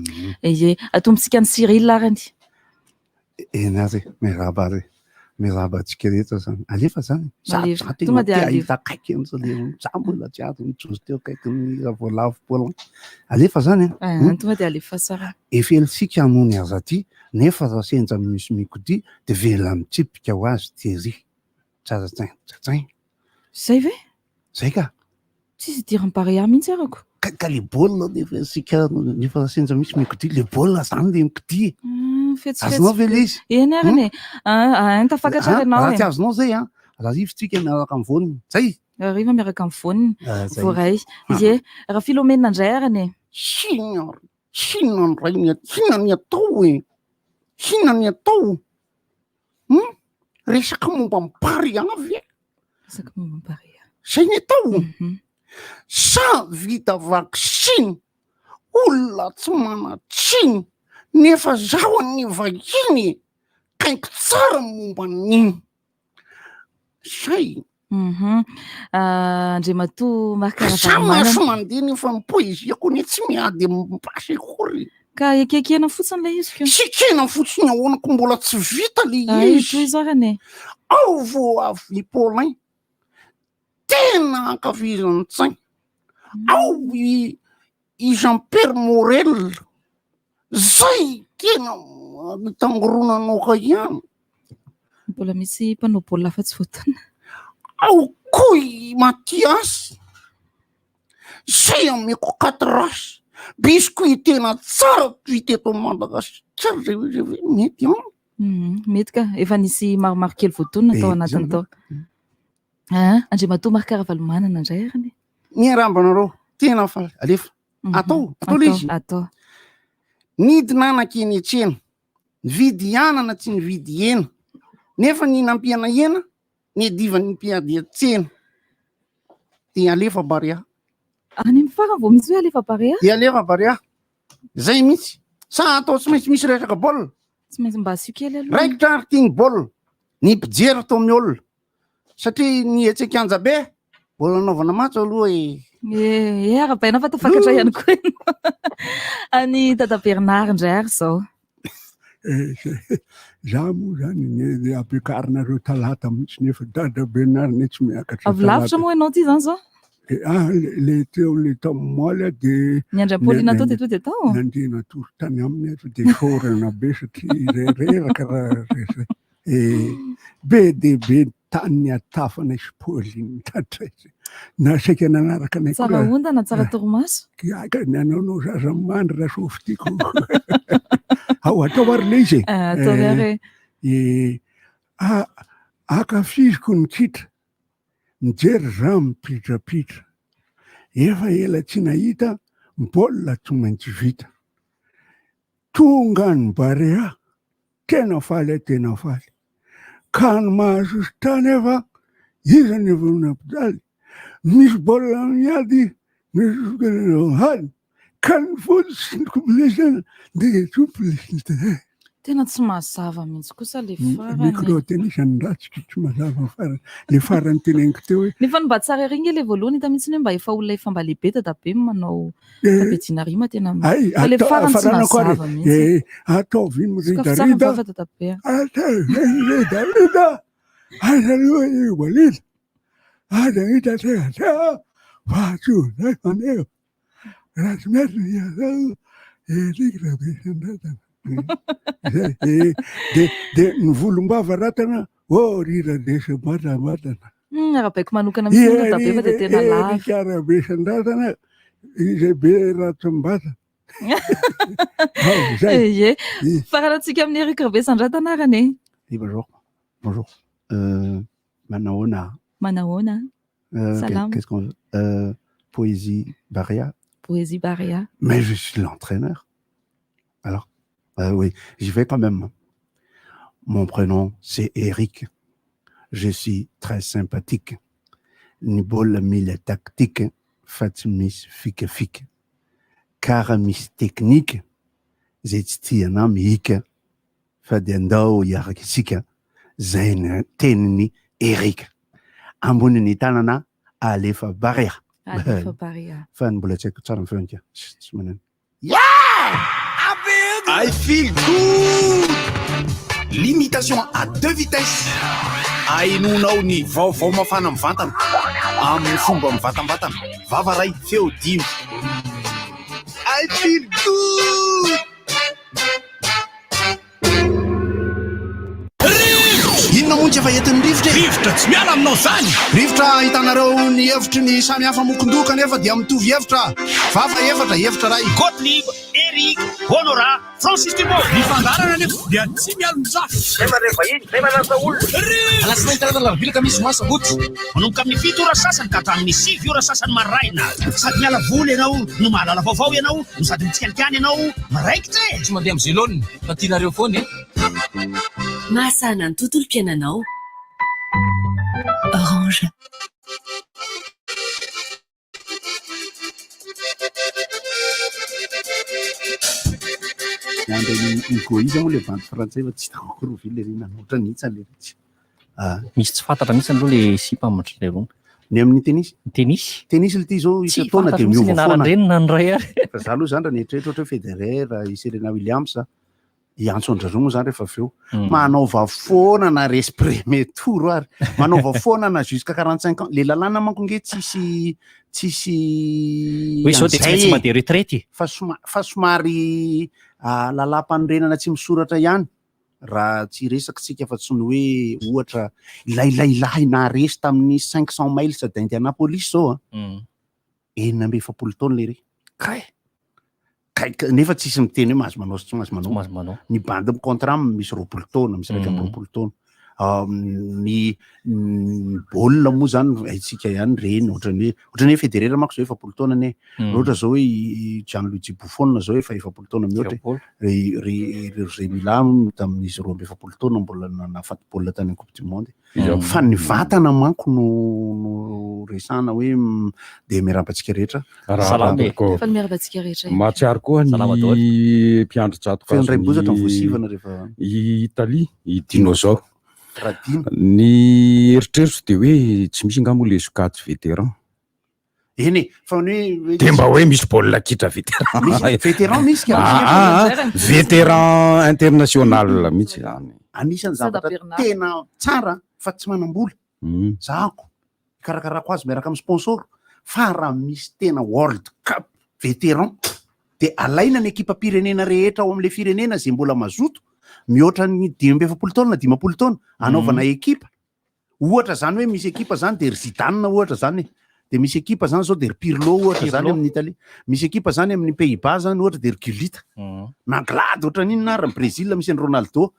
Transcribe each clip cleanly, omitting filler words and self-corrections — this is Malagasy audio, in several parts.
Ie, atombontsika an'i Cyril arany. Eny ary e, miarahaba ary e. Miarahaba antsika rehetra zany. Alefa zany. Za Alefa. za tena Tonga dia te alefa. hahita akaiky an'izao le za mbola tsy azo nijoro teo akaikin'ny Ravoalavo Paulin. Alefa zany a. Ah, Hmm? tonga dia alefa tsara. Efelintsika noho ny aza aty, nefa raha sendra misy mikodia dia vela mitsipika ho azy tery. Tsatsain, tsatsain. Zay ve? Zay ka. Tsisy idiran'i Barea mihitsy arako. Ka, ka le baolina nefa isika nefa sendra misy mikodia, le baolina zany le mikodia. Fetsifetsy Azonao ve be. le izy? Eny arany e. Ah, ah, tafakatra ary ianao Raha e. tsy azonao zay an, raha tsika miaraka amin'ny voaniny. Zay. Hariva miaraka amin'ny voaniny. Ah, zay. Voaray. Ie. Raha Philomena indray arany e. Inona inona ndray ny inona ny atao e? Inona ny atao? Hum? Resaka momba ny Barea ve? Resaka momba ny Barea. Zay ny atao? Sa vita vaksiny, olona tsy manan-tsiny, nefa zaho anie vahiny e, kaiko tsara ny momba an'iny. Zay. Mhm. Ah, Andriamatoa Marc Sa Ravalomanana. maso mandeha nefa ny poeziako anie tsy miady amin'ny basy akory. Ka ekekena fotsiny ilay izy ko. Tsy ekena fotsiny ahoana ko mbola tsy vita le Ay, izy. tohizo arany e. Ao vao avy i Paulin. Tena ankafizan'ny tsaina. Ao i i Jean Pierre Morel. Zay tena mitangoronanao ihany. Mbola misy mpanao baolina hafa tsy voatonona. Ao koa i Mathias. Zay ameko quatre races. Biscuit tena tsara vita eto Madagasikara zay zay zay mety an. Mhm, mety ka. Efa nisy maromaro kely voatonona tao Eh, anatiny zany. tao. Ah, Andriamatoa Marc Ravalomanana indray arany. Miarahaba anareo. Tena faly. Alefa. Atao, atao le izy. Atao. Nidina nankeny an-tsena. Nividy anana tsy nividy hena. Nefa ny nampiana hena, niadivan'ny mpiady an-tsena. Dia alefa Barea. Any amin'ny farany vao misy hoe alefa Barea? Dia alefa Barea. Zay mihitsy. Sa atao tsy maintsy misy resaka baolina? Tsy maintsy mba asio kely aloha. Raikitra ary ity ny baolina. Ny mpijery tao amin'ny olona. Satria ny etsy an-kianja be, mbola nanaovana matso aloha e. Eh, eh, arahabaina fa tafakatra ihany koa ianao. Any Dada Bernard indray ary izao. Eh, za moa zany ne ampiakarinareo talata mihitsy nefa Dada Bernard ne tsy miakatra Avy lavitra talata. moa ianao ity izany izao? Eh, ah, le teo le tamin'ny de Ny andry Paulina tao dia to dia tao? Nandeha natory tany aminy aho dia isaorana be satria reraka raha zay. Eh, be dia be tany niatafanay sy Pauline tatraiza. Na saika nanaraka anay koa Tsara raha- ondana, tsara torimaso. Ka ny anaonao zaza mandry raha sofy tiako. Ao atao ary le izy e. Ah, ataovy ary e. Eh, ah, ankafiziko ny kitra, mijery za mipitrapitra. Efa ela tsy nahita, baolina tsy maintsy vita. Tonga ny Barea, tena faly aho, tena faly. Ka ny mahasosotra anefa, iza no efa nampijaly? Misy baolina miady, misy hany, ka ny fotsy sy ny kobilesana dia tompolisy. Tena tsy mazava mihitsy kosa le farany. Micro tena isan'ny ratsy ko tsy mazava ny farany. Le farany teneniko teo hoe. Nefa ny mba tsara ery nge le voalohany hita mihitsy hoe mba efa olona efa mba lehibe dadabe no manao fampediana rima tena Ay, fa le farany tsy faranako ary mazava mihitsy. Eh, ataovy Sokafy tsara ny miredareda. vava dadabe a. Ataovy miredareda. Aiza aloha i Walid. Aza hita tehateha fa tsy ho zay maneho. Raha tsy mety ny atao, Eric Rabesandratana. Zay, eh, de, de ny volombava ratana, oh ry Rabesambatana. Arabaiko manokana mihitsy aloha dadabe fa dia tena lava. Eric Rabesandratana, izay be ratsambatana. Ao, zay. Ie. Faranantsika amin'ny Eric Rabesandratana arany e. Oui, bonjour. Bonjour. Manahoana. Manahoana. Salam. Qu'est-ce qu'on veut? Poésie Barea. Poésie Barea. Mais je suis l'entraîneur. Alors, oui, j'y vais quand même. Mon prénom, c'est Eric. Je suis très sympathique. Ny baolina mila tactique fa tsy misy fikafika. Kara misy teknika zay tsy tiana mihika fa dia ndao hiaraka isika zay ny tenin'i Eric. Ambonin'ny tanana alefa Barea. Alefa Barea. Fa ny mbola tsy haiko tsara ny feony ka. Tsy maneno. Yeah! feel good! Limitation à deux vitesses. Ahenoanao ny vaovao mafana mivantana amin'ny fomba mivantambatana. Vava iray, feo dimy. I feel good! Inona moa no tsy efa entin'ny rivotra e? Rivotra tsy miala aminao izany! Rivotra ahitanareo ny hevitry ny samy hafa mokon-doha kanefa dia mitovy hevitra. Vava efatra, hevitra iray. Gottlieb, Eric, Honorat, Francis Thibault. Ny fandaharana anefa dia tsy mialon-jafy. Zay mandray vahiny, zay manasa olona. Rivotra! Alatsinainy, talata, alarobia, alakamisy, zoma, sabotsy. Manomboka amin'ny 7 ora sasany ka hatramin'ny 9 ora sasany maraina. Sady miala voly ianao no mahalala vaovao ianao no sady mitsikalikany ianao miraikitra e! Tsy mandeha amin'ny zelone fa tianareo foana e! Mahasahana ny tontolom-piainanao. Orange. Miandry an'i Hugo iza moa ilay bandy frantsay fa tsy hitako akory ovy ilay ry nanoatra nihitsy an'ilay ry tsy. Ah. Misy tsy fantatra mihitsy aloha le sipa amin-dry lerony. Ny amin'ny tenisy? Ny tenisy. Tenisy ity izao Tsy isan-taona fantatra dia mihitsy ny miova foana. anaran-dreniny na ny ray ary. Fa za aloha zany raha nieritreritra ohatra hoe Federer, i Serena Williams, hiantso an-dry zareo moa zany rehefa avy eo. Manaova foana na resy premier tour ary. Manaova foana na jusqu'à 45 ans. Le lalàna manko nge tsisy tsisy Hoe izao dia tsy an'izay maintsy e. mandeha retraite. Fa soma- fa somary lalàm-panorenana tsy misoratra ihany. Raha tsy hiresaka isika fa tsy ny hoe ohatra ilay lahilahy naharesy tamin'ny 500 miles d'Indianapolis izao a, 46 taona lery. Kay! Kay, ka- nefa tsisy miteny hoe mahazo manao sy tsy mahazo manao. Tsy mahazo manao. Ny bandy mi-contrat aminy misy 20 taona, misy 21 taona. Ny ny baolina moa zany haintsika ihany ireny ohatran'ny hoe ohatran'ny hoe Federer manko zao 40 taona anie. Ohatra zao hoe i Gianluigi Buffon zao efa 40 taona mihoatra e. Ry ry ry Roger Milla tamin'izy 42 taona mbola nahafaty baolina tany amin'ny Coupe du Monde. Fa ny vatana manko no no resahana hoe dia miarahaba antsika rehetra. Salama e. Fa ny miarahaba antsika rehetra. Mahatsiaro koa ny Salama daholo. mpiandry tsatoka Feno ray bozatra ny azon'i voasivana rehefa Italie, i Dinosaure. Radino. Ny eritreritro dia hoe tsy misy angaha moa ilay sokajy vétéran. Eny e, fa ny hoe Dia mba hoe misy baolina kitra vétéran. Misy vétéran misy ka. Ah, ah, ah, vétéran international mihitsy izany. Anisan'ny zavatra tena tsara fa tsy manam-bola. Zahako, ikarakarako azy miaraka amin'ny sponsor, fa raha misy tena World Cup vétéran dia alaina ny ekipam-pirenena rehetra ao amin'ilay firenena izay mbola mazoto mihoatra ny 45 taona na 50 taona anaovana ekipa. Ohatra zany hoe misy ekipa zany dia ry Zidane ohatra zany e. Dia misy ekipa zany zao dia ry Pirlo ohatra zany Pirlo. amin'ny Italie. Misy ekipa zany amin'ny Pays-Bas zany ohatra dia ry Gullit. Na Glad ohatran'inona ary ny Brésil misy an'i Ronaldo.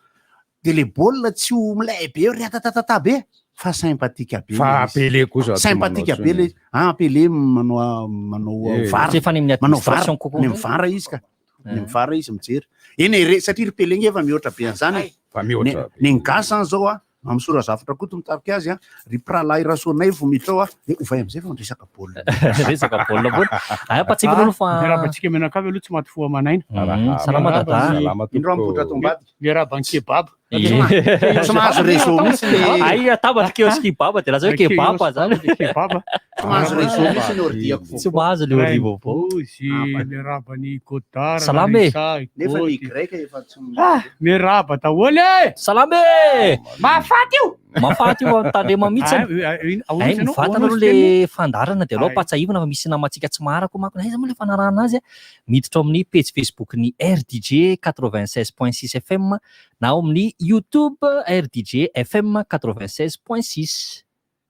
Dia le baolina tsy ho milay be ratatatata be fa sympathique be. Fa le izy. Pelé kosa tsy manao Sympathique be le intsony. izy. Ah Pelé manao manao Eh. VAR. Tsy efa any amin'ny Manao VAR. administration kokoa. Any amin'ny VAR izy ka. Any amin'ny VAR izy mijery. Eny e, re- satria ry Pelé nge efa mihoatra be an'izany e. Fa mihoatra be. Ny ny gasy zany zao a, Mamsora Zafitrakoto mitarika azy a, ry mpirahalahy Rasoanaivo miditra ao a, dia ovay amin'izay fa miresaka baolina. Resaka baolina foana. Ay, ampahatsiahivina aloha fa Miarahaba antsika mianakavy aloha tsy maty fo aman'aina. Salama dada. Salama Indro tompoko. mipoitra ato ambadika. Miarahaba ny kebab. Tsy mahazo réseau mihitsy le Ay, atabatra kiosque kebab dia lasa hoe kebab zany. Kebab. Tsy mahazo réseau mihitsy ny ordi-ako Tsy mahazo le ordi vaovao. Bozy, miarahaba ny Godard, Salama e. Larissa, i Nefa ny Gody. Y efa tsy Ah, miarahaba daholo e. Salama e. Mahafaty io. Mahafaty io tandrema mihitsy. Ay, mivantana aloha le fandaharana dia aloha ampahatsiahivina fa misy namantsika tsy maharaka koa manko. Aiza moa le fanarahana azy? Miditra ao amin'ny pejy Facebook ny RDJ 96.6 FM na ao amin'ny YouTube RDJ FM 96.6.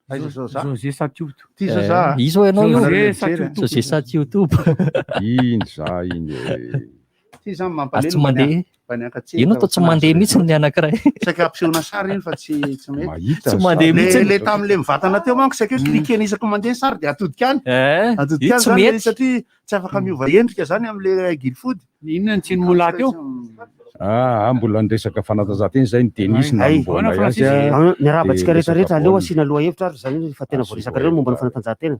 Aiza zao za? José Satioto. Ty zao za. Izy hoy ianao io. José Satioto. José Satioto. Iny za iny e. Ty zany Ary mampalahelo tsy mandeha. Ino atao tsy mandeha mihitsy ny anankiray. Saika ampisehoana sary iny fa tsy tsy mety. Mahita Tsy mandeha Le mihitsy. le tamin'le mivantana teo manko saika hoe cliquer isaky ny mandeha ny sary dia atodika any. Eh, Atodika io any tsy zany mety. satria tsy afaka miova endrika zany amin'le Guilfood. Inona ny tsiny molahy teo? Ah, ah, mbola niresaka fanatanjahantena izay ny tenisy Ay. nanombohanay azy. ah. Ah, Miarahaba Dia antsika rehetra resaka rehetra, aleo baolina. asiana lohahevitra ary zany fa tena Asio voaresaka reo momba ny lohahevitra. fanatanjahantena.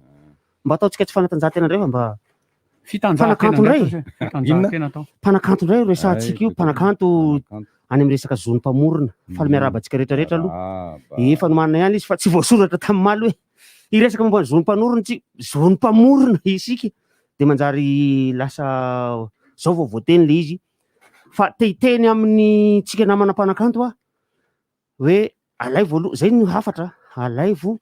Mba ataontsika tsy fanatanjahantena indray fa mba Fitanjahantena Mpanakanto indray. indray. Fitanjahantena atao. mpanakanto indray resahantsika io, Ay, mpanakanto mpanakanto. any amin'ny resaka zon'ny mpamorona. Faly miarahaba antsika rehetra rehetra aloha. Miarahaba. Efa nomanina ihany izy fa tsy voasoratra tamin'ny maly hoe hiresaka momba ny zon'ny mpanorona tsy zon'ny mpamorona isika dia manjary lasa zao vao voateny le izy. Fa te hiteny amin'ny tsika namana mpanakanto aho hoe alaivo aloha, zay no hafatra, alaivo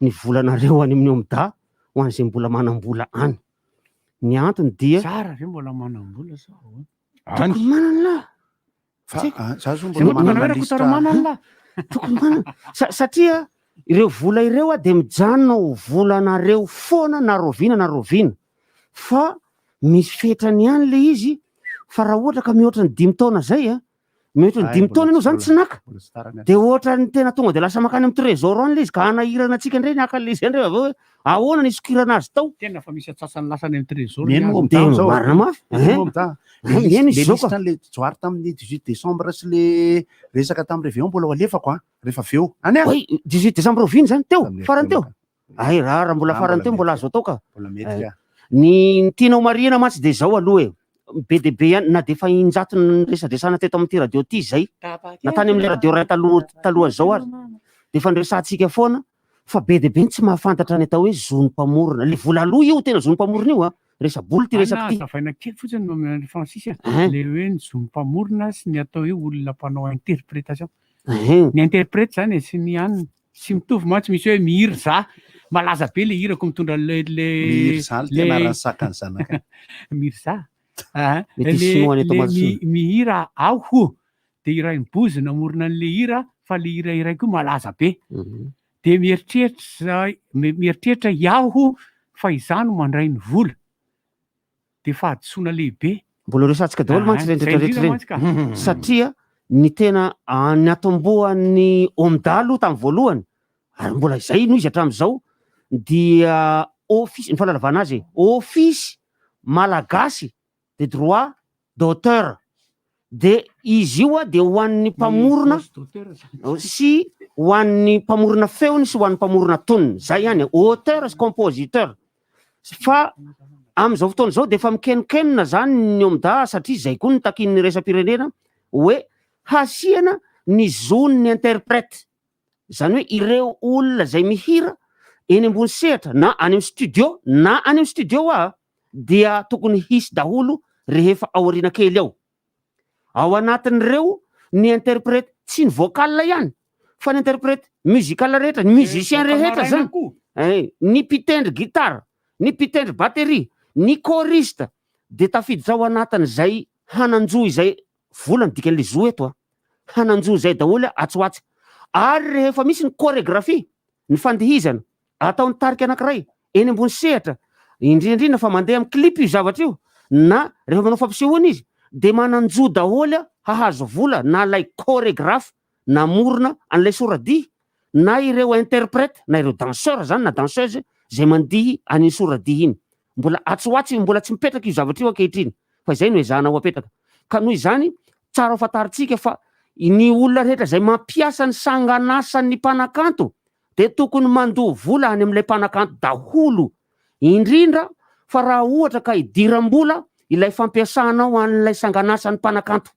ny volanareo any amin'ny OMDA ho an'izay mbola manam-bola any. Ny antony dia. Zara ve mbola manam-bola sa ahoana? Tokony manana lah. Fa Tsy haiko. ah, za zao Zay mbola moa tokony manana hoe liste. Rakotoarimanana lah. Tokony manana. Sa- satria ireo vola ireo a dia mijanona ho volanareo foana na rahoviana na rahoviana. Fa misy fetrany ihany le izy fa raha ohatra ka mihoatra ny dimy taona zay a, mihoatra ny Ay, dimy mbola taona ianao tsy zany mbola tsy naka. mbola tsy tara ny Dia ohatran'ny tena tonga dia lasa mankany amin'ny trésor any ilay izy ka hanahirana antsika indray ny haka an'ilay izy indray avy eo hoe ahoana ny hisokirana azy tao. Tena fa misy antsasany lasa any amin'ny trésor ny Mihaino azy. moa Dia am'zao zao. marina mafy. Mihaino Hein? moa am'zao. Le Hein, liste mihaino le izy izao liste ka. an'le johary tamin'ny 18 décembre sy le resaka tamin'ny réveillon mbola ho alefako an rehefa avy eo. Any an. Oay, 18 décembre oviana izany? Teo, Tamin'ny farany teo. herintaona. Ay, raha raha mbola Ah, farany mbola teo mbola mety. azo atao ka. Mbola mety ka. Ny ny tianao marihina mantsy dia izao aloha e. Be dia be ihany na dia efa injato niresadresana teto amin'ity radio ity izay, na tany amin'ilay radio iray taloha talohan'izao ary dia efa niresahantsika foana fa be dia be ny tsy mahafantatra ny atao hoe zon'ny mpamorona. Ilay vola aloha io tena zon'ny mpamorona io a. Resa-bola ity Ana resaka ity. hazavaina kely fotsiny no amin'i Francis a. Hein. Le hoe ny zon'ny mpamorona sy ny atao hoe olona mpanao interprétation. Hein. Ny interprète zany e sy ny anona. Tsy mitovy mantsy, misy hoe Mirza, malaza be le hirako mitondra le le Mirza le le tena raha sakany zanaka. Mirza. Ah, Mety le sinoa any le Toamasina. mihira aho de iray mibozy namorona an'le hira fa le hira iray koa malaza be. De mieritreritra mieritreritra iaho fa izaho no mandray ny vola. De fahadisoana lehibe. Mbola resahantsika daholo mantsy Ah, ireny zay rehetra indrindra rehetra mantsy ka. ireny. Satria ny tena ah, niatombohan'ny OMDA aloha tamin'ny voalohany ary mbola izay no izy hatramin'izao dia office ny fahalalavana azy e, office malagasy de droit d'auteur de izy io a de ho an'ny mpamorona Ny d'auteur zany. sy ho an'ny mpamorona feony sy ho an'ny mpamorona tonony zay ihany auteur sy compositeur fa amin'izao fotoana izao de efa mikenokenona zany ny OMDA satria zay koa ny takin'ny resa-pirenena hoe hasiana ny zon'ny interprète zany hoe ireo olona zay mihira eny ambony sehatra na any amin'ny studio na any amin'ny studio a dia tokony hisy daholo rehefa aoriana kely ao ao anatin'ireo ny interprète tsy ny vocal ihany fa ny interprète musical rehetra ny musicien vocal rehetra maraina zany koa. Eh, ny mpitendry gitara ny mpitendry batterie ny choriste de tafiditra ao anatin'izay hananjo izay vola ny dikan'le zo eto a hananjo izay daholo atsy ho atsy ary rehefa misy ny chorégraphie ny fandihizana ataon'ny tarika anankiray eny ambony sehatra indrindrindra fa mandeha amin'ny clip io zavatra io na rehefa manao fampisehoana izy de mananjo daholo a hahazo vola na lay chorégraphe namorona an'ilay soradihy na ireo interprète na ireo danseur zany na danseuse zay mandihy an'iny soradihy iny mbola atsy ho atsy mbola tsy mipetraka io zavatra io ankehitriny fa izay no ezahana ho apetraka ka noho izany tsara ho fantarintsika fa ny olona rehetra zay mampiasa ny sanganasan'ny mpanakanto de tokony mandoa vola any amin'ilay mpanakanto daholo indrindra fa raha ohatra ka idiram-bola ilay fampiasanao an'ilay sanganasan'ny mpanakanto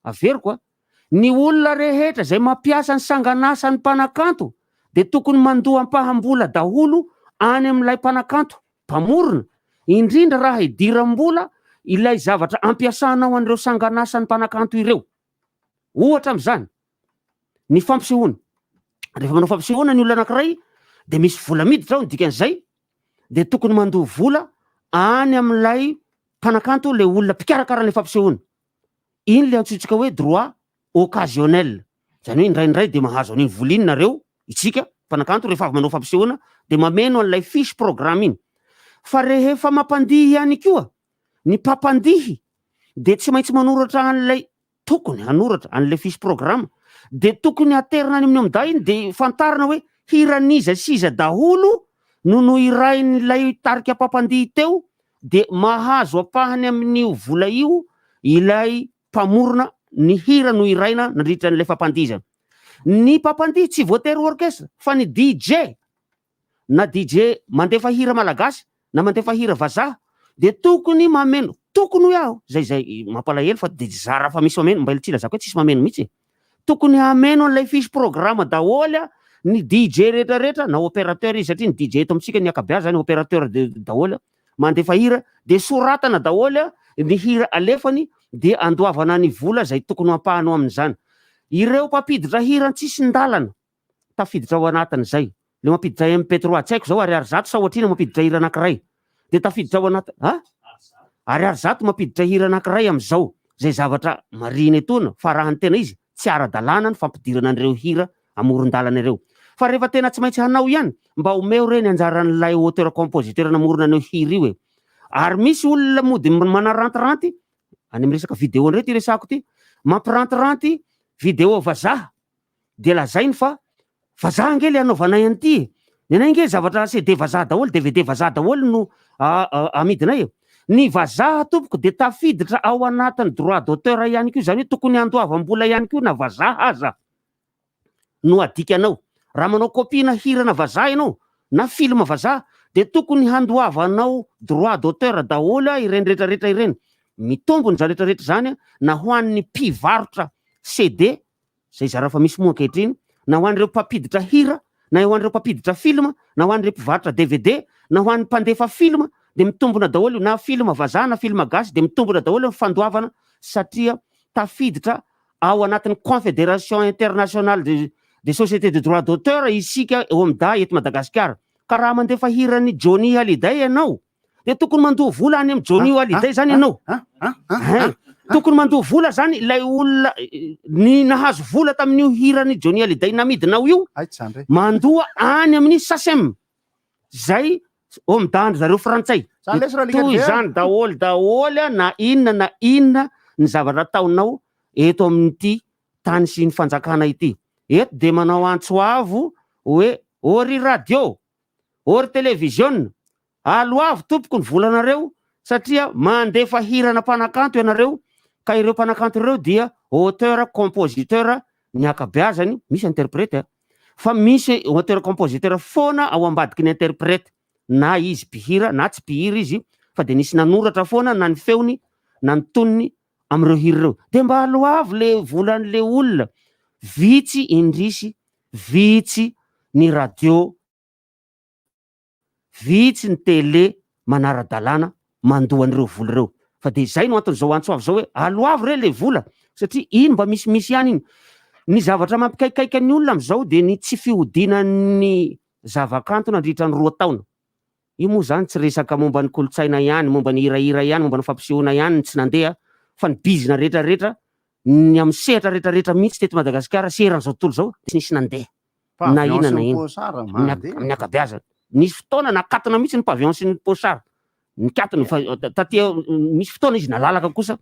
averiko a ny olona rehetra zay mampiasa ny sanganasan'ny mpanakanto de tokony mandoa ampaham-bola daholo any amin'ilay mpanakanto mpamorona indrindra raha idiram-bola ilay zavatra ampiasanao an'ireo sanganasan'ny mpanakanto ireo ohatra am'izany ny fampisehoana rehefa manao fampisehoana ny olona anankiray de misy vola miditra ao ny dikan'izay de tokony mandoa vola any amin'ilay mpanakanto le olona mpikarakara an'ilay fampisehoana iny le antsointsika hoe droit occasionnel zany hoe indraindray de mahazo an'iny vola iny nareo itsika mpanakanto rehefa avy manao fampisehoana de mameno an'ilay fiche programme iny fa rehefa mampandihy ihany koa ny mpampandihy de tsy maintsy manoratra an'ilay tokony hanoratra an'ilay fiche programme de tokony aterina any amin'ny OMDA iny de fantarina hoe hiran'iza sy iza daholo no no irain'ilay tarika mpampandihy teo de mahazo ampahany amin'io vola io ilay mpamorona ny hira no iraina nandritra an'ilay fampandihizana ny mpampandihy tsy voatery orchestre fa ny DJ na DJ mandefa hira malagasy na mandefa hira vazaha de tokony mameno tokony hoe aho zay zay mampalahelo fa de zara fa misy mameno mba tsy lazako hoe tsisy mameno mihitsy e. tokony hameno an'ilay fiche programme daholo a ny DJ rehetrarehetra na opérateur izy satria ny DJ eto amintsika ny ankabeazany zany opérateur de daholo a mandefa hira de soratana daholo a ny hira alefany dia andoavana ny vola izay tokony ho ampahany ho amin'izany. Ireo mpampiditra hira an-tsisin-dalana, tafiditra ao anatin'izay. Le mampiditra MP3, tsy haiko zao ariary zato sa ohatrina mampiditra hira anankiray. Dia tafiditra ao anaty, ha? Ariary zato mampiditra hira anankiray amin'izao. Izay zavatra marihina etoana fa raha ny tena izy, tsy ara-dalàna ny fampidirana an'ireo hira amoron-dalana ireo. Fa rehefa tena tsy maintsy hanao ihany, mba omeo re ny anjaran'ilay auteur compositeur namorona an'io hira io e. Ary misy olona mody manarantiranty, any amin'ny resaka vidéo indray ity resahako ity, mampirantiranty vidéo vazaha dia lazainy fa vazaha ange le anaovanay an'ity e! Ny anay ange zavatra CD vazaha daholo, DVD vazaha daholo no amidinay e! Ny vazaha tompoko dia tafiditra ao anatin'ny droit d'auteur ihany koa, izany hoe tokony handoavam-bola ihany koa na vazaha aza no adikanao. Raha manao copie-na hirana vazaha ianao na film vazaha dia tokony handoavanao droit d'auteur daholo ireny rehetrarehetra ireny. Mitombina izany rehetrarehetra izany na ho an'ny mpivarotra CD izay zara fa misy moa ankehitriny, na ho an'ireo mpampiditra hira, na ho an'ireo mpampiditra film, na ho an'ireo mpivarotra dvd, na ho an'ny mpandefa film, dia mitombina daholo io, na film vazaha na film gasy dia mitombina daholo ny fandoavana satria tafiditra ao anatin'ny Confédération internationale de des sociétés de droit d'auteur isika OMDA eto Madagasikara. Ka raha mandefa hiran'i Johnny Hallyday ianao, Dia tokony mandoa vola any amin'i Johnny Hallyday zany ianao. Hein. Tokony mandoa vola zany ilay olona ny nahazo vola tamin'io hiran'i Johnny Hallyday namidinao io, mandoa any amin'ny SACEM zay OMDA-ndry zareo frantsay. Toy izany daholo daholo na inona na inona ny zavatra ataonao eto amin'ity tany sy ny fanjakana ity. Eto dia manao antso avo hoe ô ry radio, ô ry televiziona, Aloavy tompoko ny volanareo satria mandefa hirana mpanakanto ianareo ka ireo mpanakanto ireo dia auteur compositeur ny ankabeazany, misy interprete a, fa misy auteur compositeur foana ao ambadiky ny interprete na izy mpihira na tsy mpihira izy fa dia nisy nanoratra foana na ny feony na ny tonony amin'ireo hira ireo. Dia mba aloavy le volan'le olona, vitsy indrisy, vitsy ny radio. Vitsy ny télé manara-dalàna mandoa an'ireo vola ireo. Fa dia izay no anton'izao antso avo izao hoe aloavy re ilay vola satria iny mba misimisy ihany iny. Ny zavatra mampikaikaika ny olona amin'izao dia ny tsy fihodinan'ny zavakanto nandritra ny roa taona. Io moa izany tsy resaka momba ny kolontsaina ihany, momba ny hirahira ihany, momba ny fampisehoana ihany ny tsy nandeha fa ny bizina rehetrarehetra, ny amin'ny sehatra rehetrarehetra mihitsy teto Madagasikara sy eran'izao tontolo izao dia tsy nisy nandeha. na inona na inona amin'ny ankabeazany. Nisy fotoana nakatona mihitsy ny pavillon sy ny pochard. Nikatona fa taty misy fotoana izy nalalaka kosa.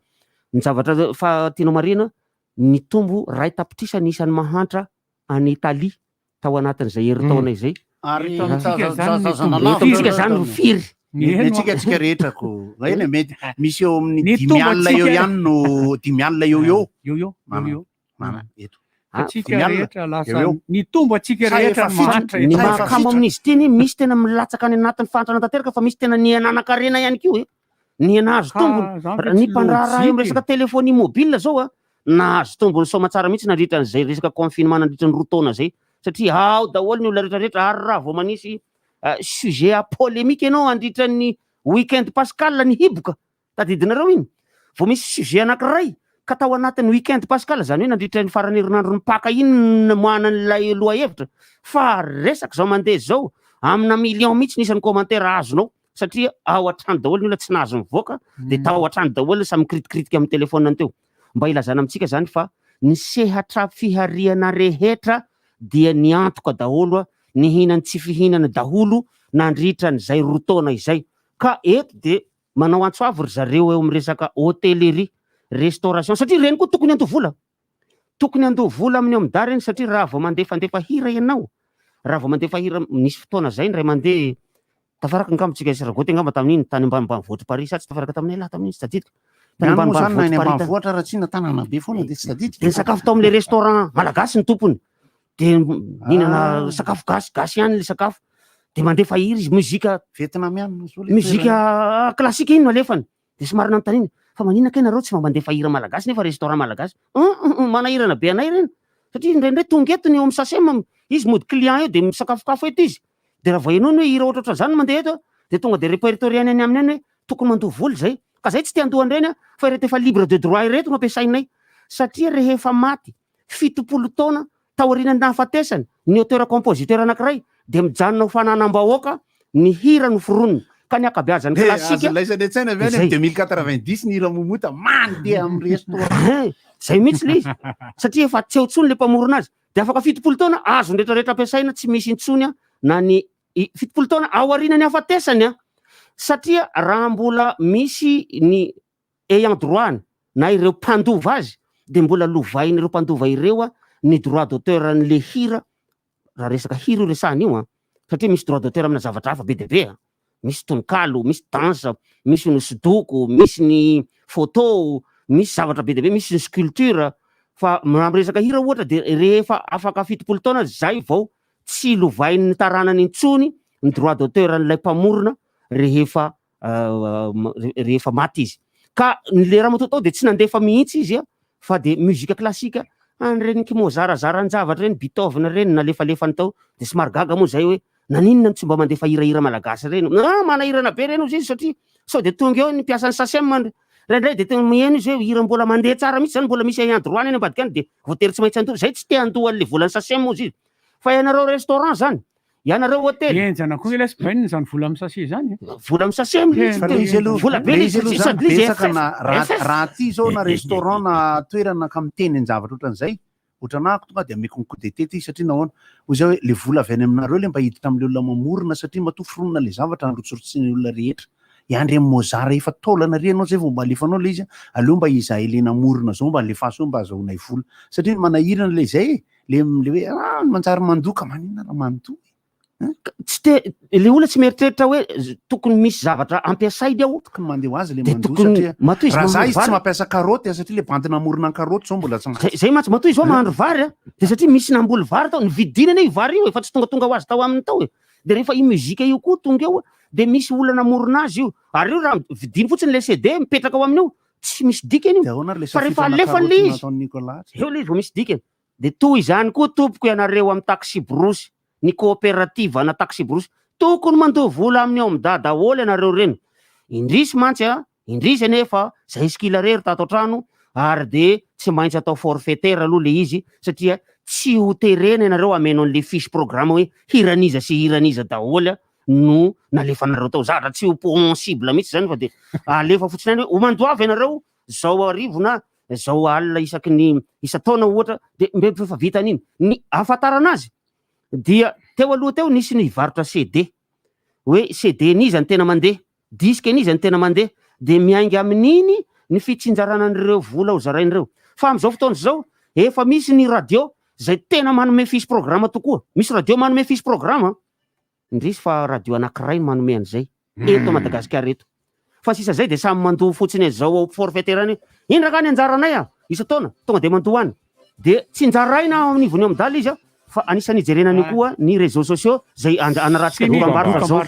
Ny zavatra fa tianao marihina, nitombo 1 tapitrisa ny isan'ny mahantra any Italie tao anatin'izay herintaona izay. Ary Eto amintsika zany tazana nitombo lavitra Eto amintsika zany no firy? Ny antsika antsika rehetra ko eny e, mety misy eo amin'ny Nitombo 50 eo antsika. ihany no 50 eo eo. Eo eo, eo eo. Mana eto. Atsika 50 rehetra lasa eo eo. nitombo atsika Sa rehetra efa fito? mahantra Ny eto Sa efa mahakamo fito? amin'izy ity anie misy tena milatsaka any anatin'ny fahantrana tanteraka fa misy tena niha-nanan-karena ihany koa e. Niha-nahazo Ka tombony. zany ve Ny tsy mpandraharaha eo amin'ny lojika e? resaka téléphonie mobile zao a, nahazo tombony soamatsara mihitsy nandritra an'izay resaka confinement nandritra ny 2 taona izay satria ao daholo ny olona rehetrarehetra ary raha vao manisy sujet à polémique ianao handritra ny week-end pascal ny hiboka Tadidinareo iny? Vao misy sujet anankiray ka tao anatin'ny week-end pascal, izany hoe nandritra iny faran'ny herinandron'ny Paka iny no namoahana an'ilay lohahevitra, fa resaka izao mandeha izao, amina million mihitsy ny isan'ny commentaire azonao, satria ao an-trano daholo ny olona tsy nahazo nivoaka, dia tao an-trano daholo samy mikitikiritika amin'ny telephone-ny teo. Mba ilazana amintsika izany fa ny sehatra fihariana rehetra dia niantoka daholo, nihinan'ny tsy fihinana daholo nandritra an'izay 2 taona izay. Ka eto dia Manao antso avo ry zareo eo amin'ny resaka hôtellerie, restauration satria ireny koa tokony handoa vola. Tokony handoa vola amin'ny OMDA ireny satria raha vao mandefandefa hira ianao, raha vao mandefa hira, nisy fotoana izay indray mandeha, tafaraka angamba tsika sy Ragoty angamba tamin'iny tany ambanimbanivohitr'i Paris sa tsy tafaraka taminay lahy tamin'iny tsy tadidiko. Tany Ny any moa zany na any ambanimbanivohitr'i Paris tany. ambanivohitra raha tsy na tanàna be foana dia tsy tadidiko. Dia nisakafo tao amin'ilay restaurant malagasy ny tompony. Dia nihinana sakafo gasy, gasy ihany ilay sakafo. Dia mandefa hira izy, mozika Vietnamiana zao le mozika toerana. classique iny no alefany. Dia somary nanontaniana, fa maninona kay nareo tsy mba mandefa hira malagasy nefa restaurant malagasy? Hum hum hum, manahirana be anay ireny. Satria indraindray tonga eto ny eo amin'ny SACEM, izy mody client eo dia misakafokafo eto izy. Dia raha vao henoiny hoe hira ohatrohatran'izany no mandeha eto, dia tonga dia répertorier-ny any aminy any hoe tokony mandoa vola izay. Ka zay tsy te handoa an'ireny fa ireto efa libre de droit ireto no ampiasainay satria rehefa maty 70 taona taorian'ny nahafatesany ny auteur compositeur anankiray dia mijanona ho fananam-bahoaka ny hira noforoniny ka ny ankabeazan'ny Eh, classique azon'ny laisany an-tsaina ve any Zay. amin'ny 2090 ny hira Momota mandeha amin'ny restaurant. Hein, zay mihitsy le izy satria efa tsy eo intsony le mpamorona azy de afaka 70 taona azony rehetrarehetra ampiasaina tsy misy intsony a na ny 70 taona aorian'ny hafatesany a satria raha mbola misy ny ayant droit-ny na ireo mpandova azy de mbola lovain'ireo mpandova ireo a ny droit d'auteur an'le hira raha resaka hira io resahana io a satria misy droit d'auteur amina zavatra hafa be dia be a misy tononkalo, misy danse, misy ny hosodoko, misy ny photo, misy zavatra be dia be, misy ny sculpture fa raha miresaka hira ohatra de rehefa afaka 70 taona zay vao tsy lovain'ny taranany intsony ny droit d'auteur an'ilay mpamorona rehefa rehefa maty izy. Ka le ramatoa tao de tsy nandefa mihitsy izy a, fa de musique classique an'ireny kimozarazara-javatra ireny, Beethoven ireny nalefalefany tao, de somary gaga moa zay hoe naninona no tsy mba mandefa hirahira malagasy ireny, ah manahirana be ireny hozy izy satria sao de tonga eo ny mpiasan'ny SACEM indraindray de tena miheno izy hoe hira mbola mandeha tsara mihitsy zany, mbola misy ayant droit any ambadika any de voatery tsy maintsy handoa, zay tsy te handoa an'le volan'ny SACEM hozy izy. Fa ianareo restaurant zany, ianareo hotely. Henjana koa ilay Sben zany vola amin'ny sachet zany e. Vola amin'ny sachet mihitsy. Fa le izy aloha, Vola be le le izy izy aloha zany sady le izy betsaka FF. na raha FF. raha aty zao na restaurant na toerana ka miteny an-javatra ohatran'izay, ohatran'ahako tonga dia ameko ny coup de tête izy satria nahoana? Hoy zah hoe le vola avy any aminareo le mba hiditra amin'le olona mamorona satria matoa foronina le zavatra androtsirotsian'ny olona rehetra. Hiandry an'i Mozart efa taolana re ianao zay vao mba alefanao le izy, aleo mba izahay le namorona zao mba alefaso eo mba azahoanay vola. Satria ny manahirana le izay e, le le hoe ah manjary mandoa ka maninona raha mandoa e? Hein? Tsy te, le olona tsy mieritreritra hoe tokony misy zavatra ampiasainy ao. Tokony mandeha ho azy le De mandoa tokony satria matoa izy raha za mahandro izy tsy vary. mampiasa karaoty satria le bandy namorona ny karaoty zao mbola tsy Zay, zay mantsy matoa izy zao mahandro vary a, de satria misy namboly vary tao, nividina anie io vary io e, fa tsy tongatonga ho azy tao aminy tao e. De rehefa io mozika io koa tonga eo de misy olona namorona azy io, ary io raha vidiny fotsiny le CD mipetraka ao aminy io, tsy misy dikany De io. ahoana ary le Fa rehefa safidy ana alefany le karaoty izy, nataon'i Nicolas? eo le izy vao misy dikany. De toy izany koa tompoko ianareo amin'ny taksiborosy, ny coopérative ana taksiborosy, tokony mandoa vola amin'ny OMDA daholo ianareo ireny. Indrisy mantsy a, indrisy anefa, zahay skila rery tato an-trano ary de tsy maintsy atao forfaitaire aloha le izy satria tsy ho terena ianareo hameno an'le fiche programme hoe hiran'iza sy hiran'iza daholo no nalefanareo tao. Zavatra tsy ho possible mihitsy zany fa de alefa fotsiny ihany hoe ho mandoava ianareo zao arivo na zao alina isaky ny isan-taona ohatra de mbe efa vita an'iny. Ny ahafantarana azy dia teo aloha teo nisy ny varotra CD hoe CD n'iza no tena mandeha, disque n'iza no tena mandeha de miainga amin'iny ny fitsinjarana an'ireo vola ho zaraina ireo. Fa amin'izao fotoana izao efa misy ny radio zay tena manome fiche programme tokoa. Misy radio manome fiche programme an! Indrisy fa radio anakiray no manome an'izay eto Madagasikara eto. Fa sisa zay dia samy mandoa fotsiny an'izao ao forfaitaire any hoe iny rangah ny anjaranay a! isan-taona tonga dia mandoa any. Dia tsinjaraina ao anivon'ny Amdal izy a! fa anisan'ny hijerena an'io koa ny réseaux sociaux zay anarahantsika dokam-barotra zao.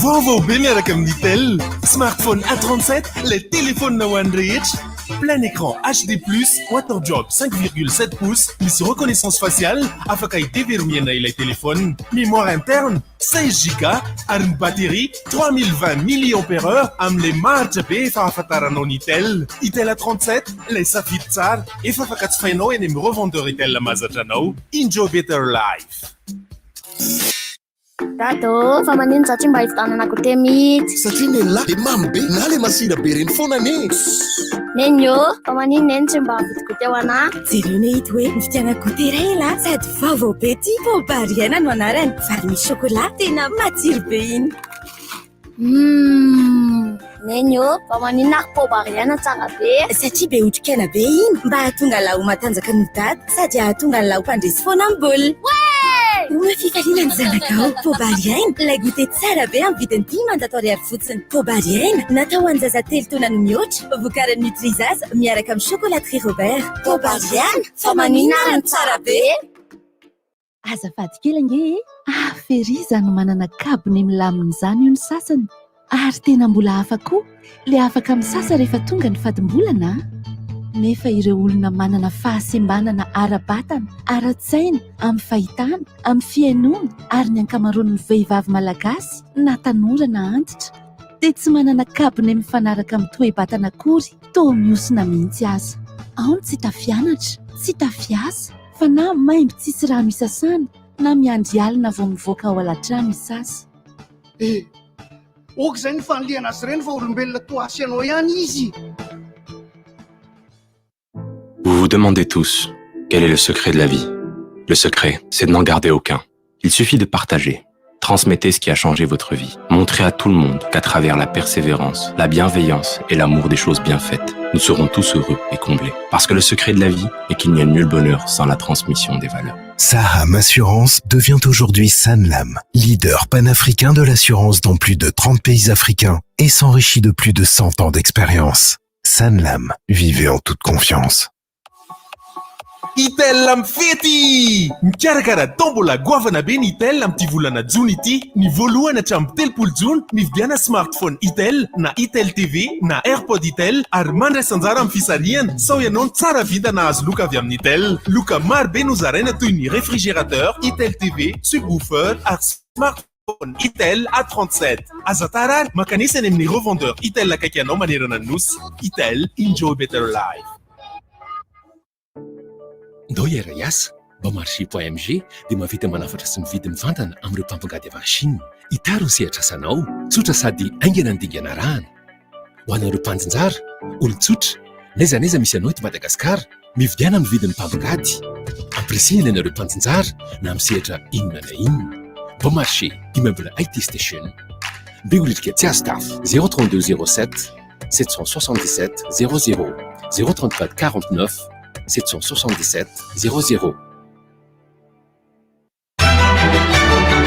Vaovao be miaraka amin'ny Itel. Smartphone A37, ilay telefaonina ho an'ny rehetra. Plein écran HD+, waterdrop 5,7 pouces, misy reconnaissance faciale, afaka hi-déverrouiller-na ilay telefaonina. Mémoire interne 16 giga ary ny batterie 3020 milliampère-heure amin'ilay maharitra be efa ahafantaranao ny Itel. Itel A37, ilay safidy tsara. Efa afaka jifainao eny amin'ny revendeur Itel mahazatra anao. Enjoy better life. Dada ô, fa manino za tsy mba hividianana goûter mihitsy? Satria nenlah dia mamy be na le masira be reny foana anie. Neny ô, fa manino neny tsy mba mividy goûter ho anah? Jereo ne ito hoe nividiana goûter iray elah sady vaovao be ty, Pompariana no anarany, vary misy chocolat tena matsiro be iny. Humm! Neny ô, fa maninona ary Pombariana tsara be e? Satria be otrikaina be iny, mba hahatonga an'lah ho matanjaka noho dada, sady hahatonga an'lah ho mpandresy foana amin'ny baolina. Oee! Oa fifaliana ny zanakao! Pombariaina, ilay goûter tsara be amin'ny vidiny 500 ariary fotsiny. Pombariaina, natao ho an'ny zaza telo taona no mihoatra, vokarin'ny Nutrizaza miaraka amin'ny Chocolaterie Robert. Pombariaina, fa maninona ary no tsara be e? Azafady kely ange e! Hafa ery izany manana kabone milamina izany hoy ny sasany. Ary tena mbola hafa koa le afaka misasa rehefa tonga ny fadimbolana a! Nefa ireo olona manana fahasembanana ara-batana, ara-tsaina, amin'ny fahitana, amin'ny fihainoana ary ny ankamaroan'ny vehivavy malagasy na tanora na antitra dia tsy manana kabone mifanaraka amin'ny toe-batana akory, toa mihosina mihitsy aza. Ao ny tsy tafianatra, tsy tafiasa, fa na maimbo tsisy rano isasana na miandry alina vao mivoaka ao alatrano hisasa. Eh! Ok izay ny fanilihana azy ireny fa olombelona toa ahy sy ianao ihany izy. Vous vous demandez tous, quel est le secret de la vie Le secret, c'est de n'en garder aucun. Il suffit de partager. Transmettez ce qui a changé votre vie. Montrez à tout le monde qu'à travers la persévérance, la bienveillance et l'amour des choses bien faites, nous serons tous heureux et comblés. Parce que le secret de la vie est qu'il n'y a nul bonheur sans la transmission des valeurs. Saham Assurance devient aujourd'hui Sanlam, leader panafricain de l'assurance dans plus de 30 pays africains et s'enrichit de plus de 100 ans d'expérience. Sanlam, vivez en toute confiance. Itel mifety! Mikarakara tombola goavana be ny Itel amin'ity volana jona ity. Ny voalohany hatramin'ny 30 jona, mividiana smartphone Itel na Itel TV na AirPod Itel ary mandraisa anjara amin'ny fisarihana sao ianao no tsara vintana hahazo loka avy amin'ny Itel. Loka maro be no zaraina toy ny réfrigérateur, Itel TV, subwoofer ary smartphone Itel A37. Aza tara ary mankanesa any amin'ny revendeur Itel akaiky anao manerana ny Nosy. Itel, enjoy better life. Ndao hiara-hiasa, Bonmarché point mg dia mahavita manafatra sy mividy mivantana amin'ireo mpampongady avy any Chine. Itaro ny sehatr'asanao, tsotra sady haingana ny dingana arahana. Ho anareo mpanjinjara, olon-tsotra, n'aiza n'aiza misy anao eto Madagasikara, mividiana amin'ny vidin'ny mpampongady. Ampirisihina ianareo mpanjinjara na amin'ny sehatra inona na inona. Bonmarché, immeuble IT Station, Behoririka tsy azo tafo, 032 07 777 00 034 49 777 00.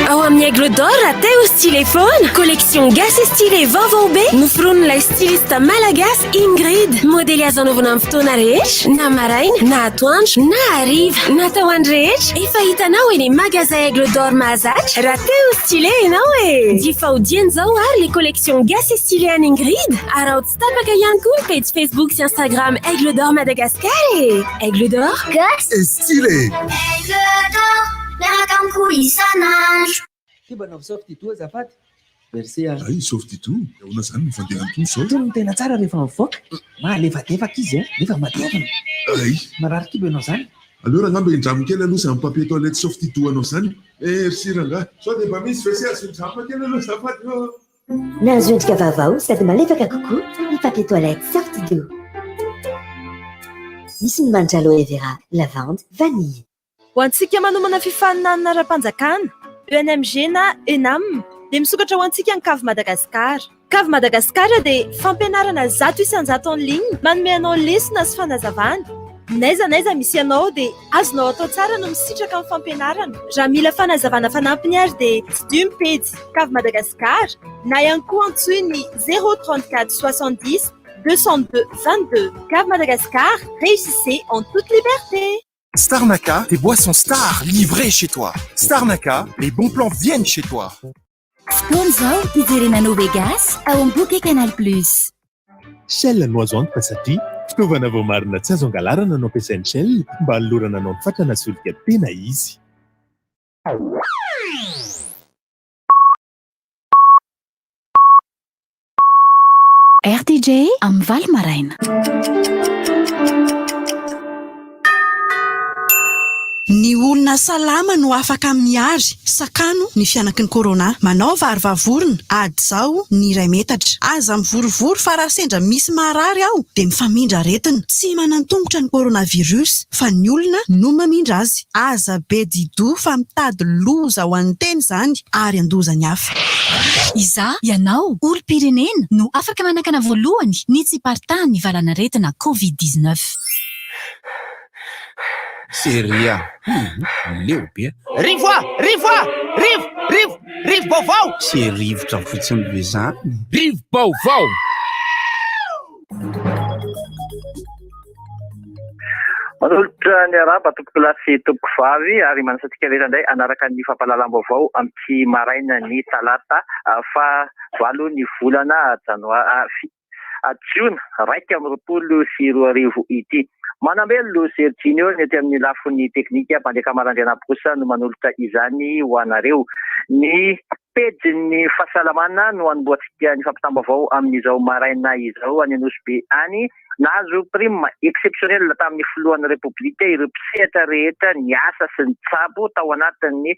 Ao amin'ny Aigle d'Or, te ho stylé foana. Collection gasy stylé vaovao be noforonin'ilay styliste malagasy Ingrid. Modely azo anaovana amin'ny fotoana rehetra, na maraina, na atoandro, na hariva. Natao ho an'ny rehetra. Efa hitanao eny magasin Aigle d'Or mahazatra raha te ho stylé ianao e! Jifa dieny izao ary les collections gasy stylé an'i Ingrid. Araho tsy tapaka ihany koa ny page Facebook sy Instagram Aigle d'Or Madagascar e! Aigle d'Or, gasy stylé! Aigle d'Or, miaraka amiko isan'andro. Ty mba anaovy soft-dito azafady. Merci a. Hay soft-dito, ahoana izany ny fandehan'ny toa izao? Itony no tena tsara rehefa mivoaka. Mahalefadefaka izy a, nefa matevina. Hay. Marary kibo ianao izany? Aleo rangahy mba hindramiko kely aloha izany papier toilette soft-dito anao izany. Merci rangahy. Sao dia mba misy WC azo hindramina kely aloha azafady ô. Nahazo endrika vaovao sady malefaka kokoa ny papier toilette Soft-Doux. Misy ny manitra aloe vera, lavande, vanille. Ho antsika manomana fifaninanana ara-panjakana, ENMG na ENAM, dia misokatra ho antsika ny Cave Madagascar. Cave Madagascar dia fampianarana 100% en ligne manome anao lesona sy fanazavana. N'aiza n'aiza misy anao dia azonao atao tsara no misitraka ny fampianarana. Raha mila fanazavana fanampiny ary dia tsidiho ny pejy Cave Madagascar na ihany koa antsoy ny 034 70 202 22. Cave Madagascar, réussissez en toute liberté. Starnaka, tes boissons stars livrées chez toi. Starnaka, les bons plans viennent chez toi. Fotoana izao hijerena No Vegas ao amin'ny Bouquet Canal Plus. Shell no azo antoka satria fitaovana voamarina tsy azo angalarana no ampiasain'ny Shell mba hanolorana anao ny fatrana solika tena izy. RTJ amin'ny 8 maraina. Ny olona salama no afaka mihary, sakano ny fihanaky ny corona. Manaova aro vavorona, hajao ny iray metatra. Aza mivorivory fa raha sendra misy marary ao dia mifamindra aretina. Tsy manan-tongotra ny coronavirus fa ny olona no mamindra azy. Aza be di-doha fa mitady loza ho an'ny tena izany ary handoza ny hafa. Izaho, ianao, olom-pirenena no afaka manakana voalohany ny tsy hiparitahan'ny valanaretina covid 19. Seria, hum, leo be. Rivo a! Rivo a! Rivo! Rivo! Rivo-baovao! Tsy rivotra fotsiny ve zany? Rivo-baovao! Manolotra ny arahaba tompokolahy sy tompokovavy ary manasa antsika rehetra indray hanaraka ny fampahalalam-baovao amin'ity maraina ny talata faha valo ny volana janoary jiona 2021 ity. Manambelo Serginho ny ety amin'ny lafiny teknika, Bandeka Marandraina kosa no manolotra izany ho anareo. Ny pejin'ny fahasalamana no hanombohantsika ny fampitam-baovao amin'izao maraina izao any Nosy Be any. Nahazo prime exceptionnelle tamin'ny filohan'ny Repoblika ireo mpisehatra rehetra niasa sy nitsabo tao anatin'ny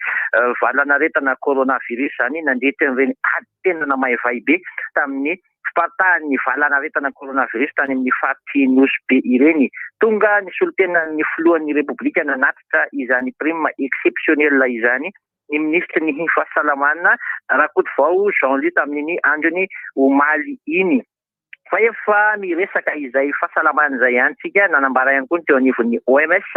valanaretina coronavirus izany nandritra ireny ady tena namaivay be tamin'ny fiparitahan'ny valanaretina coronavirus tany amin'ny faritr'i Nosy Be ireny. Tonga ny solontenan'ny filohan'ny Repoblika nanatitra izany prime exceptionnelle izany ny minisitry ny fahasalamana Rakotovao Jean Luc tamin'iny androny omaly iny. Fa efa miresaka izay fahasalamana izay ihany tsika, nanambara ihany koa ny teo anivon'ny OMS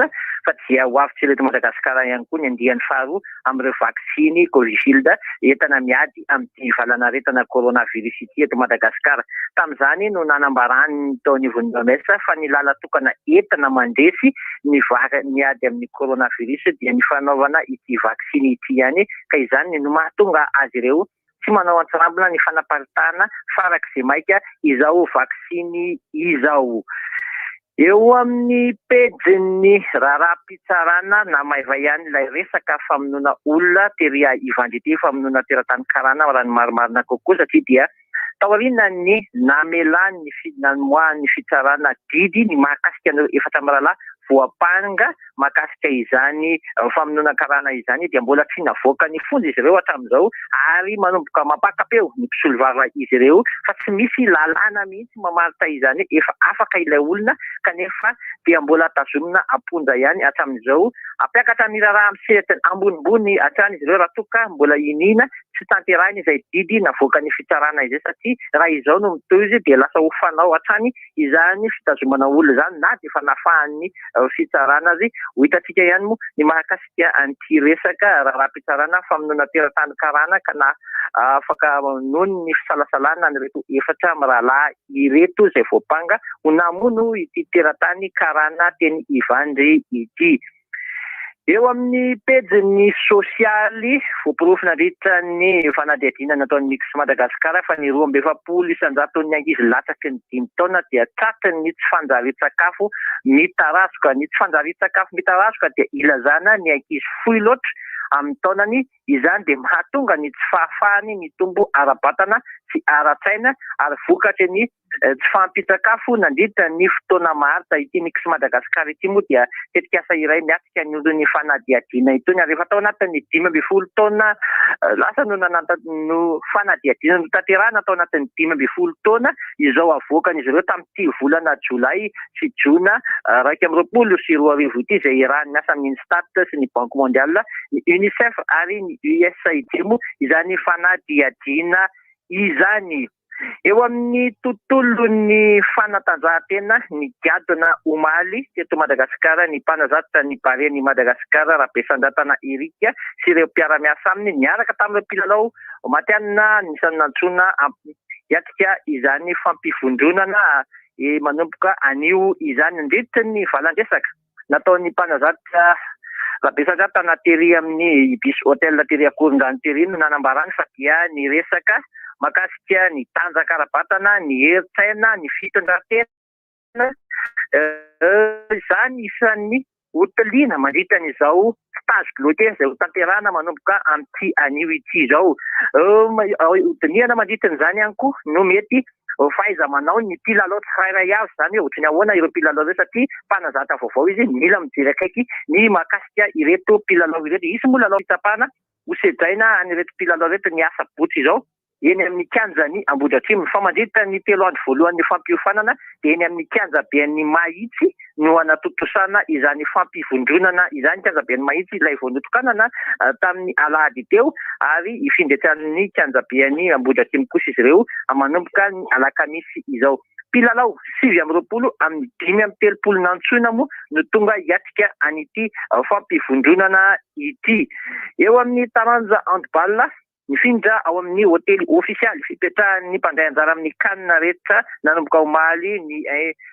fa dia ho avy tsy ela eto Madagasikara ihany koa ny andiany faharoa amin'ireo vaksiny Covishield entana miady amin'ity valanaretina coronavirus ity eto Madagasikara. Tamin'izany no nanambaran'ny teo anivon'ny OMS fa ny lalan-tokana entina mandresy ny ny ady amin'ny coronavirus dia ny fanaovana ity vaksiny ity ihany ka izany no mahatonga azy ireo Tsy manao antsirambina ny fanaparitahana farak'izay maika izao vaksiny izao. Eo amin'ny pejin'ny raharaham-pitsarana, namaivay ihany ilay resaka famonoana olona tery Ivandry ity, famonoana teratany karana raha ny marimarina kokoa satria dia taorian'ny namelan'ny namoahan'ny fitsarana didy ny mahakasika an'ireo efatra mirahalahy voampanga Mahakasika izany famonoana karana izany dia mbola tsy navoakan'ny fonja izy ireo hatramin'izao ary manomboka mampaka-peo ny mpisolovava izy ireo fa tsy misy lalàna mihitsy mamaritra izany hoe efa afaka ilay olona kanefa dia mbola tazomina am-ponja ihany hatramin'izao. Hampiakatra ny raharaha amin'ny sehatra ambonimbony hatrany izy ireo raha toa ka mbola iniana tsy tanterahina izay didy navoakan'ny fitsarana izay satria raha izao no mitohy izy dia lasa ho fanao hatrany izany fitazomana olona izany na dia efa nafahan'ny fitsarana azy. Ho hitantsika ihany moa ny mahakasika an'ity resaka raharaham-pitsarana famonoana teratany karana ka na afaka noho ny fisalasalana an'ireto efatra mirahalahy ireto izay voampanga ho namono ity teratany karana teny Ivandry ity. Eo amin'ny pejin'ny sosialy, voaporofo nandritra ny fanadihadiana nataon'ny Mix Madagascar fa ny 42 isan-jaton'ny ankizy latsaky ny dimy taona dia tratry ny tsy fanjarian-tsakafo mitarazoka. Ny tsy fanjarian-tsakafo mitarazoka dia ilazana ny ankizy fohy loatra amin'ny taonany, izany dia mahatonga ny tsy fahafahany mitombo ara-batana sy ara-tsaina ary vokatry ny Tsy fahampian-tsakafo nandritra ny fotoana maharitra. Ity Mix Madagascar ity moa dia tetikasa iray miatrika ny olon'ny fanadihadiana itony ary efa tao anatin'ny 15 taona lasa no no fanadihadiana notanterahina tao anatin'ny 15 taona izao avoakan'izy ireo tamin'ity volana jolay sy jona 2021 ity izay iarahan'ny miasa amin'ny Instat sy ny Banque Mondiale, ny Unicef ary ny USAID moa izany fanadihadiana izany. Eo amin'ny tontolon'ny fanatanjahantena, nigadona omaly teto Madagasikara ny mpanazatra ny Barean'i Madagasikara, Rabesandratana Eric sy ireo mpiara-miasa aminy niaraka tamin'ireo mpilalao matihanina anisan'ny nantsoina hiatrika izany fampivondronana manomboka anio izany. Nandritra ny valan-dresaka nataon'ny mpanazatra Rabesandratana tery amin'ny Ibis Hotel tery Ankorondrano tery no nanambarany fa dia niresaka mahakasika ny tanjaka ara-batana, ny herin-tsaina, ny fitondran-tena, izany isan'ny hotiliana mandritra an'izao stage bloqué izay hotanterahana manomboka amin'ity anio ity izao. Hodinihana mandritra izany ihany koa no mety fahaiza-manao ny mpilalao tsirairay avy, izany hoe ohatry ny ahoana ireo mpilalao ireo satria mpanazatra vaovao izy, mila mijery akaiky ny mahakasika ireto mpilalao ireto. Hisy moa lalao fitsapana hosedraina an'ireto mpilalao ireto ny asabotsy izao eny amin'ny kianjan'i Ambohidratrimo. Fa mandritra ny 3 andro voalohan'ny fampiofanana dia eny amin'ny kianjaben'i Mahitsy no hanatontosana izany fampivondronana izany. Kianjaben'i Mahitsy ilay vao notokanana tamin'ny alahady teo ary hifindra etsy amin'ny kianjaben'i Ambohidratrimo kosa izy ireo manomboka ny alakamisy izao. Mpilalao 29 amin'ny 35 nantsoina moa no tonga hiatrika an'ity fampivondronana ity. Eo amin'ny taranja handball. Nifindra ao amin'ny hotely ofisialy fipetrahan'ny mpandray anjara amin'ny Can rehetra nanomboka omaly ny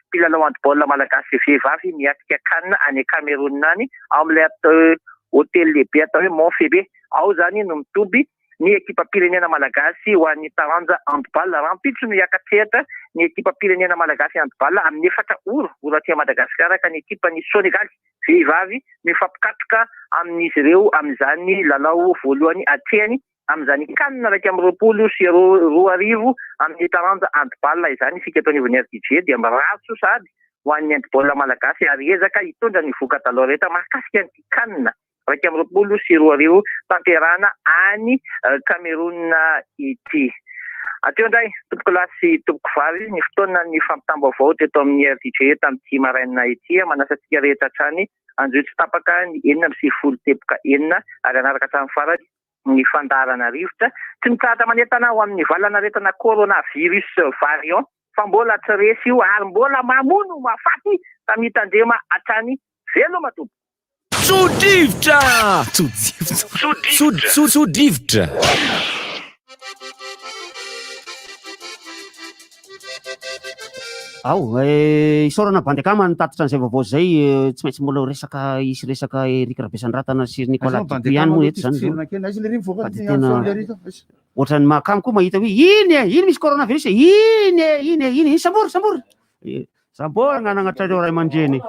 mpilalao handball malagasy vehivavy miatrika Can any Cameroun any, ao amin'ilay hotely lehibe atao hoe Mont Febe. Ao izany no mitoby ny ekipam-pirenena malagasy ho an'ny taranja handball. Rahampitso no hiaka-tsehatra ny ekipam-pirenena malagasy handball amin'ny 4 ora, ora aty Madagasikara, ka ny ekipan'i Senegaly vehivavy mifampikatroka amin'izy ireo amin'izany lalao voalohany atrehany amin'izany Can 2021 amin'ny taranja handball izany. Isika eto anivon'ny RDJ dia mirary soa sahady ho an'ny handball malagasy ary hiezaka hitondra ny voka-dalao rehetra mahakasika an'ity Can 2021 tanterahana any Cameroun ity. Hatreo indray tompokolahy sy tompokovavy ny fotoanan'ny fampitam-baovao teto amin'ny RDJ tamin'ity maraina ity. Manasa antsika rehetra hatrany hanjohy tsy tapaka ny 96.6 ary hanaraka hatramin'ny farany ny fandaharana rivotra tsy mitsahatra manentana ho amin'ny valan'aretina coronavirus variant fa mbola tsy resy io ary mbola mamono mahafaty ka mitandrema hatrany. Veloma tompoko. Tso-drivotra! Tso-drivotra! Tso-drivotra! Ao, eh, isaorana bandy akama nitatitra an'izay vaovao izay, eh, tsy maintsy mbola ho resaka hisy resaka Eric Rabesandratana sy Nicolas Dupuis ihany moa eto izany. Fa dia tena ohatran'ny mahakamo koa mahita hoe iny e, iny misy coronavirus e, iny e, iny e, iny, iny sambory, sambory. Eh, Sambory nananatra ireo ray aman-dreny.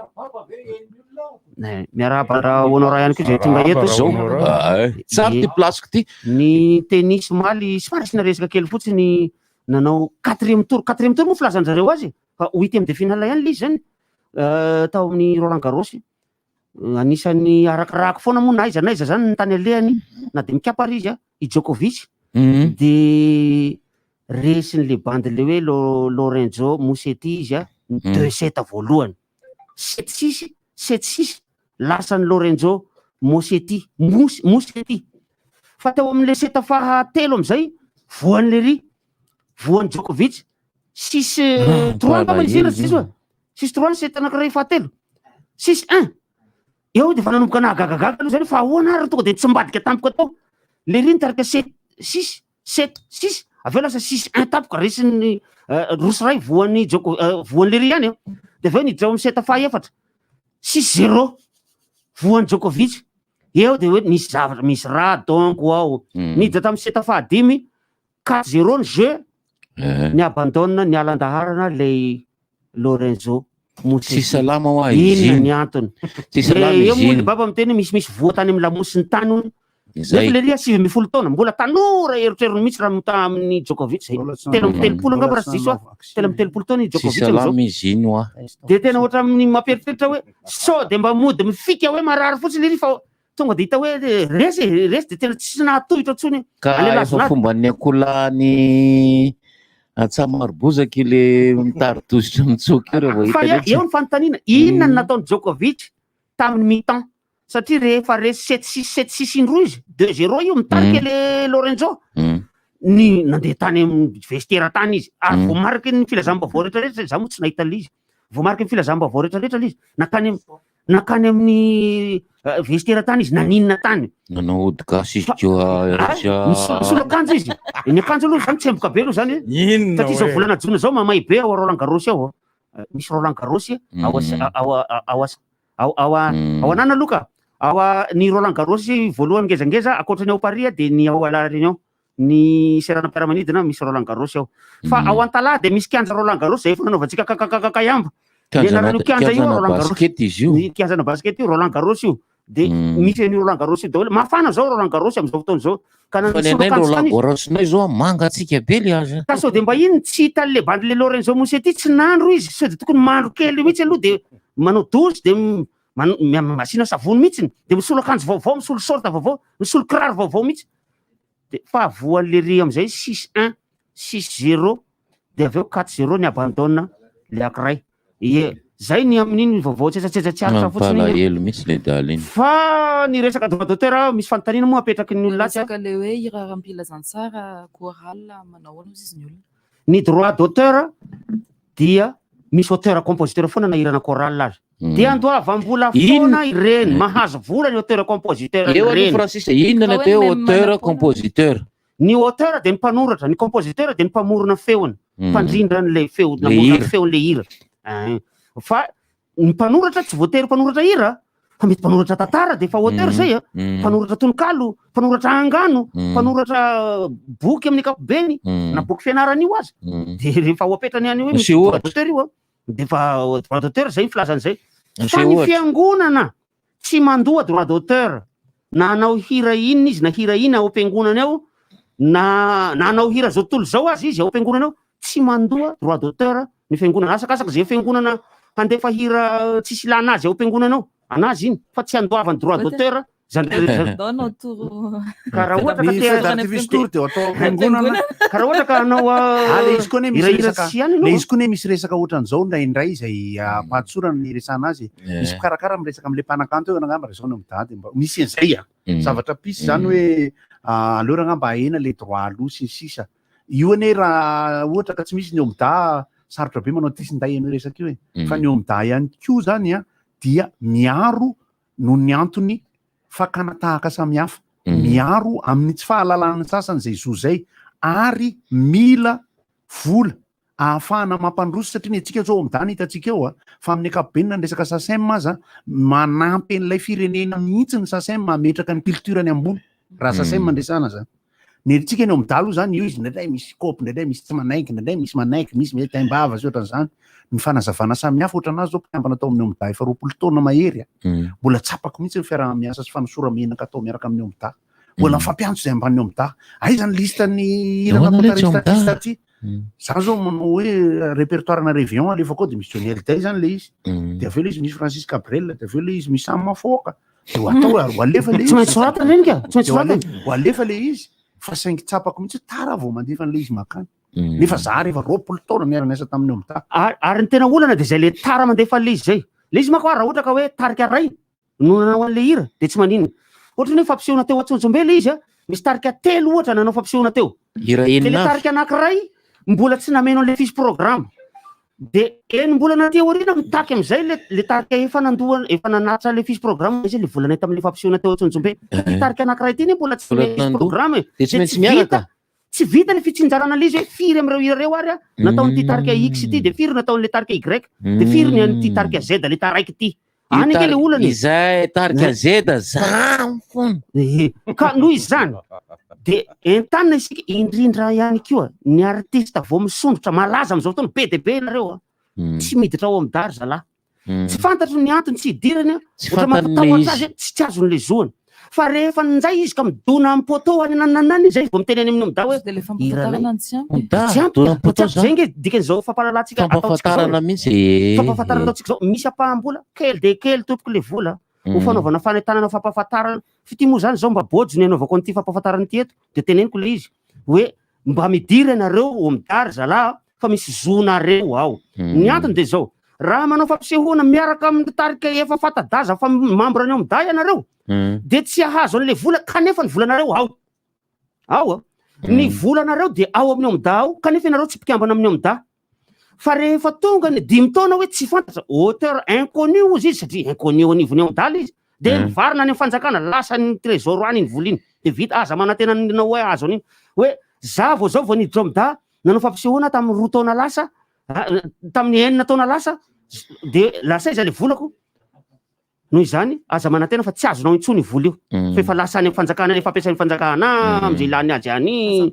Eh, Miarahaba ra Honora ihany koa izay tonga eto. Zao. Ah, eh. Tsara ty place-ko ty. Ny tennis omaly somary asiana resaka kely fotsiny nanao quatrième tour. Quatrième tour moa filazan-dry zareo azy fa huitième de finale ihany ilay izy zany eh, tao amin'ny Roland Garros. Anisan'ny arakarako foana moa na aiza na aiza zany ny tany alehany na dia mikapa ary izy i Djokovic de resin'le bandy le hoe Lorenzo Musetti izy ny deux set voalohany sept six sept six lasan'i Lorenzo Musetti Musetti fa teo amin'le set fahatelo amizay voan'le ry voan'i Djokovic six trois angamba izy iny raha tsy diso e. Six trois ny set anankiray fahatelo. Six un. Eo dia efa nanomboka nahagagagaga aloha zany fa ahoana ary tonga dia nitsimbadika tampoka tao. Lery nitarika sept six sept six avy eo lasa six un tampoka resin'ny roa sy iray voan'ny Djoko voan'ny Lery ihany an. Dia avy eo niditra ao amin'ny set fahaefatra. Six zéro voan'i Djokovic. Eo dia hoe misy zavatra misy raha donc ao. Niditra tamin'ny set fahadimy Quatre zéro ny jeu, ny abandonne niala an-daharana ilay Lorenzo Musetti. Tsy salama hoa izy Inona iny. ny antony? Tsy salama Eo izy moa iny. le baba miteny hoe misimisy voa tany amin'ny lamosiny tany hono. Izay. Nefa lery 19 taona, mbola tanora erotrerony mihitsy raha mitaha amin'i Djokovic izay. 33 angamba raha tsy diso aho. 33 taona i Tsy Djokovic amin'izao. salama izy iny hoa. Dia tena ohatran'ny mampieritreritra hoe sao dia mba mody mifika hoe marary fotsiny lery fa Tonga dia hita hoe resy e, resy dia tena tsy nahatohitra intsony. Ka Any efa Lazonady. fomban'ny akoholahy Antsamarobozaka ile mitari-dositra mitsoaka io raha vao Fa hita eo letsy. ny fanontaniana, inona no nataon'i Djokovic tamin'ny mi-temps? Satria rehefa resy sept six sept six indroa izy, deux zéro io mitarika le Lorenzo. Ny nandeha tany amin'ny vestiaire tany izy ary voamariky ny filazam-baovao rehetrarehetra, izaho moa tsy nahita an'ilay izy, voamariky ny filazam-baovao rehetrarehetra ilay izy, nankany Nankany amin'ny vestiaire tany izy, naninona tany? Nanao ody gasy izy koa ratsy a. Nisolo akanjo izy. Ny akanjo aloha zany tsemboka be aloha zany e. Inona Satria izao hoe? volana jona izao mamay be ao Roland Garros ao. Misy Roland Garros ao ao ao ao ao ao anana aloha ka. Ao ny Roland Garros voalohany ngezangeza ankoatra ny ao Paris dia ny ao La Réunion. Ny seranam-piaramanidina misy Roland Garros ao. Fa ao Antalaha dia misy kianja Roland Garros izay efa nanaovantsika kakakakakayamba. Ny anaran'io kianja io Kianjana Roland Garros. basket izy io. Ny kianjana basket io Roland Garros io. Dia misy an'io Roland Garros io daholo. Mafana izao Roland Garros amin'izao fotoana izao. Ka Fa na ny nisolo anay akanjo Roland tany izy. Garros-nay izao mangatsiaka be le aza. Ka sao dia mba iny tsy hitan'ilay bandy le Lorenzo Musetti tsy nandro izy. Sao dia tokony mandro kely mihitsy aloha dia manao douche dia asiana savony mihitsy dia misolo akanjo vaovao, misolo short vaovao, misolo kiraro vaovao mihitsy. De fa voan'ny lery amizay six un, six zero, de avy eo quatre zero ny abandonne le ankiray. Ie, zay ny amin'iny vaovao tsetsatsetsa tsy aritra fotsiny iny. Mampalahelo mihitsy le dala iny. Fa ny resaka droit d'auteur misy fanontaniana moa apetraky ny olona atsy a. Resaka le hoe hira ara-pilazantsara, chorale, manao ahoana ozy izy ny olona? Ny droit d'auteur dia misy auteur compositeur foana na hirana chorale aza. Dia andoavam-bola foana ireny, mahazo vola ny auteur compositeur Eo aloha ireny. Francis, inona ny atao hoe auteur compositeur? Ny auteur dia ny mpanoratra, ny compositeur dia ny mpamorona feony, mpandrindra an'ilay feo, Le namorona ny hira. feon'ilay hira. Ein. Fa ny mpanoratra tsy voatery mpanoratra hira, fa mety mpanoratra tantara dia efa auteur zay a, mpanoratra tononkalo, mpanoratra angano, mpanoratra boky amin'ny ankapobeny, na boky fianarana io aza, dia rehefa ao apetrany ihany hoe misy Asio droit ohatra. d'auteur io a, dia efa droit d'auteur zay ny filazana izay. Fa Asio ny ohatra. fiangonana tsy mandoa droit d'auteur na hanao hira inona izy na hira inona ao am-piangonana ao na na hanao hira zao tontolo izao aza izy ao am-piangonana ao tsy mandoa droit d'auteur ny fiangonana asakasaka izay fiangonana handefa hira tsisy ilana azy ao am-piangonana ao anazy iny fa tsy andoavany droit d'auteur zany Ndao hanao toro. Ka raha ohatra ka Ny te feu d'artifice tour dia atao am-piangonana. Ka raha ohatra ka hanao Ah, le izy koa ne misy hirahira resaka tsy ihany le ianao. izy koa ne misy resaka ohatran'izao indraindray izay ampahatsorana ny iresahana azy. Misy mpikarakara miresaka amin'ilay mpanakanto eo angamba raha izao no midady mba misy an'izay a. Zavatra pisy izany hoe aleo raha angamba ahena le droit aloha sy ny sisa. Io anie raha ohatra ka tsy misy ny OMDA sarotra be manao tisinday an'io resaka io e. Fa ny OMDA ihany koa zany a dia miaro noho ny antony fakana tahaka samihafa, miaro amin'ny tsy fahalalan'ny sasany izay zo izay ary mila vola ahafahana mampandroso satria ny antsika zao OMDA ny hitantsika eo a, fa amin'ny ankapobeny na ny resaka SACEM aza manampy an'ilay firenena mihitsy ny SACEM mametraka ny culture-ny ambony raha SACEM no resahana zany. Ny antsika ny OMDA aloha zany io izy indraindray misy kopy, indraindray misy tsy manaiky, indraindray misy manaiky, misy mety taim-bava sy ohatran'izany. Ny fanazavana samihafa ohatranazy zao mpikambana tao amin'ny OMDA efa 20 taona mahery a. Mbola tsapako mihitsy ny fiaraha-miasa sy fanosora-menaka atao miaraka amin'ny OMDA. Mbola mifampiantso izay ambanin'ny OMDA. Aiza ny liste ny hira Ahoana natao ilay tsy tarehy OMDA? taty taty? Za zao manao hoe répertoire na Réveillon alefako ao dia misy Johnny Hallyday zany le izy. Dia avy eo le izy misy Francis Cabrel, dia avy eo le izy misy Sam Mafoka. Dia ho atao ary ho alefa le izy. Tsy maintsy soratana ireny ka, tsy maintsy Dia ho soratana. alefa, ho alefa le izy fa saingy tsapako mihitsy hoe tara vao mandefa an'ilay izy makany. Nefa za rehefa 20 taona niara-niasa tamin'ny OMDA. Ary ary ny tena olana dia izay le tara mandefa an'ilay izy izay. Le izy manko ary raha ohatra ka hoe tarika iray no nanao an'ilay hira dia tsy maninona. Ohatra ny hoe fampisehoana teo Antsonjombe ilay izy a, misy tarika telo ohatra nanao fampisehoana teo. Hira Dia le enina avy. tarika anankiray mbola tsy nameno an'ilay fiche programme. Dia enim-bolana aty aoriana mitaky amin'izay le le tarika efa nandoa efa nanatitra le fiche programme izy le volanay tamin'le fampisehoana teo Antsonjombe. Fa ty tarika anankiray ity ne mbola tsy Mbola nomena fiche nandoa. programme e. Dia tsy Dia maintsy tsy miaraka. vita tsy vita ny fitsinjarana an'ilay izy hoe firy amin'ireo hira ireo ary a nataon'ity tarika X ity dia firy nataon'ilay tarika Y dia firy ny an'ity tarika Z le taraiky ity. Any ange le olana e. Izay tarika Z zany foana. Ehe. Ka noho izany dia entanina isika indrindra ihany koa ny artista vao misondrotra malaza amin'izao fotoana be dia be ianareo a. Tsy miditra ao amin'ny dar zalahy. Tsy fantatro ny antony tsy hidirany a. Tsy Ohatra fantany mampatahotra le izy. azy tsy tsy azony le zoany. Fa rehefa njay izy ka midona amin'ny poteau any nananana izay vao miteny any amin'ny OMDA hoe Dia le hiranay. fampahafantarana no tsy ampy. OMDA, Tsy ampy, dona amin'ny tsy poteau ampy. Zay nge dikan'izao fampahalalantsika ataontsika izao e. Fampahafantarana mihitsy e. Fampahafantarana ataontsika izao, misy ampaham-bola, kely dia kely tompoko le vola, ho fanaovana fanentanana fampahafantarana. F'ity moa izany izao mba bôjo ny anaovako an'ity fampahafantarana ity eto, dia teneniko le izy hoe mba midira ianareo OMDA ry zalahy a, fa misy zonareo ao. Ny antony dia izao, raha manao fampisehoana miaraka amin'ny tarika efa fanta-daza fa membre ny OMDA ianareo, dia tsy hahazo an'ilay vola kanefa ny volanareo ao. Ao a. Ny volanareo dia ao amin'ny OMDA ao kanefa ianareo tsy mpikambana amin'ny OMDA. Fa rehefa tonga ny dimy taona hoe tsy fantatra, auteur inconnu hozy izy satria inconnu eo anivon'ny OMDA ilay izy, dia mivarina any amin'ny fanjakana, lasa ny trésor any iny vola iny. Dia vita, aza manantena anao hoe hahazo an'iny. Hoe za vao zao vao niditra OMDA, nanao fampisehoana tamin'ny roa taona lasa, tamin'ny enina taona lasa, dia lasa aiza ilay volako? Noho izany, aza manantena fa tsy azonao intsony io vola io, fa efa lasa any amin'ny fanjakana any, efa ampiasain'ny fanjakana amin'izay ilany azy any.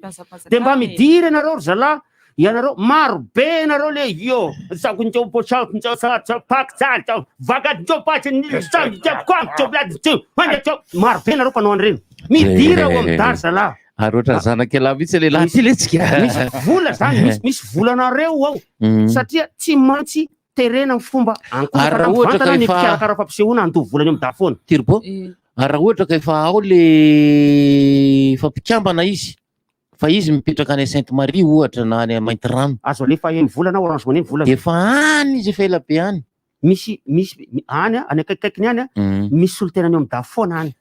Dia mba midira ianareo ry zalahy, ianareo maro be ianareo le io, maro be ianareo mpanao an'ireny. Midira ao amin'ny dar zalahy. Ary ohatran'ny zanak'ialahy mihitsy lehilahy ity letsika. Misy vola zany, misy misy volanareo ao, satria tsy maintsy Terena amin'ny fomba Ary raha ankolaka ohatra ka mivantana ny efa mpikarakara fampisehoana handoa volany amin'ny dafoana. Turbo, ary raha ohatra ka efa ao le efa mpikambana izy, fa izy mipetraka any Sainte Marie ohatra na any Maintirano. Azo alefa eny volana Orange Money ny volana. Efa any izy efa ela be any. Misy misy any any akaikikaikiny any misy solontenany eo amin'ny dafoana any.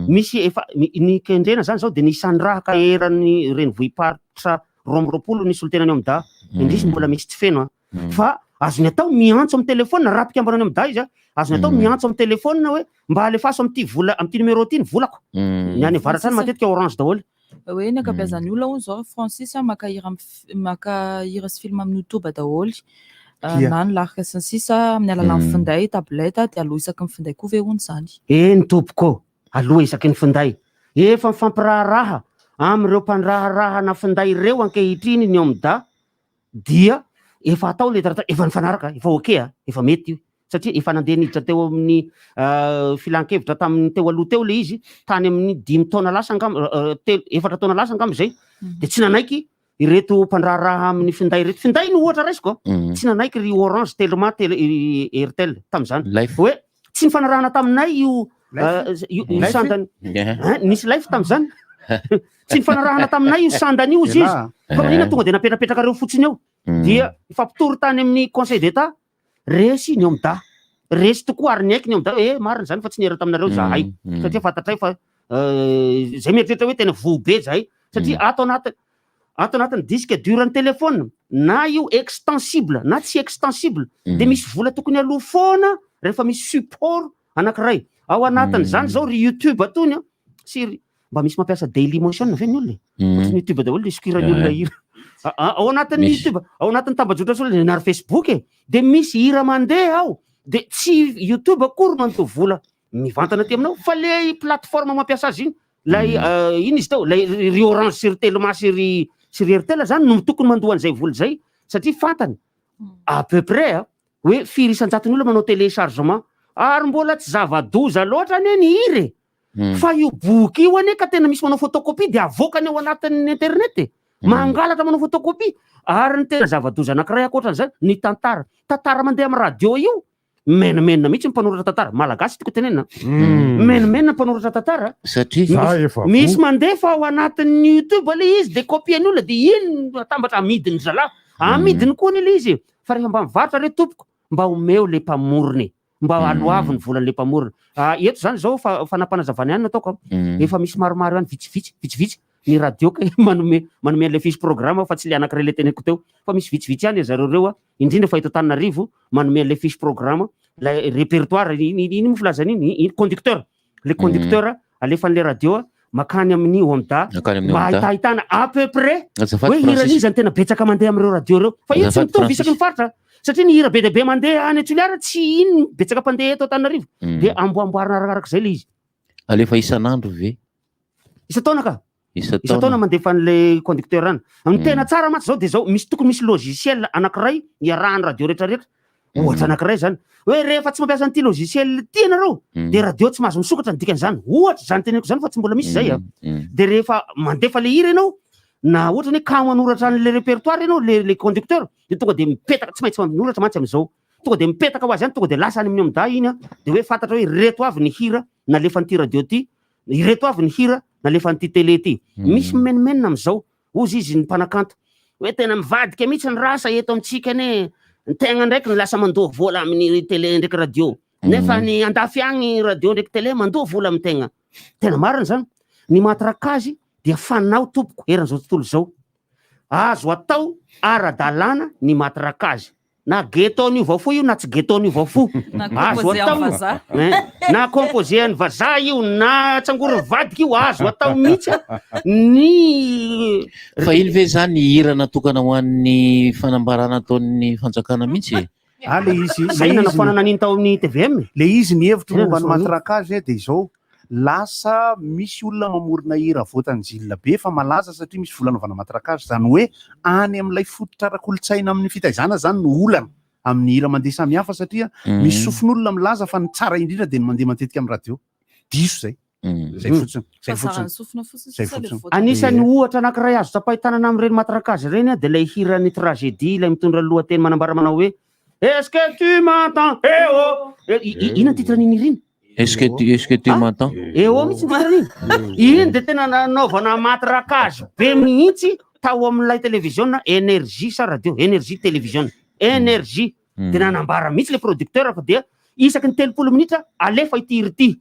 Misy efa ny kendrena zany zao dia ny isan'ny rahaka eran'ny renivohi-paritra 22 ny solontenany eo amin'ny da. Indrisy mbola misy tsy feno an. Fa azony atao miantso amin'ny téléphone raha mpikambana any amin'ny da izy a, azony atao miantso amin'ny téléphone hoe mba alefaso amin'ity vola amin'ity numéro ity ny volako. Ny any avaratra any matetika orange daholo. Hoe ny ankabeazan'ny olona hono izao Francis maka hira amin'ny maka hira sy film amin'ny youtube daholo. Na ny larika sy ny sisa amin'ny alalan'ny finday, tablette, dia aloha isaky ny finday koa ve hono izany? Eny tompoko, aloha isaky ny finday. Efa mifampiraharaha amin'ireo mpandraharahana finday ireo ankehitriny ny OMDA dia efa atao ilay taratasy, efa nifanaraka, efa ok a, efa mety io satria efa nandeha niditra teo amin'ny filan-kevitra tamin'ny teo aloha teo ilay izy tany amin'ny dimy taona lasa angamba, telo, efatra taona lasa angamba izay, dia tsy nanaiky ireto mpandraharaha amin'ny finday ireto, finday no ohatra raisiko a, tsy nanaiky ry Orange, Telma, Tele, Airtel tamin'izany hoe tsy nifanarahana taminay io io io sandany, hein, nisy life tamin'izany, tsy nifanarahana taminay io sandany io hozy izy, fa maninona tonga dia napetrapetrakareo fotsiny eo, dia nifampitory tany amin'ny conseil d'état, resy ny OMDA, resy tokoa ary niaiky ny OMDA hoe eh, marina izany fa tsy niera taminareo zahay, satria fantatray fa zay mieritreritra hoe tena voa be zahay, satria ato anaty ato anatin'ny disque dur ny téléphone na io extensible na tsy extensible de misy vola tokony aloha foana rehefa misy support anankiray ao anatin'izany zao ry youtube atony a sy ry mba misy mampiasa daily motion ve ny olona e ohatry ny youtube daholo le sokiran'ny olona hira ao anatin'ny youtube ao anatin'ny tambajotra sosialy na ry facebook e de misy hira mandeha ao de tsy youtube akory mandoa vola mivantana aty aminao fa le plateforme mampiasa azy iny Lay ino izy teo, lay ry Orange sy ry Telma sy ry sy ry Airtel zany no tokony mandoa an'izay vola izay satria fantany à peu près a hoe firy isan-jaton'ny olona manao téléchargement ary mbola tsy zava-doza loatra anie ny hira e fa io boky io anie ka tena misy manao photocopie dia avoakany ao anatin'ny internet e mangalatra manao photocopie ary ny tena zava-doza anankiray ankoatran'izay ny tantara tantara mandeha amin'ny radio io Menomenona mihitsy ny mpanoratra tantara malagasy tiako tenenina. Menomenona ny mpanoratra tantara. Satria Za efa misy mandefa ao anatin'ny YouTube le izy de copier-ny olona de iny no atambatra amidiny zalahy. Amidiny koa anie le izy e. Fa rehefa mba mivarotra re tompoko mba omeo le mpamorona e. Mba aloavy ny volan'le mpamorona. Ah, eto zany zao fa fanampanazavana ihany no ataoko a. Efa misy maromaro ihany vitsivitsy vitsivitsy ny radio kay manome manome an'le fiche programme fa tsy le anankiray le teneniko teo fa misy vitsivitsy ihany zareo reo a. indrindra fa eto Antananarivo, manome an'ilay fiche programme, ilay répertoire, iny iny moa filazana iny, iny conducteur, le conducteur alefan'ilay radio makany amin'ny OMDA, Makany amin'ny mba OMDA. ahitahitana à peu près Azafady, hoe Francis. hiran'iza no tena betsaka mandeha amin'ireo radio ireo. Fa io tsy Azafady, mitovy isaky ny Francis. faritra, satria ny hira be dia be mandeha any Toliara tsy iny no betsaka mpandeha eto Antananarivo, dia amboamboarina arakarak'izay ilay izy. Alefa isan'andro ve? Isan-taona ka. Isan-taona. Isan-taona mandefa an'ilay conducteur any. Ny tena tsara mantsy zao dia zao, misy tokony misy logiciel anankiray iarahan'ny radio rehetrarehetra. Ohatra anankiray zany. Hoe rehefa tsy mampiasa an'ity logiciel ity ianareo, dia radio tsy mahazo misokatra ny dikan'izany. Ohatra izany teneniko izany fa tsy mbola misy izay a. Dia rehefa mandefa le hira ianao, na ohatra ny hoe ka manoratra an'ilay répertoire ianao, le le conducteur, dia tonga dia mipetaka, tsy maintsy manoratra mantsy amin'izao. Tonga dia mipetaka ho azy any, tonga dia lasa any amin'ny OMDA iny a, dia hoe fantatra hoe ireto avy ny hira nalefan'ity radio ity, Ireto avy ny hira nalefan'ity télé ity. Misy mimenomenona amin'izao, hozy izy ny mpanakanto, hoe tena mivadika mihitsy ny rasa eto amintsika anie, ny tegna ndraiky no lasa mandoa vola amin'ny télé ndraiky radio, nefa ny andafy agny radio ndraiky télé mandoa vola amin'ny tegna. Tena marina izany. Ny matrakazy dia fanao tompoko eran'izao tontolo izao. Azo atao ara-dalàna ny matrakazy. Na ghetto niova fo io na tsy ghetto niova fo. Na Azo composé atao an'ny io. vazaha. Eh, na composé an'ny vazaha io na tsangorin'ny vadika io azo atao mihitsy a. Ny Fa iny ve zany hira natokana ho an'ny fanambarana ataon'ny fanjakana mihitsy e? Ah, le izy, Zay le izy nanafoanana an'iny tao amin'ny TVM. Le izy ny hevitro Zay momba ny nanafoanana an'iny. matraquage dia izao, lasa misy olona mamorona hira voatanjila be fa malaza satria misy vola anaovana matraquage, izany hoe any amin'ilay fototra ara-kolontsaina amin'ny fitaizana izany no olana amin'ny hira mandeha samihafa satria misy sofin'olona milaza fa ny tsara indrindra dia ny mandeha matetika amin'ny radio. Diso izay. Izay fotsiny. Izay Fahazaran'ny fotsiny. sofina fotsiny Izay sisa le fotsiny. voatany. Anisan'ny ohatra anankiray azo tsapain-tanana amin'ireny matraquage ireny dia ilay hiran'ny tragédie ilay mitondra ny lohateny manambara manao hoe Est-ce que tu m'entends? Eh oh! Eh, inona ny titre an'iny hira iny? Est-ce que tu, est-ce que tu m'entends? Eh oh mihitsy ny titre an'iny. Iny dia tena nanaovana matraquage be mihitsy tao amin'ilay télévision Énergie sa radio? Énergie télévision. Énergie. Dia nanambara mihitsy ilay producteur fa dia isaky ny 30 minitra alefa ity hira ity.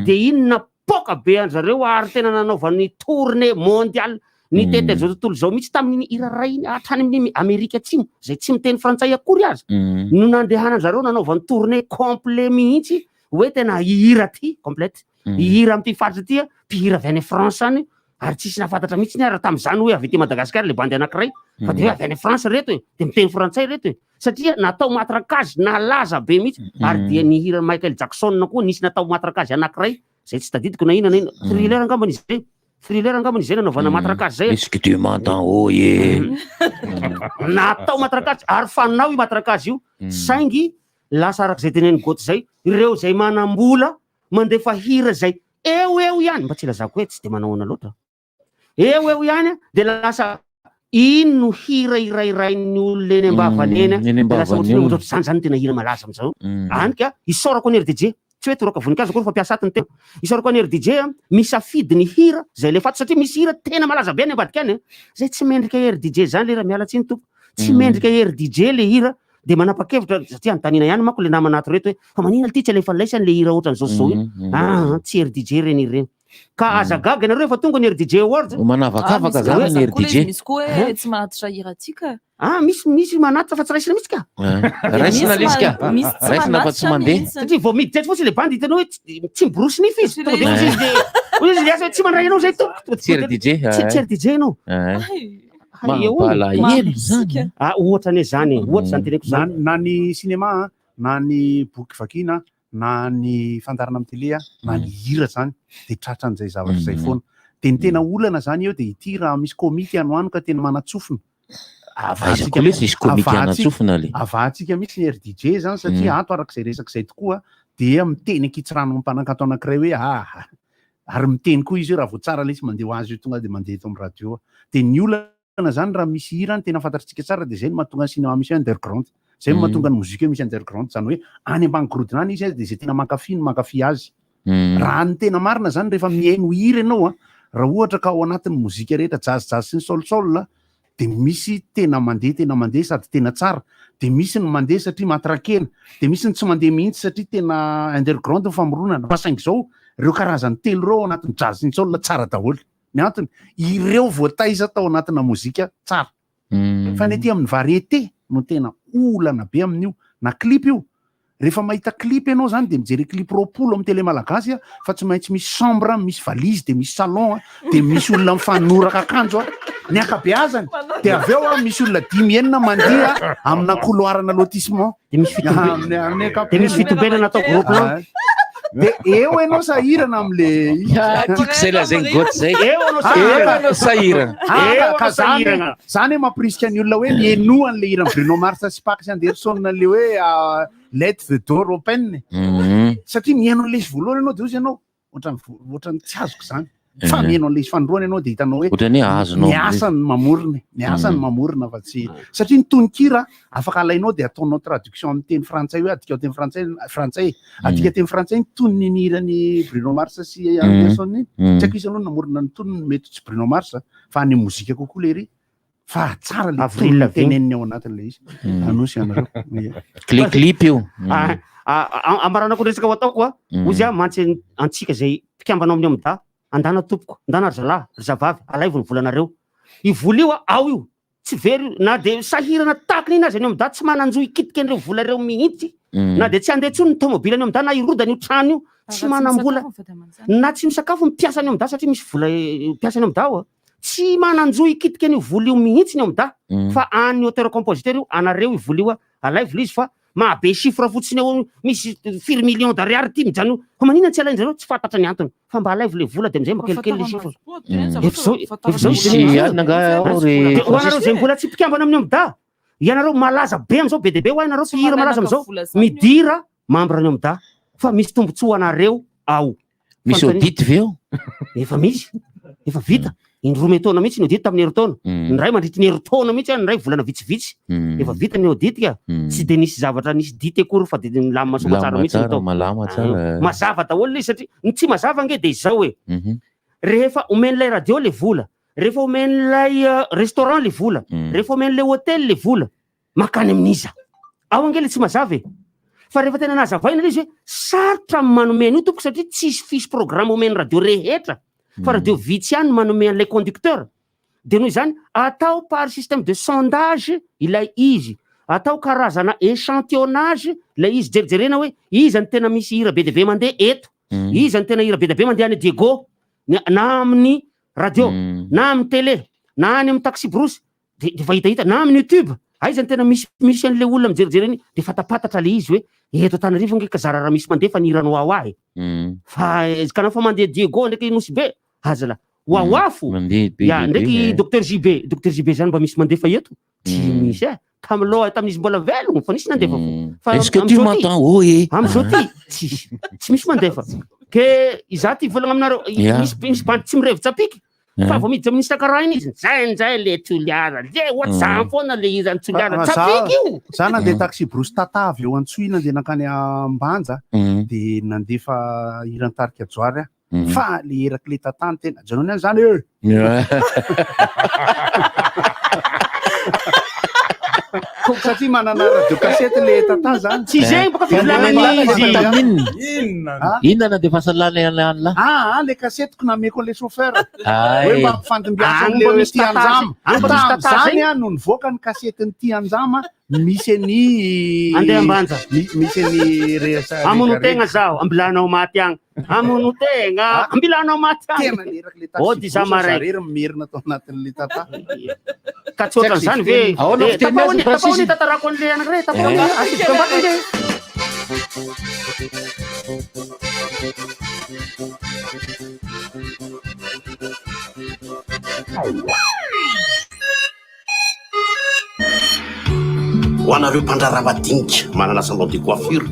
Dia iny napoaka be an-dry zareo ary tena nanaovany tournée mondiale nitety an'izao tontolo izao mihitsy tamin'iny hira iray iny hatrany amin'ny Amerika Atsimo izay tsy miteny frantsay akory aza no nandehanan-dry zareo nanaovany tournée complet mihitsy hoe tena hihira aty complète hihira amin'ity faritra ity mpihira avy any France any. Ary tsisy nahafantatra mihitsy ny ary tamin'izany hoe avy aty Madagasikara le bandy anankiray fa de hoe avy any France reto e, de miteny frantsay reto e. Satria natao matraquage nalaza be mihitsy ary dia ny hiran'i Michael Jackson koa nisy natao matraquage anankiray zay tsy tadidiko na inona na inona, thriller angambany izy zay, thriller angambany izy zay nanaovana matraquage zay. Est-ce que tu m'entends oh ye. Natao matraquage ary fanao io matraquage io saingy lasa arak'izay tenenin'i Goty zay, ireo zay manam-bola mandefa hira zay eo eo ihany, mba tsy ilazako hoe tsy de manahoana loatra, eo eo ihany de lasa iny no hira irairain'ny olona eny am-bavany eny, Eny de lasa am-bavany ohatran'ny hoe eny. ohatr'izany zany no tena hira malaza amin'izao, hany ka isaorako an'i RDJ, tsy hoe toraka voninkazo akory fa mpiasa ato ny tena, isaorako an'i RDJ a, misafidy ny hira zay alefa ato satria misy hira tena malaza be any ambadika any a, zay tsy mendrika RDJ zany le hira, miala tsiny tompoko, tsy mendrika RDJ le hira, de manapa-kevitra satria anontaniana ihany manko le namana ato reto hoe fa maninona ity tsy alefa laisany le hira ohatran'izao sy zao io ah tsy RDJ reny hira reny ka aza gaga ianareo efa tonga ny RDJ Awards Manavakavaka Ah, zany misy ny koa RDJ. Misy koa hoe tsy manatitra hira atsika. Ah misy misy manatitra fa tsy raisina mihitsy ka. Raisina Misy lesy ka. ma- misy tsy Raisina fa tsy manatitra mandeha. mihitsy. Satria vao miditra eto fotsiny le bandy hitanao hoe tsy miborosy nify izy. Tonga de Eh. hoy izy de hoy izy le asa hoe tsy mandray anao zay tompoko. Tsy RDJ. Tsy tsy RDJ ianao. Mampalahelo zany. Ah ohatra anie zany e, ohatra zany teneko Na, zany. na ny cinéma a, na ny boky vakiana, na ny fandaharana amin'ny télé a, na ny hira zany de tratran'izay zavatra izay foana. De ny tena olana zany eo de ity raha misy komity any ho any ka tena manatsofina. Aiza koa lesy misy komity anatsofina le. Avahantsika mihitsy ny RDJ zany satria ato arak'izay resaka izay tokoa dia miteny ankitsirano amin'ny mpanakanto anankiray hoe ah ary miteny koa izy hoe raha vao tsara lesy mandeha ho azy io tonga de mandeha eto amin'ny radio. De ny olana zany raha misy hira ny tena fantatritsika tsara de zay no mahatonga ny cinéma misy underground. Zay no mahatonga ny mozika misy underground zany hoe any ambany gorodona any izy de zay tena mankafy no mankafy azy. Raha ny tena marina zany rehefa mihaino hira ianao a, raha ohatra ka ao anatin'ny mozika rehetra jazz jazz sy ny sol sol de misy tena mandeha tena mandeha sady tena tsara, de misy ny mandeha satria matrakena, de misy ny tsy mandeha mihitsy satria tena underground ny famoronana, fa saingy zao ireo karazany telo ireo ao anatin'ny jazz sy ny sol tsara daholo. Ny antony, ireo voataiza tao anatina mozika tsara. Fa ny aty amin'ny variété no tena olana be amin'io, na clip io. Rehefa mahita clip ianao zany de mijere clip 20 amin'ny télé malagasy a, fa tsy maintsy misy chambre, misy valise, de misy salon a, de misy olona mifanoraka akanjo a, ny ankabeazany. De avy eo a misy olona dimy enina mandeha amina couloir-na lotissement. De misy Amin'ny fitombe- de misy fitombenana atao gros plan. Ah. De eo ianao sahirana am'le Ah, tiako zay lazain'i Goty zay. Eo anao Ah, Eo anao sahirana. Ah, Eo ka anao zany sahirana. zany hoe mampirisika ny olona hoe mihainoa an'le hiran'i Bruno Mars sy Pax Anderson le hoe ah, Let the door open. Satria mihaino an'le izy voalohany ianao de hozy ianao ohatran'ny vo- ohatran'ny tsy azoko zany. Fa mihaino an'le izy fanindroany ianao de hitanao hoe Ohatran'ny hoe azonao miasa ny mamorona, miasa ny mamorona fa tsy satria ny tononkira afaka alainao de ataonao traduction amin'ny teny frantsay hoe adikao teny frantsay frantsay adika teny frantsay ny tonony ny hiran'i Bruno Mars sy Anderson iny. Tsy haiko izy aloha namorona ny tonony mety tsy Bruno Mars fa any mozika kokoa le ry fa tsara le Avril tonony Lavigne. teneniny ao anatin'le izy. Anosy ianareo. Ie. Cli- Clip io. Ah, ah, ah, amaranako ny resaka ho ataoko a, hozy aho mantsy antsika izay mpikambana ao amin'ny OMDA, andana tompoko, andana ry zalahy, ry zavavy, alaivo ny volanareo. Io vola io a, ao io, tsy very io, na dia sahirana tahaka ny inona aza ny OMDA tsy manan-jo hikitika an'ireo vola ireo mihitsy, na dia tsy handeha intsony ny tômôbila ny OMDA na hirodana io trano io, tsy manam-bola, na tsy misakafo ny mpiasa ny OMDA satria misy vola mpiasa ny OMDA ao a, tsy manan-jo hikitika an'io vola io mihitsy ny OMDA, fa an'ny auteur compositeur io, anareo io vola io a, alaivo ilay izy fa Mahabe chiffre fotsiny eo misy firy millions d'ariary ity mijanona fa maninona tsy alain-dry zareo tsy fantatra ny antony fa mba alaivo le vola de amizay mba kelikely le chiffre efa zao efa zao Misy alina angaha ao ry De ho anareo zay mbola tsy mpikambana amin'ny OMDA ianareo malaza be amizao be dia be ho ianareo mpihira malaza amizao midira membre ny OMDA fa misy tombotsoa anareo ao Misy audit ve ao? Efa misy, efa vita. Indroa metaona mihitsy ny audit tamin'ny herintaona. Ny iray mandritry ny herintaona mihitsy, ny iray volana vitsivitsy. Efa vita ny audit ka. Tsy dia nisy zavatra nisy dite akory fa dia nilamina soamantsara mihitsy ny tao. Malama tsara. Mazava daholo ilay izy satria ny tsy mazava ange dia izao e. Rehefa omen'ilay radio ilay vola, rehefa omen'ilay restaurant ilay vola, rehefa omen'ilay hôtel ilay vola, Mankany amin'iza? Ao ange le tsy mazava e! Fa rehefa tena nazavaina le izy hoe sarotra ny manome an'io tompoko satria tsisy fiche programme omen'ny radio rehetra fa radio vitsy ihany no manome an'ilay conducteur. Dia noho izany atao par système de sondage ilay izy, atao karazana échantillonnage ilay izy, jerijerena hoe iza no tena misy hira be dia be mandeha eto, iza no tena hira be dia be mandeha any Diego, na amin'ny. radio, na amin'ny télé, na any amin'ny taxi brousse, de de efa hitahita, na amin'ny youtube, aiza ny tena misy misy an'le olona mijerijery an'iny, de fatapatatra le izy hoe eto Antananarivo ange ka zara raha misy mandefa ny hiran'i Wawa e. Fa izy ka fa mandeha Diego ndraiky Nosy Be, aza la. Wawa fo. Mandeha be Ya, dia be, ndraiky eh. Docteur JB, Docteur JB zany mba misy mandefa eto? Tsy misy e. Tamin'ny tamin'izy mbola velogno fa nisy nandefa fo. Fa Est-ce que tu am'zao ty- m'entends? Oh, eh. Am'zao ty tsisy, tsy misy mandefa. Ke izaho ty volagna aminareo, Ya. misy misy bandy tsy mirevy tsapiky. Fa vao miditra amin'ny Instagram iny izy, njay njay le Toliara, le ohatr'izany foana le hiran'i Toliara, tsapiky io. Za nandeha taxi brousse tata avy eo Antsohihy nandeha nankany Ambanja de nandefa hiran'ny tarika Johary aho. Fa le eraky le tata no tena ajanony any zany e. Satria manana radio cassette le tata zany. Tsy zegny boka fivolanana izy. Inona? Inona nandefasana lany any any lahy? Ah, ah, le cassetteko nameko an'le chauffeur. Ay. Hoe mba ampifandimbiasana Any le mba misy Tia tata Anjama. zay. Any mba misy tata Tamin'izany zay. ah, no nivoaka ny cassetten'ny Tia Anjama misy an'i Andeha Ambanja. Misy an'i resa. Hamono tegna zaho, ambilanao maty agny. Hamono tegna, ambilanao maty agny. Tena leraka le taxi Ody za brousse, maray. zarery merina tao anatin'le tata. Ka tsy ohatran'izany ve? Ahoana Eh, fiteny tapao azy, ny- tapao ny Francis? tantarako an'le anankiray, tapao ny- Eh. asio ambany le. Ho anareo mpandraharaha madinika manana salon de coiffure,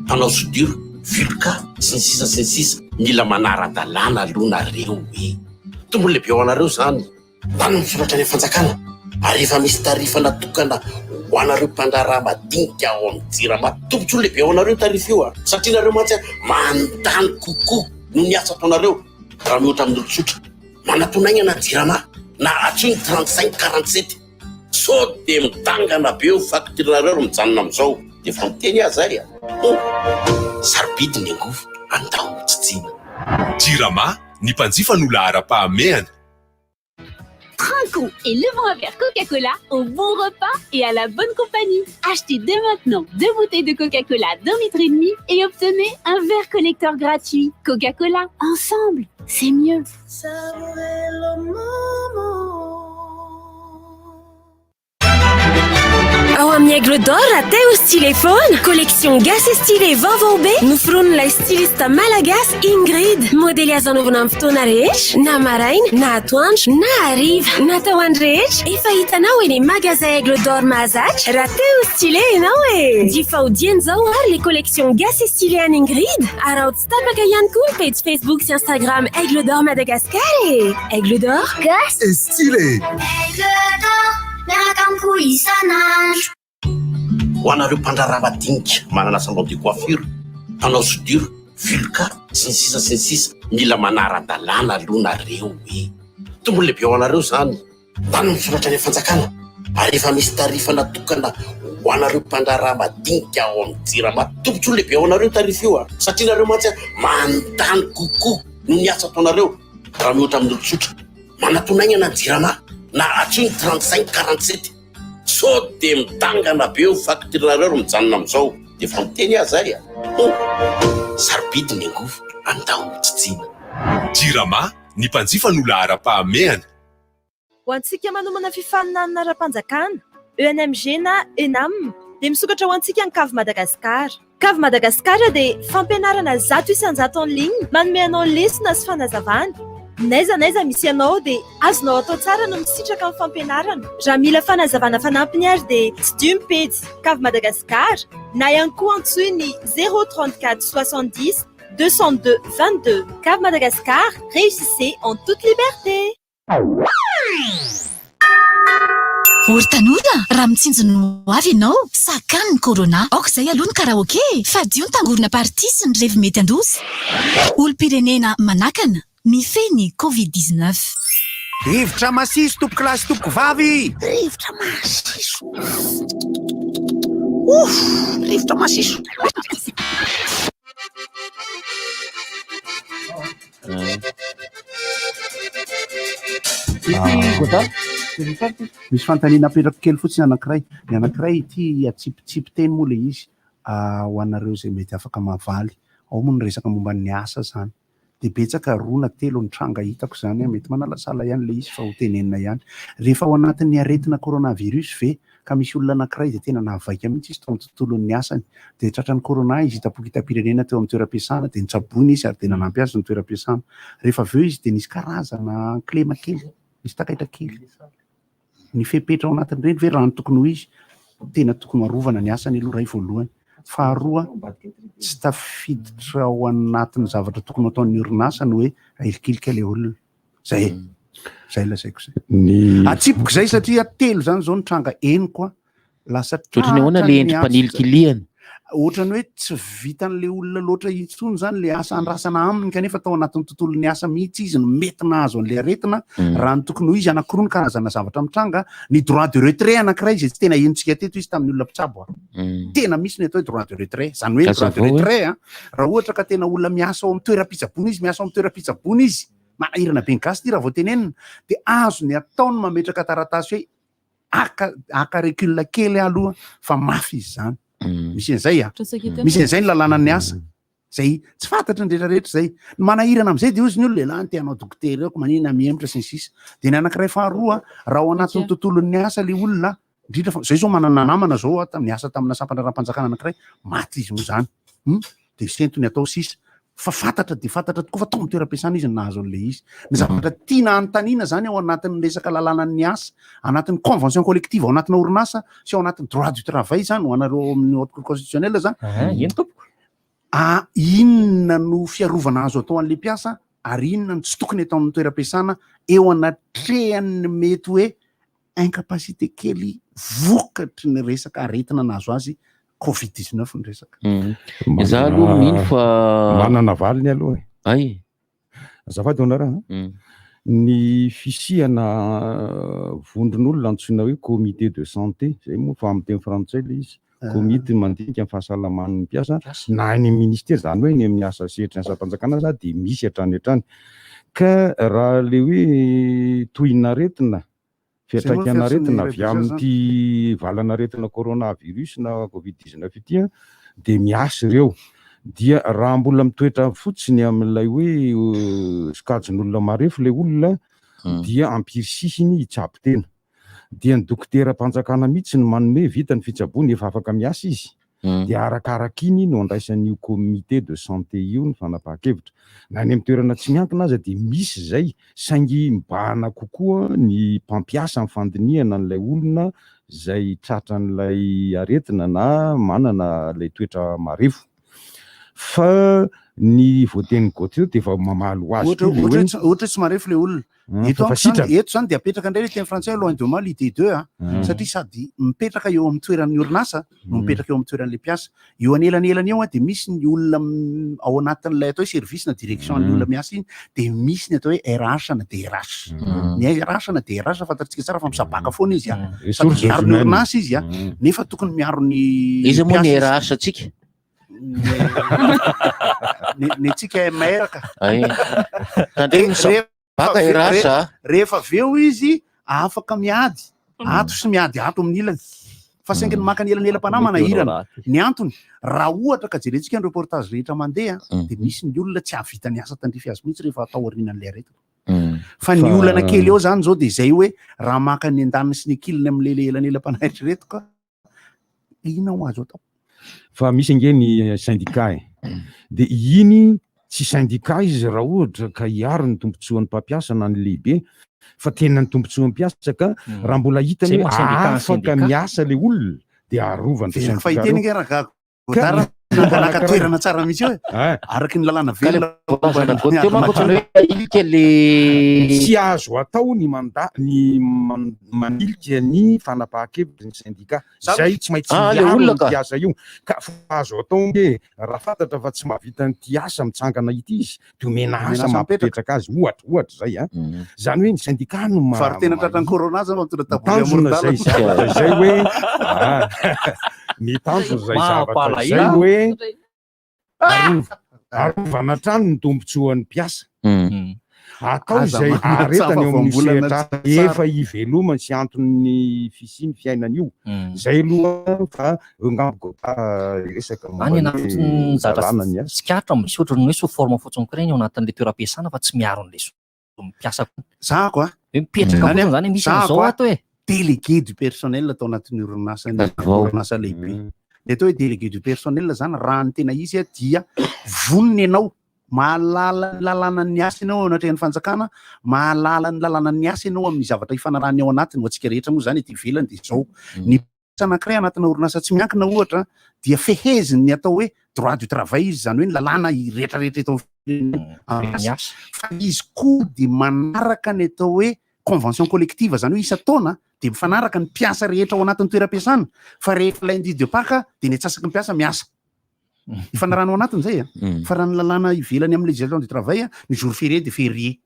mpanao soudure, vulca, sy ny sisa sy ny sisa, mila manara-dalàna aloha nareo e! Tombony lehibe ho anareo izany, tany misoratra any amin'ny fanjakana ary efa misy tarif natokana ho anareo mpandraharaha madinika ao amin'ny jirama. Tombotsoa lehibe ho anareo io tarif io a! Satria nareo mantsy mandany kokoa noho ny asa ataonareo raha mihoatra amin'ny olon-tsotra. Manatona aingana ny jirama na antsoy ny 35 47 sao dia midangana be eo facture-nareo ry mijanona amin'izao dia efa miteny aho zay a! Oh! Sarobidy ny angovo, andao hotsitsiana. Jirama, ny mpanjifa no laharam-pahamehana. Trinquons et levons un verre Coca-Cola au bon repas et à la bonne compagnie. Achetez dès maintenant 2 bouteilles de Coca-Cola d'un litre et demi et obtenez un verre collecteur gratuit. Coca-Cola, ensemble, c'est mieux. Savourez le moment. Ao amin'ny Aigle d'Or, raha te ho stylé foana, collection gasy stylé vaovao be noforonin'ilay styliste malagasy Ingrid. Modely azo anaovana amin'ny fotoana rehetra, na maraina, na atoandro, na hariva. Natao ho an'ny rehetra, efa hitanao eny magasin Aigle d'Or mahazatra raha te ho stylé ianao e! Jifao dieny izao ary le collection gasy stylé an'i Ingrid. Araho tsy tapaka ihany koa ny pejy Facebook sy Instagram Aigle d'Or Madagascar e! Aigle d'Or, gasy et stylé! Aigle d'Or, miaraka amiko isan'andro. Ho anareo mpandraharaha madinika manana salon de coiffure, mpanao soudure, vulca, sy ny sisa sy ny sisa, mila manara-dalàna aloha nareo e! Tombony lehibe ho anareo izany, tany misoratra any amin'ny fanjakana ary efa misy tarif natokana ho anareo mpandraharaha madinika ao amin'ny jirama. Tombotsoa lehibe ho anareo io tarif io a! Satria nareo mantsy mandany kokoa noho ny asa ataonareo raha mihoatra amin'ny olon-tsotra. Manatona aingana ny jirama na antsoy ny 35 47 sao dia midangana be eo facture-nareo ry mijanona amin'izao dia efa miteny aho zay a! Oh! Sarobidy ny angovo, andao hotsitsiana. Jirama, ny mpanjifa no laharam-pahamehana. Ho antsika manomana fifaninanana ara-panjakana, ENMG na ENAM, dia misokatra ho antsika ny Cave Madagascar. Cave Madagascar dia fampianarana 100% en ligne manome anao lesona sy fanazavana. N'aiza n'aiza misy anao dia azonao atao tsara no misitraka ny fampianarana. Raha mila fanazavana fanampiny ary dia tsidiho ny pejy Cave Madagascar na ihany koa antsoy ny 0 34 70 202 22. Cave Madagascar, réussissez en toute liberté. Ory tanora, raha mitsinjo ny ho avy ianao, sakano ny corona. Aoka izay aloha ny karaoke, fadio ny tangorona party sy ny revy mety handoza. Olom-pirenena manakana, mifehy ny covid 19. Rivotra masiso tompoko lahy sy tompoko vavy. Rivotra masiso. Ouf, rivotra masiso. Misy fanontaniana apetrako kely fotsiny anankiray. Ny anankiray ity atsipitsipy teny moa ilay izy ho anareo izay mety afaka mahavaly. Ao moa ny resaka momba ny asa izany. Dia betsaka roa na telo ny tranga hitako izany an, mety manalasala ihany ilay izy fa ho tenenina ihany. Rehefa ao anatin'ny aretina coronavirus ve ka misy olona anankiray izay tena nahavaika mihitsy izy tao amin'ny tontolon'ny asany, dia tratran'ny corona izy hitam-pokitam-pirenena teo amin'ny toeram-piasana, dia notsaboina izy ary dia nanampy azy ny toeram-piasana. Rehefa avy eo izy dia nisy karazana kilema kely, nisy takaitra kely. Ny fepetra ao anatin'ireny ve raha ny tokony ho izy, tena tokony ho arovana ny asany aloha ray voalohany. Faharoa, tsy tafiditra ao anatin'ny zavatra tokony ho ataon'ny orinasa ny hoe ahilikilika ilay olona. Zay e. Zay lazaiko zay. Ny Atsipiko zay satria telo zany zao ny tranga henoko a. Lasa Ohatran'ny ahoana le tratran'ny endri-panilikilihana? Ohatran'ny hoe tsy vitan'ilay olona loatra intsony izany ilay asa andrasana aminy kanefa tao anatin'ny tontolon'ny asa mihitsy izy no mety nahazo an'ilay aretina raha ny tokony ho izy. Anankiroa ny karazana zavatra mitranga, ny droit de retrait anankiray izay tsy tena henontsika teto izy tamin'ny olona mpitsabo a. Tena misy ny atao hoe droit de retrait, izany hoe ny droit de Hazavao hoe. retrait a, raha ohatra ka tena olona miasa ao amin'ny toeram-pitsaboana izy, miasa ao amin'ny toeram-pitsaboana izy, manahirana be ny gasy ity raha vao tenenina, dia azony atao ny mametraka taratasy hoe aka aka recul kely aloha fa mafy izy zany misy an'izay a misy an'izay ny lalànan'ny asa zay tsy fantatry ny rehetra rehetra zay ny manahirana am'izay de ozy ny olona lehilahy ny te hanao dokotera eo ko manina mihemotra sy ny sisa de ny anankiray faharoa raha ao anatin'ny tontolon'ny asa le olona indrindra fa zay zao manana namana zao a niasa tamina sampandraharaha-panjakana anankiray maty izy moa zany de sento ny atao sisa fa fantatra dia fantatra tokoa fa tao amin'ny toeram-piasana izy no nahazo an'ilay izy. Ny zavatra tiana hanontaniana izany ao anatin'ny resaka lalànan'ny asa, anatin'ny convention collective ao anatina orinasa sy ao anatin'ny droit du travail izany ho anareo ao amin'ny haute cour constitutionnelle izany. Ah, eny tompoko. Ah, inona no fiarovana azo atao an'ilay mpiasa ary inona no tsy tokony atao amin'ny toeram-piasana eo anatrehan'ny mety hoe incapacité kely vokatry ny resaka aretina nahazo azy covid 19 ny resaka. Za aloha mino fa manana valiny aloha e. Ay. Azafady Honora a. Ny fisiana vondron'olona antsoina hoe comité de santé, zay moa fa amin'ny teny frantsay ilay izy, komity mandinika ny fahasalaman'ny mpiasa na any amin'ny ministera, izany hoe any amin'ny asa sehatry ny asam-panjakana aza dia misy hatrany hatrany. Ka raha ilay hoe tohin'aretina, fiantraikan'aretina avy amin'ity valan'aretina coronavirus na covid 19 ity dia miasa ireo. Dia raha mbola mitoetra fotsiny amin'ilay hoe sokajin'olona marefo ilay olona dia ampirisihiny hitsabo tena. Dia ny dokoteram-panjakana mihitsy no manome, vita ny fitsaboana, efa afaka miasa izy, dia arakaraka iny no andraisan'io comité de santé io ny fanapahan-kevitra. Na any amin'ny toerana tsy miankina aza dia misy izay, saingy mibahana kokoa ny mpampiasa amin'ny fandinihana an'ilay olona izay tratran'ilay aretina na manana ilay toetra marefo. Fa ny voatenin'i Gauthier dia efa mamaly ho azy Ohatra koa ilay ohatra hoe hoe tsy ohatra hoe tsy marefo ilay olona. Eto fa amiko zany, sitrana. eto zany dia apetraka indray ilay teny frantsay loin de moi l'idée de a, satria sady mipetraka eo amin'ny toeran'ny orinasa no mipetraka eo amin'ny toeran'ilay mpiasa. Eo anelanelany eo a dia misy ny olona ao anatin'ilay atao hoe service na direction an'ilay olona miasa iny, dia misy ny atao hoe RH na DRH. Ny RH na DRH fantatsika tsara fa misabaka foana izy a, sady Ressources miaro ny humaines. orinasa izy a, nefa tokony miaro ny Iza moa ny mpiasa izy. RH antsika? Ny ny antsika MR ka. Ay. Tandremo misabaka RH a. Rehefa avy eo izy afaka miady ato sy miady ato amin'ny ilany. Fa saingy ny maka ny elanelam-panahy manahirana. Ny antony, raha ohatra ka jerentsika ny reportage rehetra mandeha, dia misy ny olona tsy hahavita ny asa tandrify azy mihitsy rehefa atao aorianan'ilay aretina. Fa ny olana kely eo izany izao dia izay hoe raha maka ny andaniny sy ny ankilany amin'ilay elanelam-panahy eritrereto ka, inona no azo atao? Fa misy ange ny syndicat e. Dia iny tsy syndicat izy raha ohatra ka hiaro ny tombontsoan'ny mpampiasa na ny lehibe fa tena ny tombontsoan'ny mpiasa ka raha mbola hitany Zay hoe moa syndicat afaka syndicat. miasa le olona dia arovany ireo Veriko syndicat fahiteny ireo. ange Ragago. Ka Godard nangalaka toerana tsara mihitsy eo e. Ah. Araka ny lalàna velona Voalazana Gauthier teo manko ohatran'ny hoe ahilika le Tsy azo atao ny manda ny manilika ny fanapahan-kevitry ny syndicat. Izay tsy maintsy Ah, le miaro olona ny ka. mpiasa io. Ka fa azo atao ange raha fantatra fa tsy mahavita an'ity asa mitsangana ity izy dia omena Omena asa asa mampipetraka azy ohatra ohatra izay an. Izany hoe ny syndicat no ma- Varo-tena ma- tratran'ny corona zany mitondra tabory Mitanjona izay amoron-dalana. zavatra izay hoe ah, mitanjona izay zavatra izay Mampalahelo. hoe arov- arovana hatrany ny tombontsoan'ny mpiasa. Atao Aza izay manao haharetany eo amin'ny voambolana sehatra tsara. efa ivelomany sy anton'ny fisian'ny fiainana io. Izay aloha fa angamba resaka momba Any ny anatin'ny zavatra lalàna ny asa. tsikaritra misy ohatran'ny hoe sous forme fotsiny koa ireny ao anatin'ilay toeram-piasana fa tsy miaro an'ilay zon'ny mpiasa koa. Zahako a. Hoe mipetraka fotsiny zany hoe misy an'izao ato e. Délégué du personnel tao anatin'ny orinasa ny orinasa lehibe. Ny atao hoe délégué du personnel zany raha ny tena izy dia vonona ianao mahalala ny lalànan'ny asa ianao eo anatrehan'ny fanjakana, mahalala ny lalànan'ny asa ianao amin'ny zavatra ifanarahany ao anatiny. Ho antsika rehetra moa zany ety ivelany dia izao. Ny mpiasa anankiray anatina orinasa tsy miankina ohatra dia fehezin'ny atao hoe droit du travail izy, izany hoe ny lalàna rehetrarehetra eto amin'ny firenena asa. Fa izy koa dia manaraka ny atao hoe convention collective, izany hoe isan-taona dia mifanaraka ny mpiasa rehetra ao anatin'ny toeram-piasana fa rehefa lundi de Pâques dia ny antsasaky ny mpiasa miasa. Ifanarahana ao anatiny izay a. Fa raha ny lalàna ivelany amin'ny législation du travail, ny jour férié dia férié.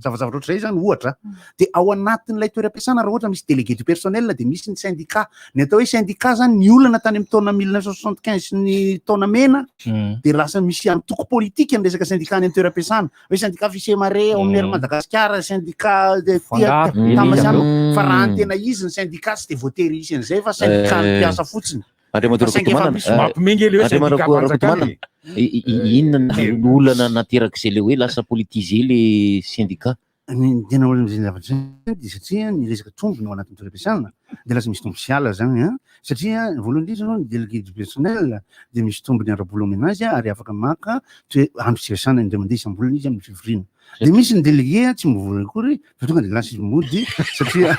Zavazavatra ohatr'izay izany ohatra. Dia ao anatin'ilay toeram-piasana raha ohatra misy délégué du personnel dia misy ny syndicat. Ny atao hoe syndicat izany ny olana tany amin'ny taona 1975 sy ny taona mena dia lasa misy antoko politika ny resaka syndicat any amin'ny toeram-piasana. Hoe syndicat Fisemare ao amin'ny Air Madagasikara, syndicat de Fangaro be ilay Tama izy sy avy eo. Fa raha ny tena izy ny syndicat tsy dia voatery hisy an'izay fa syndicat ny mpiasa fotsiny. Andriamatoa Fa saingy efa Rakotomanana, misy mampime le hoe Andriamatoa syndicat Rakotomanana, mpanjakana inona ny olana naterak'izay le hoe lasa politisé le syndicat? Ny tena olana amin'izay zavatra izay dia satria ny resaka tombony ao anatin'ny toeram-piasana dia lasa misy tombo sy ala zany an, satria voalohany indrindra aloha ny délégué du personnel dia misy tombony ara-bola omena azy ary afaka maka toe andro tsy iasana indray mandeha isam-bolana izy amin'ny fivoriana. Dia misy ny délégué tsy mivory akory fa tonga dia lasa izy mody satria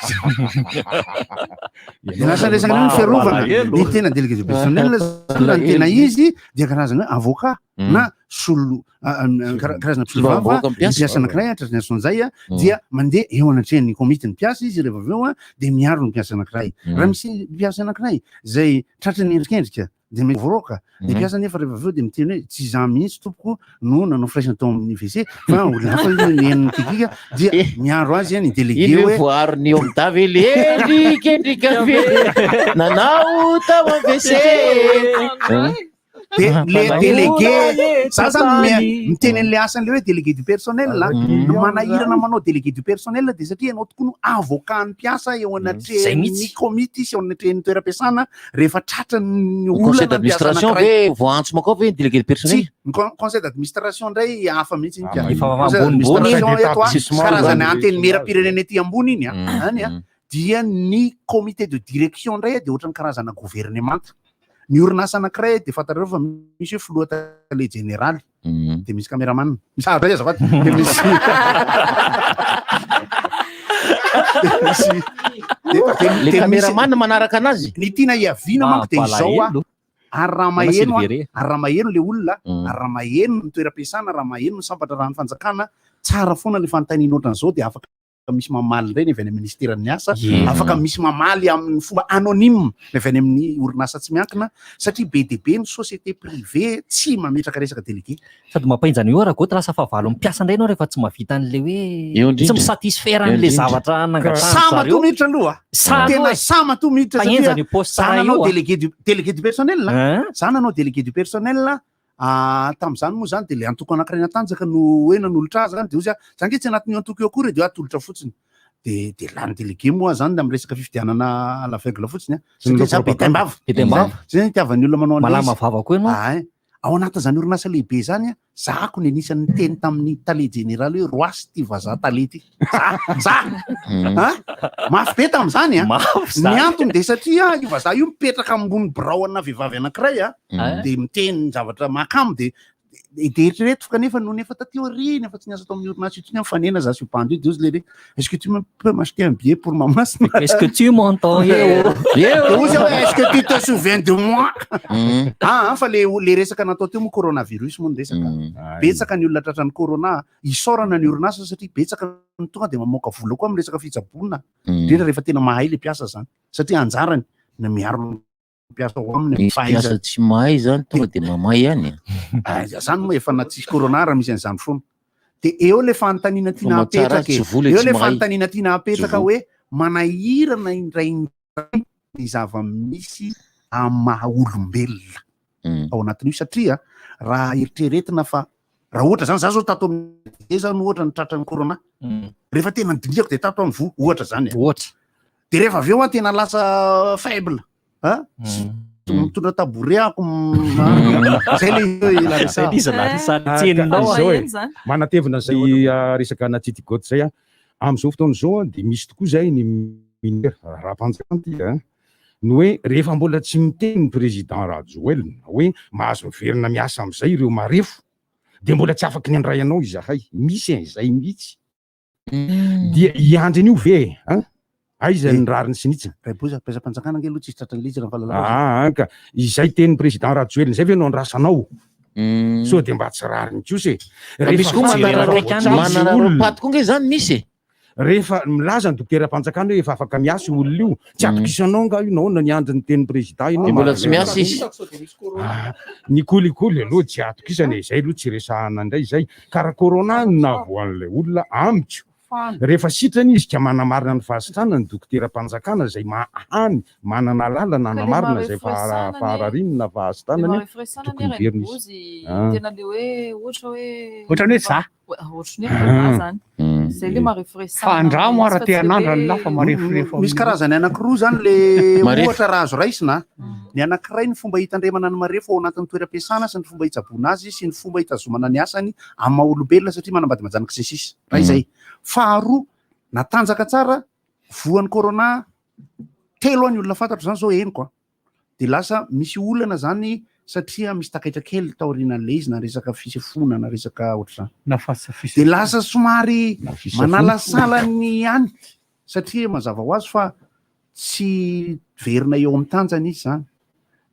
dia lasa resaka ny fiarovana ny tena délégué du personnel zany raha ny tena izy dia karazana hoe avocat na solo karazana mpisolovava ny mpiasa anankiray hatramin'ny asonjay dia mandeha eo anatrehan'ny komity ny mpiasa izy rehefa avy eo dia miaro ny mpiasa anankiray. Raha misy mpiasa anankiray izay tratran'ny endrikendrika dia mety voaroaka ny mpiasa nefa rehefa avy eo dia miteny hoe tsy izaho mihitsy tompoko no nanao firaisana tao amin'ny WC fa olona hafa io niheno ny kikika dia miaro azy ny délégué Iny hoe hoe voaaro ny OMDA ve le endrikendrika ve nanao tao amin'ny WC? De le délégué, za zany miteny an'le asan'le hoe délégué du personnel a, ny manahirana manao délégué du personnel de satria ianao tokoa no avocat ny mpiasa eo Zay anatrehan'ny mihitsy. komity sy eo anatrehan'ny toeram-piasana rehefa tratran'ny Ny conseil olana mpiasa d'administration anankiray. ve voaantso makao ve ny délégué du personnel? Tsy, ny conseil d'administration ndray hafa mihitsy iny ka. Efa Conseil ambonimbony. d'administration eto a, D'établissement karazana zany. antenimieram-pirenena ety ambony iny a, any a, dia ny comité de direction ndray dia ohatran'ny karazana governemanta. Ny orinasa anankiray dia fantatrareo fa misy hoe filoha tale jeneraly, dia misy cameraman. Misy ah, azafady, dia misy dia misy Le cameraman manaraka anazy. Ny tiana hiaviana manko dia izao a. Mampalahelo. Ary raha Mbola maheno a, Silveré. ary raha maheno le olona, ary raha maheno ny toeram-piasana, raha maheno ny sampatra raha ny fanjakana, tsara foana le fanontaniana ohatran'izao dia afaka misy mamaly indray ny avy any amin'ny ministeran'ny asa, afaka misy mamaly amin'ny fomba anonyme ny avy any amin'ny orinasa tsy miankina, satria be dia be ny société privée tsy mametraka resaka délégué. Sady mampahenjana io Ragoty, lasa fahavalon'ny mpiasa indray ianao rehefa tsy mahavita an'ilay hoe Eo tsy indrindra. mi-satisfaire Eo an'ilay indrindra. zavatra nangatahan-dry Sama zareo. toa miditra aloha. Sahy aloha Tena e. sama toa miditra Fa henjana satria io poste za iray nanao io, ah. délégué du délégué du personnel, Hein? za nanao délégué du personnel, Ah, tamin'izany moa izany dia ilay antoko anankiray natanjaka no hoe nanolotra azy izany, dia hozy aho, za ange tsy anatin'io antoko io akory e, dia hoe atolotra fotsiny. Dia dia lany délégué moa aho izany amin'ny resaka fifidianana à l'aveugle fotsiny an, satria za be taimbava. Be taimbava. Zay no itiavan'ny olona manao an'ilay izy. Malama vava koa ianao. Ah, hein. Ao anatin'izany orinasa lehibe izany an, za ko ny anisan'ny niteny tamin'ny tale jeneraly hoe roasy ity vazaha tale ity. Za, za. Ha? Mafy be tamin'izany an. Mafy zany. Ny antony dia satria io vazaha io mipetraka ambony birao ana vehivavy anankiray an, dia miteny ny zavatra mahakamo dia dia eritreretiko kanefa nony efa taty aoriana efa tsy niasa tao amin'ny orinasa intsony aho mifanena za sy io bandy io dia hozy lehibe est-ce que tu me peux m'acheter un billet pour Mahamasina? Est-ce que tu m'entends? Eh oh. Dia hozy aho hoe est-ce que tu te souviens de moi? Ah, ah, fa le le resaka natao teo moa coronavirus moa ny resaka. Betsaka ny olona tratran'ny corona, isaorana ny orinasa satria betsaka ny tonga dia mamoaka vola koa amin'ny resaka fitsaboana, indrindra rehefa tena mahay le mpiasa zany satria anjarany ny miaro ny mpiasa ao aminy Misy mpiasa tsy mahay zany tonga dia mamay ihany. Ah, zany moa efa na tsisy corona raha misy an'izany foana. Dia eo le fanontaniana tiana Fa mahatsara apetraka e. tsy vola Eo tsy le mahay. fanontaniana tiana apetraka Tsy vola. hoe manahirana indraindray ny zava-misy amin'ny maha olombelona ao anatin'io satria raha eritreretina fa. Raha ohatra zany za zao tato amin'ny zany ohatra ny tratran'ny corona. Rehefa tena nodinihako de tato aho ny voa ohatra zany. Ohatra. De rehefa avy eo aho tena lasa faible. A? Mitondra tabouret ako. Zay le Zay le izy Larissa tseninao Zao e, manatevina zay resaka Natity Goth zay a. Amin'izao fotoana izao dia misy tokoa zay ny ministera raha-panjakana ity a. Ny hoe rehefa mbola tsy miteny ny président Rajoelina hoe mahazo miverina miasa amin'izay ireo marefo dia mbola tsy afaky ny handray anao izahay. Misy an'izay mihitsy. Dia hiandry an'io ve e? An? Aiza ny rariny sy ny hitsiny? Raiboza, mpiasam-panjakana ange aloha tsisy tratran'ilay izy raha ny fahalalako azy. Aa ka izay tenin'ny président Rajoelina izay ve no andrasanao? Sao dia mba tsy rariny kosa e? Fa misy koa manararaopaty koa nge zany misy e. Rehefa milaza ny dokoteram-panjakana hoe efa afaka miasa io olona io, tsy atokisanao nga io nahoana niandry ny tenin'ny président ianao? Dia mbola tsy miasa izy. Ah, ny kolikoly aloha tsy atokisana e, izay aloha tsy resahana indray izay. Ka raha corona no nahavoan'ilay olona amiko, rehefa sitrana izy ka manamarina ny fahasitranany ny dokoteram-panjakana izay mahany manana alalana hanamarina izay faharariany na fahasitranany, tokony hiverina izy. Ah. Tena le hoe ohatra hoe Ohatran'ny hoe za. Ohatran'ny hoe za zany. Zay le marefo resahana. Fa andramo aho raha te hanandrana lahy fa mareforefo Misy karazany anankiroa zany le Marefo. ohatra raha azo raisina. Ny anankiray ny fomba hitandremana ny marefo ao anatin'ny toeram-piasana sy ny fomba hitsaboana azy sy ny fomba hitazomana ny asany amin'ny maha olombelona satria manambady aman-janaka sy ny sisa. Raha izay. Faharoa, natanjaka tsara voan'ny corona telo any olona fantatro zany zao henoko a. Dia lasa misy olana zany satria misy takaitra kely taorianan'ilay izy na resaka fisefoana na resaka ohatr'izany. Na Dia lasa somary manalasala ny ihany satria mazava ho azy fa tsy verina eo amin'ny tanjany izy zany.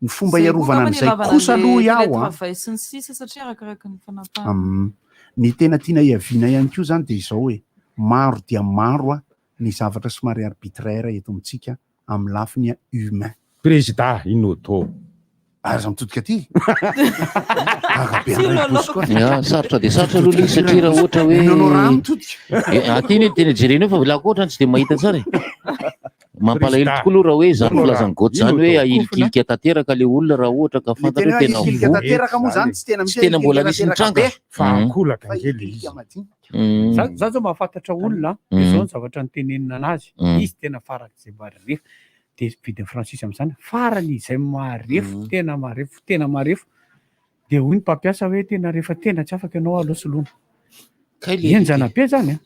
Ny fomba Zay koa hiarovana angamba ny an'izay ilavana kosa an'le aloha iaho a. télétravail sy ny sisa satria arakaraky ny fanapahana. Ny tena tiana hiaviana ihany koa zany dia izao hoe maro dia maro a ny zavatra somary arbitraire eto amintsika amin'ny lafiny humain. Prezida Inoto. Aza mitodika aty. Gaga be an'ilay boss koa. Ya, sarotra dia sarotra aloha ilay izy satria raha ohatra hoe Nono raha mitodika. Eh, aty anie tena jerena eo fa la koa ohatrany tsy dia mahita tsara e. Mampalahelo tokoa aloha raha hoe izany filazan'i Goth izany hoe ahilikilika tanteraka ilay olona raha ohatra ka fantatra hoe tena ahilikilika voa. tanteraka moa izany tsy tena misy Tsy tena mbola ahilikilika nisy nitranga. tanteraka be. Fa ankolaka ange ilay izy. Za za zao mahafantatra olona de zao ny zavatra notenenina anazy, izy tena farak'izay marefo, de vidin'i Francis amin'izany, farany izay marefo, tena marefo, tena marefo, de hoy ny mpampiasa hoe tena rehefa tena tsy afaka ianao aleo soloina. Henjana be zany an!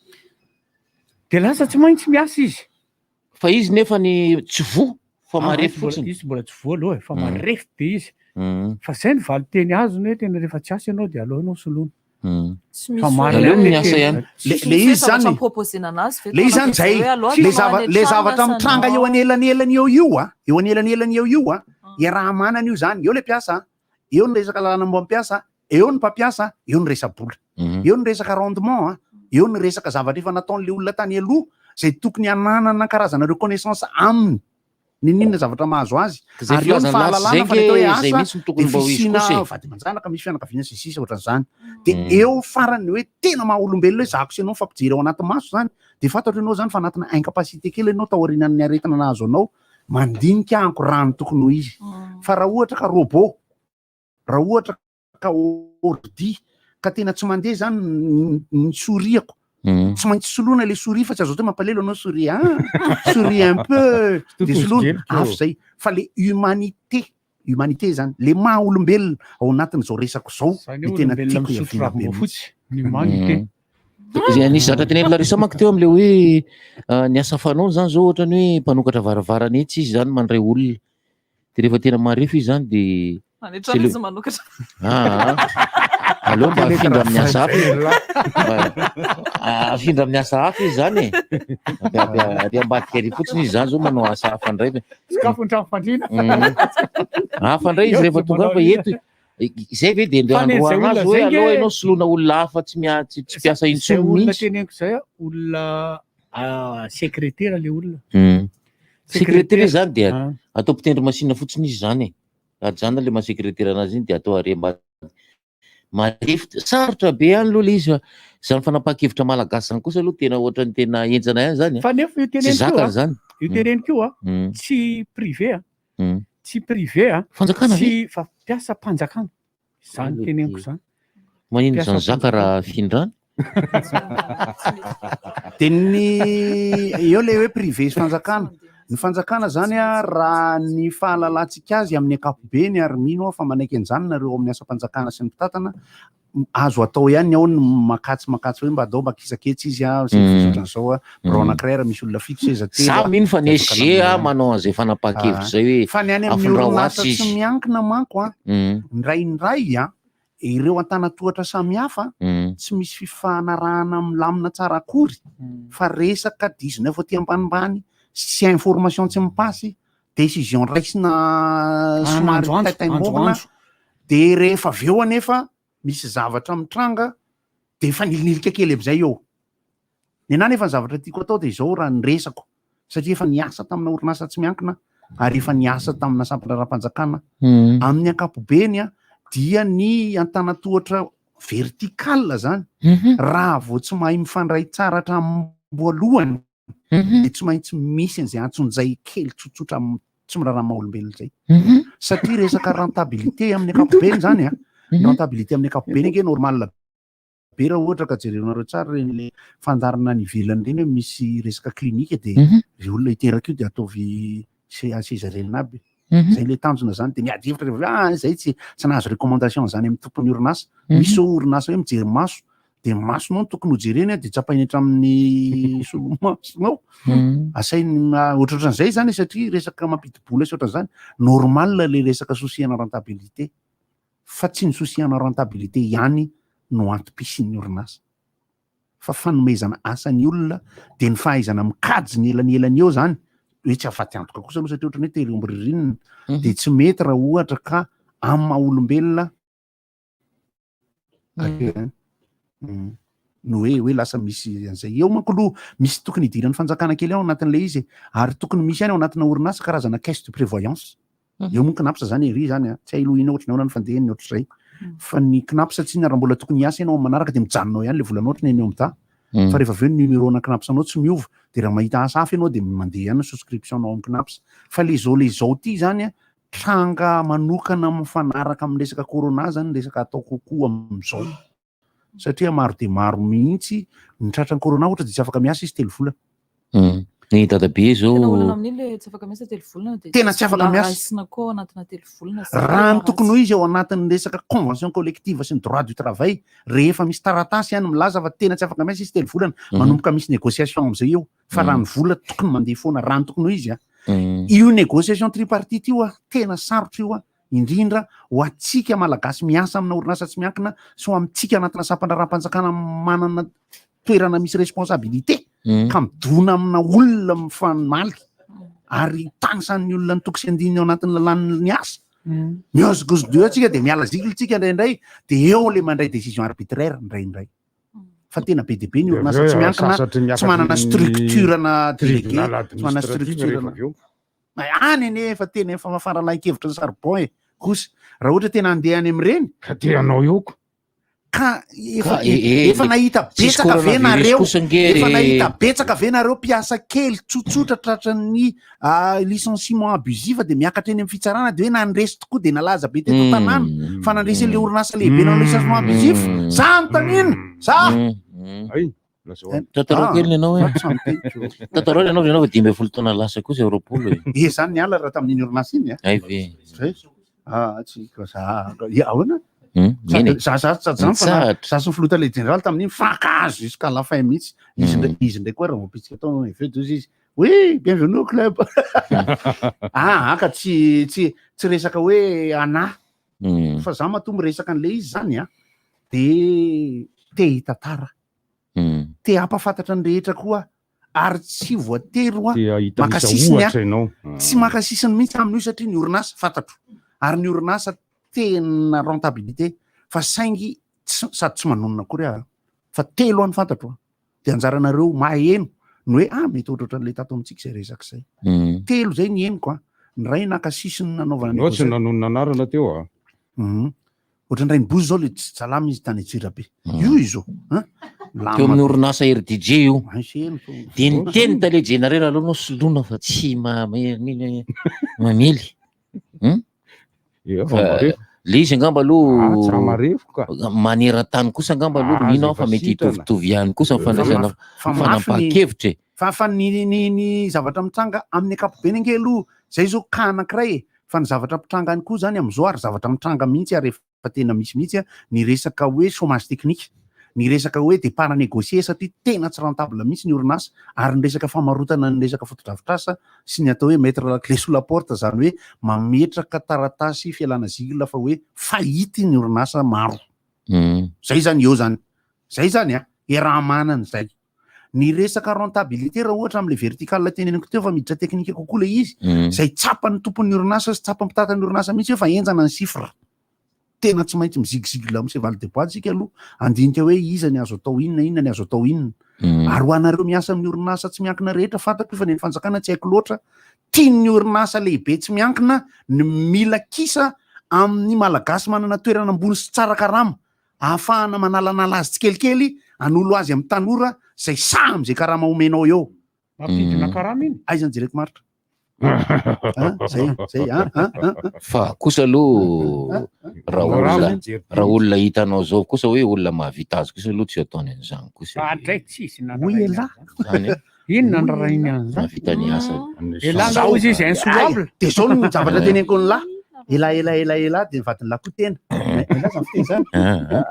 De lasa tsy maintsy miasa izy. Fa izy nefa ny tsy voa fa marefo fotsiny. Izy mbola tsy voa aloha e, fa marefo be izy. Fa zay ny valinteny azony hoe tena rehefa tsy asa ianao de aleo ianao soloina. Tsy misy Fa marina Aleo ihany le miasa teny. ihany. Le Tsy le misy izy hoe zavatra zany proposena anazy ve le izy zany zay hoe aloha le atao zava any le an-trano zavatra na mitranga eo sanao. anelanelany eo io a, eo anelanelany eo io a, iaraha-manana io zany, eo le mpiasa a, eo ny resaka lalàna momba ny mpiasa, eo ny mpampiasa, eo ny resa-bola, eo ny resaka rendement a, eo ny resaka zavatra efa nataon'le olona tany aloha zay tokony hananana karazana reconnaissance aminy n'inon'inona zavatra mahazo azy Zay ary eo ny filazana lahy fahalalana zay fa ny atao hoe nge zay asa mihitsy no tokony de mba ho izy fisiana kosa e. vady aman-janaka misy fianakaviana sy ny sisa ohatran'izany de eo farany hoe tena maha olombelona hoe zahako sy ianao mifampijery ao anaty maso zany de fantatro ianao zany fa anatina incapacité kely ianao taorianan'ny aretina nahazo anao mandinika anko raha ny tokony ho izy fa raha ohatra ka robot raha ohatra ka ordi ka tena tsy mandeha zany ny souris-ako tsy maintsy soloina le souris fa tsy azo atao hoe mampalelo anao souris ah souris un peu de soloina hafa zay fa le humanité humanité zany le maha olombelona ao anatin'izao resako zao Zany ny tena olombelona tiako misotro hiaviana be ravim-boafotsy, mihitsy. ny humanité. Zay nisy zavatra tenen'i Larissa manko teo amin'ilay hoe ah, ny asa fanaony zany zao ohatrany hoe mpanokatra varavarana etsy izy zany mandray olona. De rehefa tena marefo izy zany de Any an-trano izy manokatra. Ah, ah. Aleo mba afindra amin'ny asa hafa. Mba afindra amin'ny asa hafa izy zany e. Ary ambadika ery fotsiny izy zany zao manao asa hafa indray. Sokafo ny trano fandriana. Hafa indray izy rehefa tonga fa eto izay ve dia Fa ny androana izay azy olona hoe zay aleo nge- ianao soloina olona hafa tsy mia- tsy tsy mpiasa Izay intsony olona mihitsy. teneniko izay a, olona ah, sekretera le olona. Sekretera izy zany dia atao mpitendry machine fotsiny izy zany e. Ajanona le maha sekretera anazy iny dia atao ary ambadika. Marefo, sarotra be ihany aloha le izy fa zany fanapahan-kevitra malagasy zany kosa aloha tena ohatran'ny tena henjana ihany zany a. Fa nefa io Tsy teneniko io zakany a, zany. io teneniko io a, tsy privé a, tsy privé a, Fanjakana ve? tsy fa mpiasam-panjakana. Zany teneniko zany. Maninona zany zaka raha afindrany? De ny eo le hoe privé sy fanjakana. Ny fanjakana zany a raha ny fahalalantsika azy amin'ny ankapobeny ary mino aho fa manaiky an'izany nareo ao amin'ny asam-panjakana sy ny mpitantana, azo atao ihany ao ny makatsy makatsy hoe mba andao mba kisaketsy izy a, sy ny ohatran'izao a, birao anankiray raha misy olona fito seza telo Za a, mino fa ny de afaka SG a lamina. manao an'izay fanapahan-kevitra izay hoe Fa ny any amin'ny afindrao orinasa atsy tsy izy. miankina manko a, indraindray a, ireo antanatohatra samihafa tsy misy fifanarahana milamina tsara akory fa resaka 19 aty ambanimbany sy information tsy mipasy, décision raisina somary Androandro, taitaim-bovona, androandro. de rehefa avy eo anefa misy zavatra mitranga de efa nilinilika kely amizay eo. Ny anahy nefa ny zavatra tiako atao de izao raha ny resako satria efa niasa tamina orinasa tsy miankina ary efa niasa tamina sampan-draharaham-panjakana. Amin'ny ankapobeny a, dia ny antanatohatra vertical zany raha vao tsy mahay mifandray tsara hatramin'ny voalohany de tsy maintsy misy an'izay antsonjay kely tsotsotra tsy miraharaha maha olombelona zay. Satria resaka rentabilité amin'ny ankapobeny zany a, rentabilité amin'ny ankapobeny ange normal be raha ohatra ka jerenareo tsara reny le fandaharana any ivelany reny hoe misy resaka clinique de ry olona hiteraka io de ataovy césarienne aby. Zay le tanjona zany de miady hevitra rehefa ah zay tsy nahazo recommandation zany amin'ny tompon'ny orinasa. Misy zao orinasa hoe mijery maso de masonao no tokony ho jereny a de tsapainy hatramin'ny solomasonao. Asainy ohatrohatran'izay zany satria resaka mampidi-bola sy ohatran'izany normal le resaka souci-ana rentabilité fa tsy ny souci-ana rentabilité ihany no antom-pisian'ny orinasa fa fanomezana asa ny olona de ny fahaizana mikajy ny elanelany eo zany hoe tsy afaty antoka kosa aloha satria ohatrany hoe tery omby ririnina de tsy mety raha ohatra ka amin'ny maha olombelona no hoe lasa misy an'izay eo manko aloha misy tokony hidiran'ny fanjakana kely ao anatin'le izy ary tokony misy ihany ao anatina orinasa karazana caisse de prévoyance. Eo moa CNaPS zany ery zany a, tsy hay aloha ina ohatry ny ahoana ny fandehany ohatr'izay. Fa ny CNaPS tsy inona raha mbola tokony hiasa ianao amin'ny manaraka de mijanona ao ihany le volanao ohatry ny eny OMDA. Fa rehefa avy eo ny numéro na CNaPS anao tsy miova de raha mahita asa hafa ianao de mandeha ihany ny souscription nao amin'ny CNaPS. Fa le zao le zao ty zany a, tranga manokana mifanaraka amin'ny resaka corona zany resaka atao kokoa amin'izao. Satria maro dia maro mihitsy ny tratran'ny corona ohatra dia tsy afaka miasa izy 3 volana. Ny dadabe zao. Tena olana amin'iny le tsy afaka miasa 3 volana dia Tena tsy afaka miasa. Raisina koa ao anatina 3 volana zay Raha ny tena tokony ho ratsy. izy ao anatin'ny resaka convention collective sy ny droit du travail, rehefa misy taratasy ihany milaza fa tena tsy afaka miasa izy 3 volana, manomboka misy négociation amin'izay eo, fa raha ny vola tokony mandeha foana, raha ny tokony ho izy a. Io négociation tripartite io a, tena sarotra io a, indrindra ho antsika Malagasy miasa amina orinasa tsy miankina sy ho amintsika anatina sampan-draharaham-panjakana manana toerana misy responsabilité ka midona amina olona mifamaly ary tanisan'ny olona ny toko sy andininy ao anatin'ny lalàn'ny asa. Mihozongozon-doha antsika dia miala zikly tsika indraindray dia eo le mandray décision arbitraire indraindray. Fa tena be dia be ny orinasa tsy miankina tsy manana structure na délégué, tsy manana structure na Any anie efa tena efa mafaralahin-kevitra ny charbon e. Kosa raha ohatra tena handeha any amin'ireny. Ka te hanao eo ko. Ka efa Ka, eh, eh, efa nahita tsisy betsaka ve coronavirus nareo? kosa ange Efa re. nahita betsaka ve nareo mpiasa kely tsotsotra tratran'ny licenciement abusif dia miakatra eny amin'ny fitsarana dia hoe nandresy tokoa dia nalaza be teto an-tanàna fa nandresy an'ilay orinasa lehibe nanao licenciement abusif? Za anontaniana, za. Ay, lazao any. Tantarao kely ny anao e. Ah, tsy anontaniako. Tantarao ny anao, ianao fa 15 taona lasa koa izay 20 e. Eh, za niala raha tamin'iny orinasa iny a. Ay ve. Zay. Ah, tsy ka za, ya, ahoana? Eny e. Za, za, za, za, Mitsahatra. za sy ny filoha tale jeneraly tamin'iny mifankahazo jusqu'à la fin mihitsy. Izy indray, izy indray koa raha vao pitsika tao avy eo dozy izy. Oui, bienvenue au club. Ah, ah, ka tsy resaka hoe anahy. Fa za matoa miresaka an'ilay izy zany a, de te hitantara. Te hampahafantatra ny rehetra koa ary tsy voatery hoa Te hahita maka misy sisiny ohatra aho. ianao. Tsy maka sisiny mihitsy amin'io satria ny orinasa fantatro ary ny orinasa tena rentabilité fa saingy sady tsy manonona akory aho fa telo any fantatro a. De anjaranareo maheno ny hoe ah mety ohatrohatran'ilay tato amintsika izay resaka izay. Telo izay ny henoko a. Ny iray naka sisiny nanaovana Ianao tsy négociation. nanonona anarana teo a. Ohatran'ny Rainibozy izao le tsy salama izy tany Antsirabe. Io izy io, hein? Teo amin'ny orinasa RDJ io. Ay, selo to. Dia niteny tale jenarela aloha anao soloina fa tsy mamely. Ia, Fa fa marefo. Le izy angamba aloha Ah, tsy marefo ka. maneran-tany kosa angamba aloha Ah, mino aho zay fa efa mety sitrana. hitovitovy ihany kosa ny fandraisana Fa mafy ny- fanapahan-kevitra e. Fa fa ny ny ny zavatra mitranga amin'ny ankapobeny ange aloha zay zao cas anankiray e, fa ny zavatra mitranga any koa zany amin'izao ary zavatra mitranga mihitsy ary efa tena misy mihitsy ny resaka hoe chômage technique, ny resaka hoe départ négocié satria tena tsy rentable mihitsy ny orinasa ary ny resaka famarotana ny resaka fotodrafitrasa sy ny atao hoe mettre la clé sous la porte zany hoe mametraka taratasy fialana zigle fa hoe faillite ny orinasa maro. Zay zany eo zany. Zay zany a, iaraha-manana izay. Ny resaka rentabilité raha ohatra amin'ilay vertical teneniko teo fa miditra teknika kokoa ilay izy, izay tsapan'ny tompon'ny orinasa sy tsapan'ny mpitantan'ny orinasa mihitsy hoe fa henjana ny chiffre. Tena tsy maintsy mizigizigle amin'ny cheval de bois tsika aloha, handinika hoe iza ny azo atao inona, inona ny azo atao inona. Ary ho anareo miasa amin'ny orinasa tsy miankina rehetra, fantako fa ny an'ny fanjakana tsy haiko loatra, tian'ny orinasa lehibe tsy miankina ny mila kisa amin'ny Malagasy manana toerana ambony sy tsara karama ahafahana manalanala azy tsikelikely hanolo azy amin'ny tanora izay sahy amin'izay karama omenao eo. Mampidina karama iny. Aiza ny jereko maritra? Ah, zay, zay, ah, ah, ah, ah. Fa kosa aloha raha olona raha olona hitanao zao kosa hoe olona mahavita azy kosa aloha tsy ataony an'izany kosa. Fa hatray tsisy Hoy elah. Zany e. Inona ny rarahiny an'izany? Mahavita ny asa. Elah nga hozy izy insolable. De zao no zavatra teneniko ny lahy. Ela ela ela ela de mivadin'ny lahy koa tena. Ela zany fiteny zany.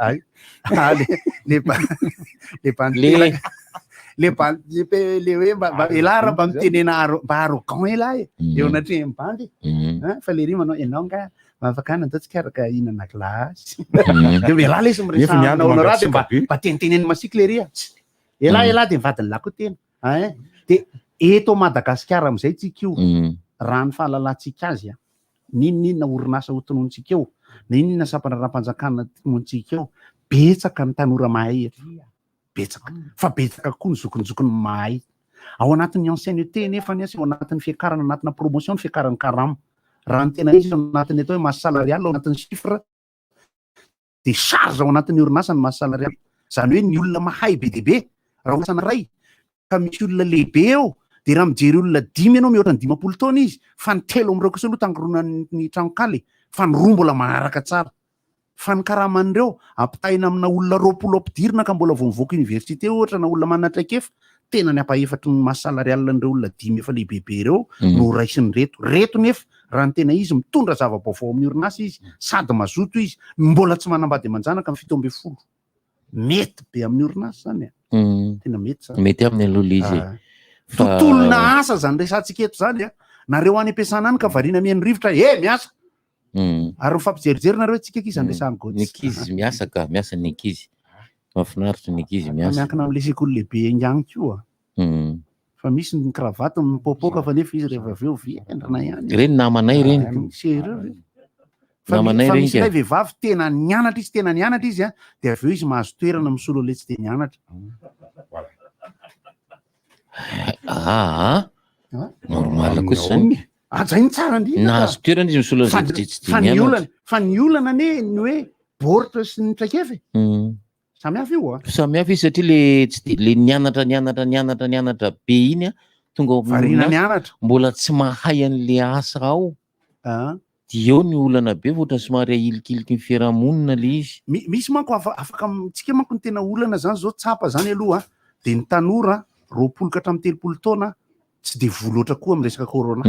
Ay. Ah, le le ba le bandy Le- pelaka. Le bandy le pe- le hoe mba mba ela raha mba mitenena arro- mba arrogant ela e. Eo anatrehan'ny bandy. Hein, fa le ry manao enao nga afaka any antsika araka hihinana glace. De ela lesy Nefa miresaka ny andro aminao raha de mba mangatsiaka be. mba teniteneny masiaka le ry a. Elah elah de mivadin'ny lahy koa tena. Hein? De eto Madagasikara amin'izay tsika io, raha ny fahalalantsika azy a, n'inon'inona orinasa hotononintsika eo, na inon'inona sampan-draharaham-panjakana tononintsika eo, betsaka ny tanora mahay eto. Betsaka. Fa betsaka koa ny zokinjokiny mahay. Ao anatin'ny ancienneté nefa ny asa, ao anatin'ny fiakarana, anatina promotion ny fiakaran'ny karama. Raha ny tena izy ao anatin'ny atao hoe masse salariale, ao anatin'ny chiffre, dia charge ao anatin'ny orinasa ny masse salariale. Izany hoe ny olona mahay be dia be, raha orinasa anankiray ka misy olona lehibe eo, dia raha mijery olona dimy ianao mihoatra ny 50 taona izy, fa ny telo amin'ireo kosa aloha tangoronan'ny tranonkala e, fa ny roa mbola maharaka tsara. Fa ny karaman'ireo, ampitahaina amina olona 20 ampidirina ka mbola vao mivoaka université ohatra na olona manana traikefa, tena ny ampahefatry ny masse salariale an'ireo olona dimy efa lehibebe ireo no raisin'ireto. Reto nefa raha ny tena izy mitondra zava-baovao amin'ny orinasa izy sady mazoto izy no mbola tsy manambady aman-janaka amin'ny 17. Mety be amin'ny orinasa zany e. Tena mety zany. Mety aminy aloha le izy e. Ah. Fa- Tontolona asa zany resahantsika eto zany a. Nareo any am-piasana any ka variana mihaino rivotra, eh miasa. Ary mifampijerijery nareo tsika ankizy andresahan'i Ny ankizy miasa ka, miasa ny ankizy. Mahafinaritra ny ankizy miasa. Miankina amin'ilay sekoly lehibe ihany koa. Fa misy ny kravaty mipoapoaka fa nefa izy rehefa avy eo vendrana ihany. Ireny namanay ireny. Ah, misy ireo ve? Fa Namanay fa ireny misy ka. ilay vehivavy tena nianatra izy, tena nianatra izy a, dia avy eo izy mahazo toerana misolo an'ilay tsy dia nianatra. Ah, normal kosa zany. Hajainy tsara indrindra. Nahazo toerana izy misolo Fa an'izay tsy tsy fa dia ny nianatra. olana, fa ny olana anie ny hoe baoritra sy ny traikefa e. Samy hafa io a. Samy hafa izy satria le tsy de le nianatra nianatra nianatra nianatra be iny a tonga ao amin'ny Variana orinasa, nianatra. mbola tsy mahay an'le asa ao. Dia eo ny olana be fa ohatran'ny somary ahilikiliky ny fiarahamonina le izy. Misy manko afa, afaka amintsika manko ny tena olana zany zao tsapa zany aloha dia ny tanora 20 ka hatramin'ny 30 taona tsy dia voa loatra koa amin'ny resaka corona.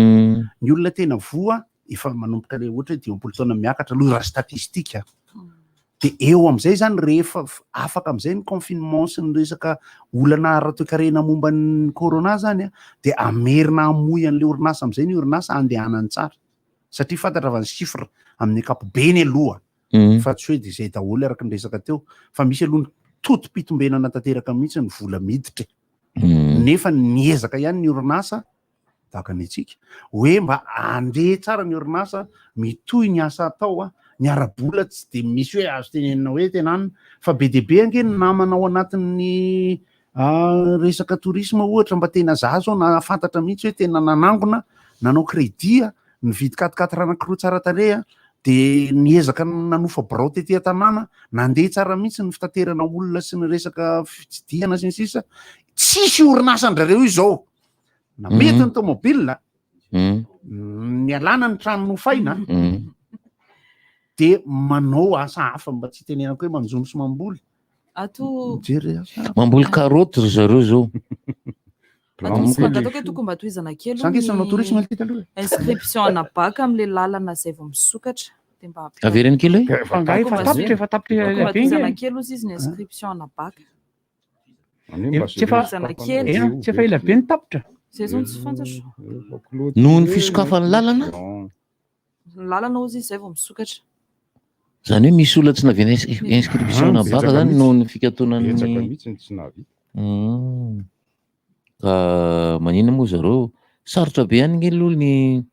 Ny olona tena voa efa manomboka le ohatra hoe 50 taona miakatra aloha raha statistique. Dia eo amin'izay zany rehefa afaka amin'izay ny confinement sy ny resaka olana ara-toekarena momba ny corona zany a, dia hamerina hamoy an'ilay orinasa amin'izay ny orinasa handehanany tsara. Satria fantatra fa ny chiffre amin'ny ankapobeny aloha fa tsy hoe dia izay daholo araka ny resaka teo fa misy aloha ny totom-pitombenana tanteraka mihitsy ny vola miditra e. Nefa niezaka ihany ny orinasa tahaka ny antsika hoe mba handeha tsara ny orinasa, mitohy ny asa atao a, ny ara-bola tsy dia misy hoe azo tenenina hoe tena anona fa be dia be ange ny namana ao anatin'ny resaka tourisme ohatra mba tena za zao nahafantatra mihitsy hoe tena nanangona nanao crédit a, nividy quatre quatre anankiroa tsara tarehy a, dia niezaka nanofa birao tety an-tanàna, nandeha tsara mihitsy ny fitaterana olona sy ny resaka fitsidihana sy ny sisa, tsisy orinasa an-drareo io izao, na mety ny tomobile, nialana ny trano nofaina. de manao asa hafa mba tsy hitenenako hoe manjono sy mamboly. Ato Mijery asa hafa. Mamboly karaoty ry zareo zao. Ato misy mangataka hoe tokony mba tohizana kely Za nge tsy nanao tourisme ny ity taloha e. inscription ana bac amin'le lalana izay vao misokatra. Dia mba ampy- Avereno kely hoe? Fa angaha efa Tokony mba tapitra, efa tapitra tokony mba ela be nge. tohizana kely ozy izy ny inscription ana bac. Tsy efa Tohizana kely. Eh, tsy efa ela be ny tapitra. Zay zao no tsy fantatro. Noho ny fisokafan'ny lalana? Ny lalana ozy izy izay vao misokatra. Zany hoe misy olona tsy nahavita inscription na bac zany noho ny fikatonan'ny Betsaka mihitsy ny tsy nahavita. Ka maninona moa zareo? Sarotra be ihany nge aloha ny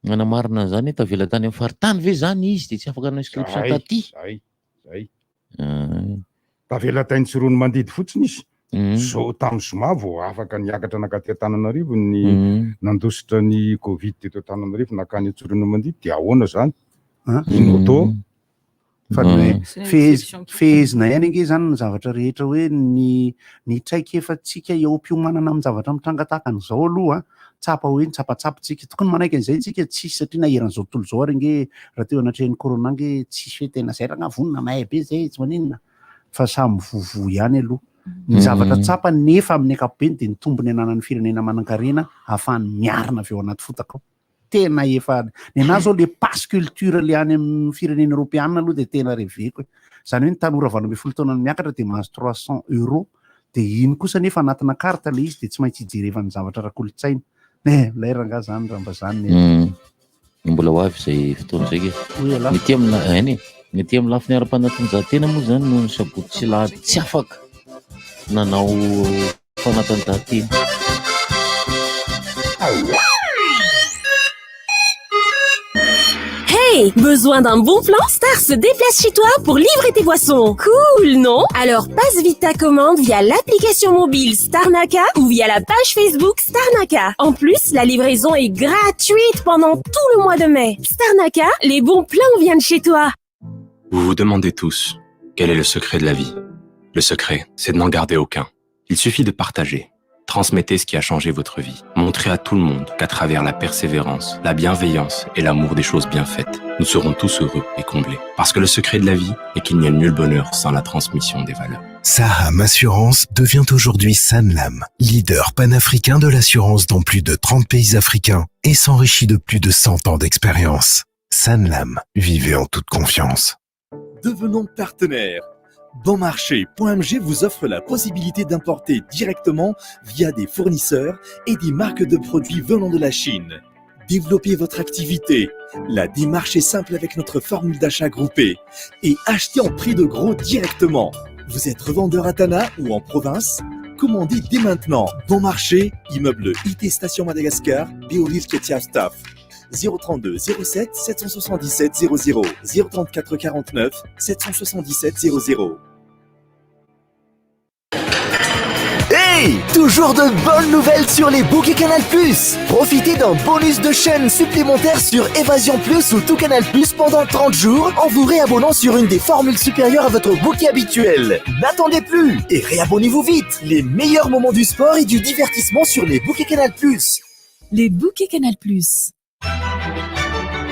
manamarina an'izany hoe tavela tany amin'ny faritany ve zany izy dia tsy afaka nanao inscription Zay, taty? zay, zay. Tavela tany Tsiroanomandidy fotsiny izy. Zao tamin'ny zoma vao afaka niakatra nankaty Antananarivo ny nandositra ny covid teto Antananarivo nankany Tsiroanomandidy dia ahoana zany? Ny moto. Fa ny hoe fehez- fehezina ihany ange zany ny zavatra rehetra hoe ny ny traikefantsika eo am-piomanana amin'ny zavatra mitranga tahaka an'izao aloha tsapa hoe nitsapatsapa tsika. Tokony manaiky an'izay tsika tsisy satria na eran'izao tontolo izao ary ange raha teo anatrehan'ny corona ange tsisy hoe tena zay rangahy vonona mahay be zay tsy maninona fa samy vovoa ihany aloha. Ny zavatra tsapa nefa amin'ny ankapobeny dia ny tombony ananan'ny firenena manankarena ahafahany miarina avy ao anaty fotaka ao. Tena efa ny anahy zao le passe culture le any amin'ny firenena eoropeana aloha dia tena reveko e. Izany hoe ny tanora 18 taona no miakatra dia mahazo 300 euros dia iny kosa nefa anatina carte le izy dia tsy maintsy hijerevany zavatra ara-kolontsaina. Eh, milay rangahy zany raha mba zany ny Mbola ho avy izay fotoana izay ke. Hoy ialahy. Ny aty amin'ny la- eny e. Ny aty amin'ny lafiny ara-panatanjahantena moa izany noho ny sabotsy sy alahady tsy afaka nanao fanatanjahantena. Hey, besoin d'un bon plan Star se déplace chez toi pour livrer tes boissons. Cool, non Alors passe vite ta commande via l'application mobile Starnaka ou via la page Facebook Starnaka. En plus, la livraison est gratuite pendant tout le mois de mai. Starnaka, les bons plans viennent chez toi. Vous vous demandez tous, quel est le secret de la vie Le secret, c'est de n'en garder aucun. Il suffit de partager. Transmettez ce qui a changé votre vie. Montrez à tout le monde qu'à travers la persévérance, la bienveillance et l'amour des choses bien faites, nous serons tous heureux et comblés. Parce que le secret de la vie est qu'il n'y a nul bonheur sans la transmission des valeurs. Saham Assurance devient aujourd'hui Sanlam, leader panafricain de l'assurance dans plus de 30 pays africains et s'enrichit de plus de 100 ans d'expérience. Sanlam, vivez en toute confiance. Devenons partenaires. Bonmarché.mg vous offre la possibilité d'importer directement via des fournisseurs et des marques de produits venant de la Chine. Développez votre activité. La démarche est simple avec notre formule d'achat groupée et achetez en prix de gros directement. Vous êtes revendeur à Tana ou en province Commandez dès maintenant. Bon marché, immeuble IT Station Madagascar, Béolil Ketia Staff. 032 07 777 00 034 49 777 00. Hey Toujours de bonnes nouvelles sur les bouquets Canal+. Profitez d'un bonus de chaîne supplémentaire sur Évasion Plus ou Tout Canal Plus pendant 30 jours en vous réabonnant sur une des formules supérieures à votre bouquet habituel. N'attendez plus et réabonnez-vous vite. Les meilleurs moments du sport et du divertissement sur les bouquets Canal+. Les bouquets Canal+.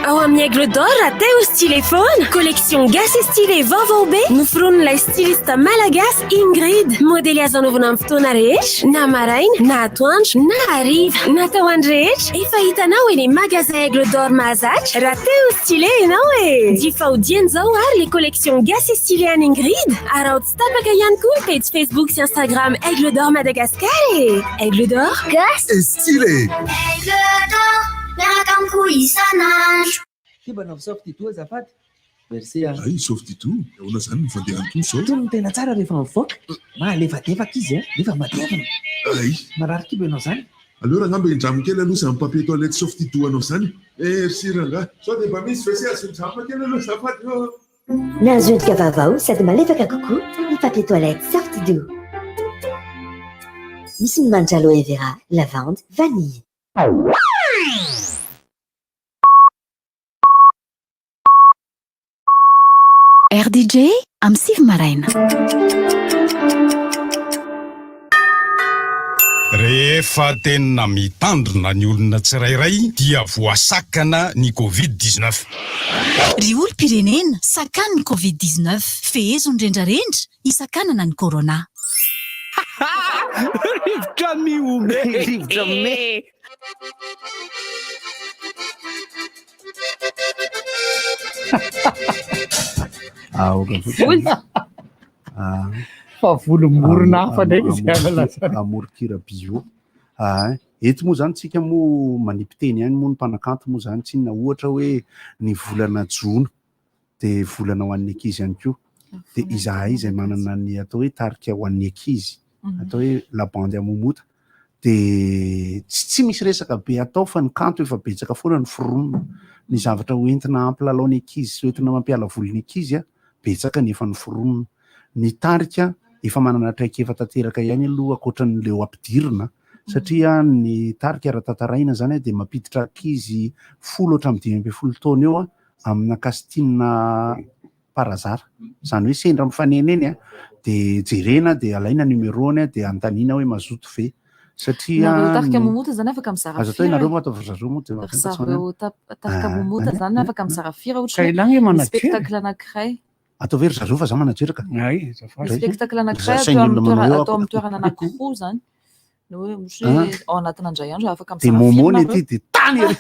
Ao amin'ny Aigle d'Or raha te ho stylé foana. Collection gasy stylé vaovao be noforonin'ilay styliste malagasy Ingrid. Modely azo anaovana amin'ny fotoana rehetra, na maraina, na atoandro, na hariva. Natao ho an'ny rehetra. Efa hitanao eny magasin Aigle d'Or mahazatra raha te ho stylé ianao e! Jifaho dieny izao ary les collections gasy stylé an'i Ingrid. Araho tsy tapaka ihany koa ny page Facebook sy Instagram Aigle d'Or Madagascar e! Aigle d'Or, gasy et stylé! Aigle d'or, miaraka amiko isan'andro. Ty mba nanao Softidou azafady. Merci a. Ay, Softidou, ahoana zany ny fandehan'ny toa zao? Tony no tena tsara rehefa mivoaka. Mahalevadefaka izy a, nefa matevina. Ay. Marary kibo ianao zany. Aleo rangahy mba indramo kely aloha izany papier toilette Softidou anao izany e. Merci rangahy. Sao dia mba misy WC azo indramo kely aloha azafady ô. Nahazo endrika vaovao sady malefaka kokoa ny papier toilette Softidou. Misy ny manitra aloe vera, lavande, vanille. RDJ amin'ny 9 maraina. Rehefa. Rehefa tena mitandrina ny olona tsirairay dia voasakana ny covid 19. Ry olom-pirenena, sakano ny covid 19. Fehezo ny rendrarendra, hisakanana ny corona. Rivotra mihomehy. Rivotra mihomehy. Aoka fotsiny. Ah. Fa volomborona hafa indray izy Amoron- Amoron-kira bio. Ah, eto moa zany tsika moa manipy teny ihany moa ny mpanakanto moa zany tsinona ohatra hoe ny volana jona dia volana ho an'ny ankizy ihany koa. Dia izahay izay manana ny atao hoe tarika ho an'ny ankizy, atao hoe la bande à Momota. Dia tsy tsy misy resaka be atao fa ny kanto efa betsaka foana ny foronina. Ny zavatra ho entina hampilalao ny ankizy sy ho entina mampiala voly ny ankizy a, betsaka ny efa noforonina. Ny tarika efa manana traikefa tanteraka ihany aloha ankoatran'ileo ampidirina satria ny tarika raha tantaraina zany dia mampiditra ankizy 10 hatramin'ny 15 taona eo amina casting par hasard. Izany hoe sendra mifanena eny dia jerena dia alaina numéro-ny dia anontaniana hoe mazoto ve satria Nareo tarika Momota zany afaka mizara Azo atao fira nareo e. moa atao zareo moa dia Ry mazoto tsy zareo manana. tarika Ah, Momota ah, zany ah, afaka ah. mizara fira ohatra Ka hoe ilagna misy manager. spectacle anankiray. Ataovy ry zareo fa za manager ka. Ay, azafady. Misy spectacle anankiray Za sain'ny atao amin'ny olona manao toera- eo atao amin'ny ako. toerana anankiroa zany. No hoe ohatra Ah. hoe ao anatina indray andro afaka Dia mizara momo fira ny nareo. aty dia tany ery.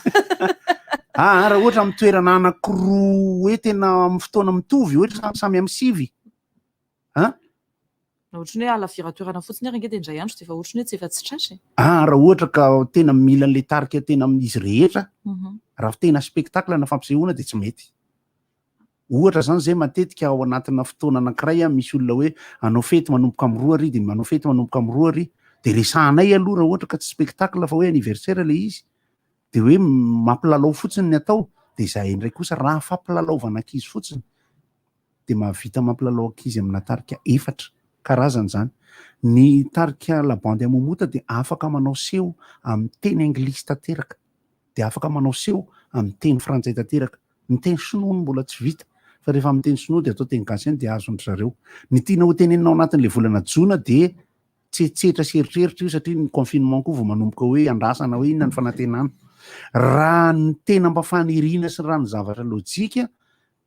Ah, raha ohatra amin'ny toerana anankiroa hoe tena amin'ny fotoana mitovy ohatra samy samy amin'ny 9. Ah? Na ohatran'ny hoe alavira toerana fotsiny ary ange dia indray andro dia efa ohatran'ny hoe tsy efa tsy tratra e. Ah, raha ohatra ka tena mila an'ilay tarika tena amin'izy rehetra, Mhm. raha tena spectacle na fampisehoana dia tsy mety. Ohatra zany zay matetika ao anatina fotoana anankiray an, misy olona hoe hanao fety manomboka amin'ny 2 ary dia manao fety manomboka amin'ny 2 ary, dia resahanay aloha raha ohatra ka tsy spectacle fa hoe anniversaire ilay izy, dia hoe mampilalao fotsiny ny atao, dia izahay indray kosa raha fampilalaovana ankizy fotsiny dia mahavita mampilalao ankizy amina tarika efatra karazany izany. Ny tarika La Bande à Momota dia afaka manao seho amin'ny teny anglisy tanteraka, dia afaka manao seho amin'ny teny frantsay tanteraka. Ny teny sinoa no mbola tsy vita fa rehefa amin'ny teny sinoa dia atao teny gasy ihany dia azon-dry zareo. Ny tiana ho tenenina ao anatin'ilay volana jona dia tsetsetra sy eritreritra io satria ny confinement koa vao manomboka hoe andrasana hoe inona ny fanantenana. Raha ny tena mba faniriana sy raha ny zavatra lojika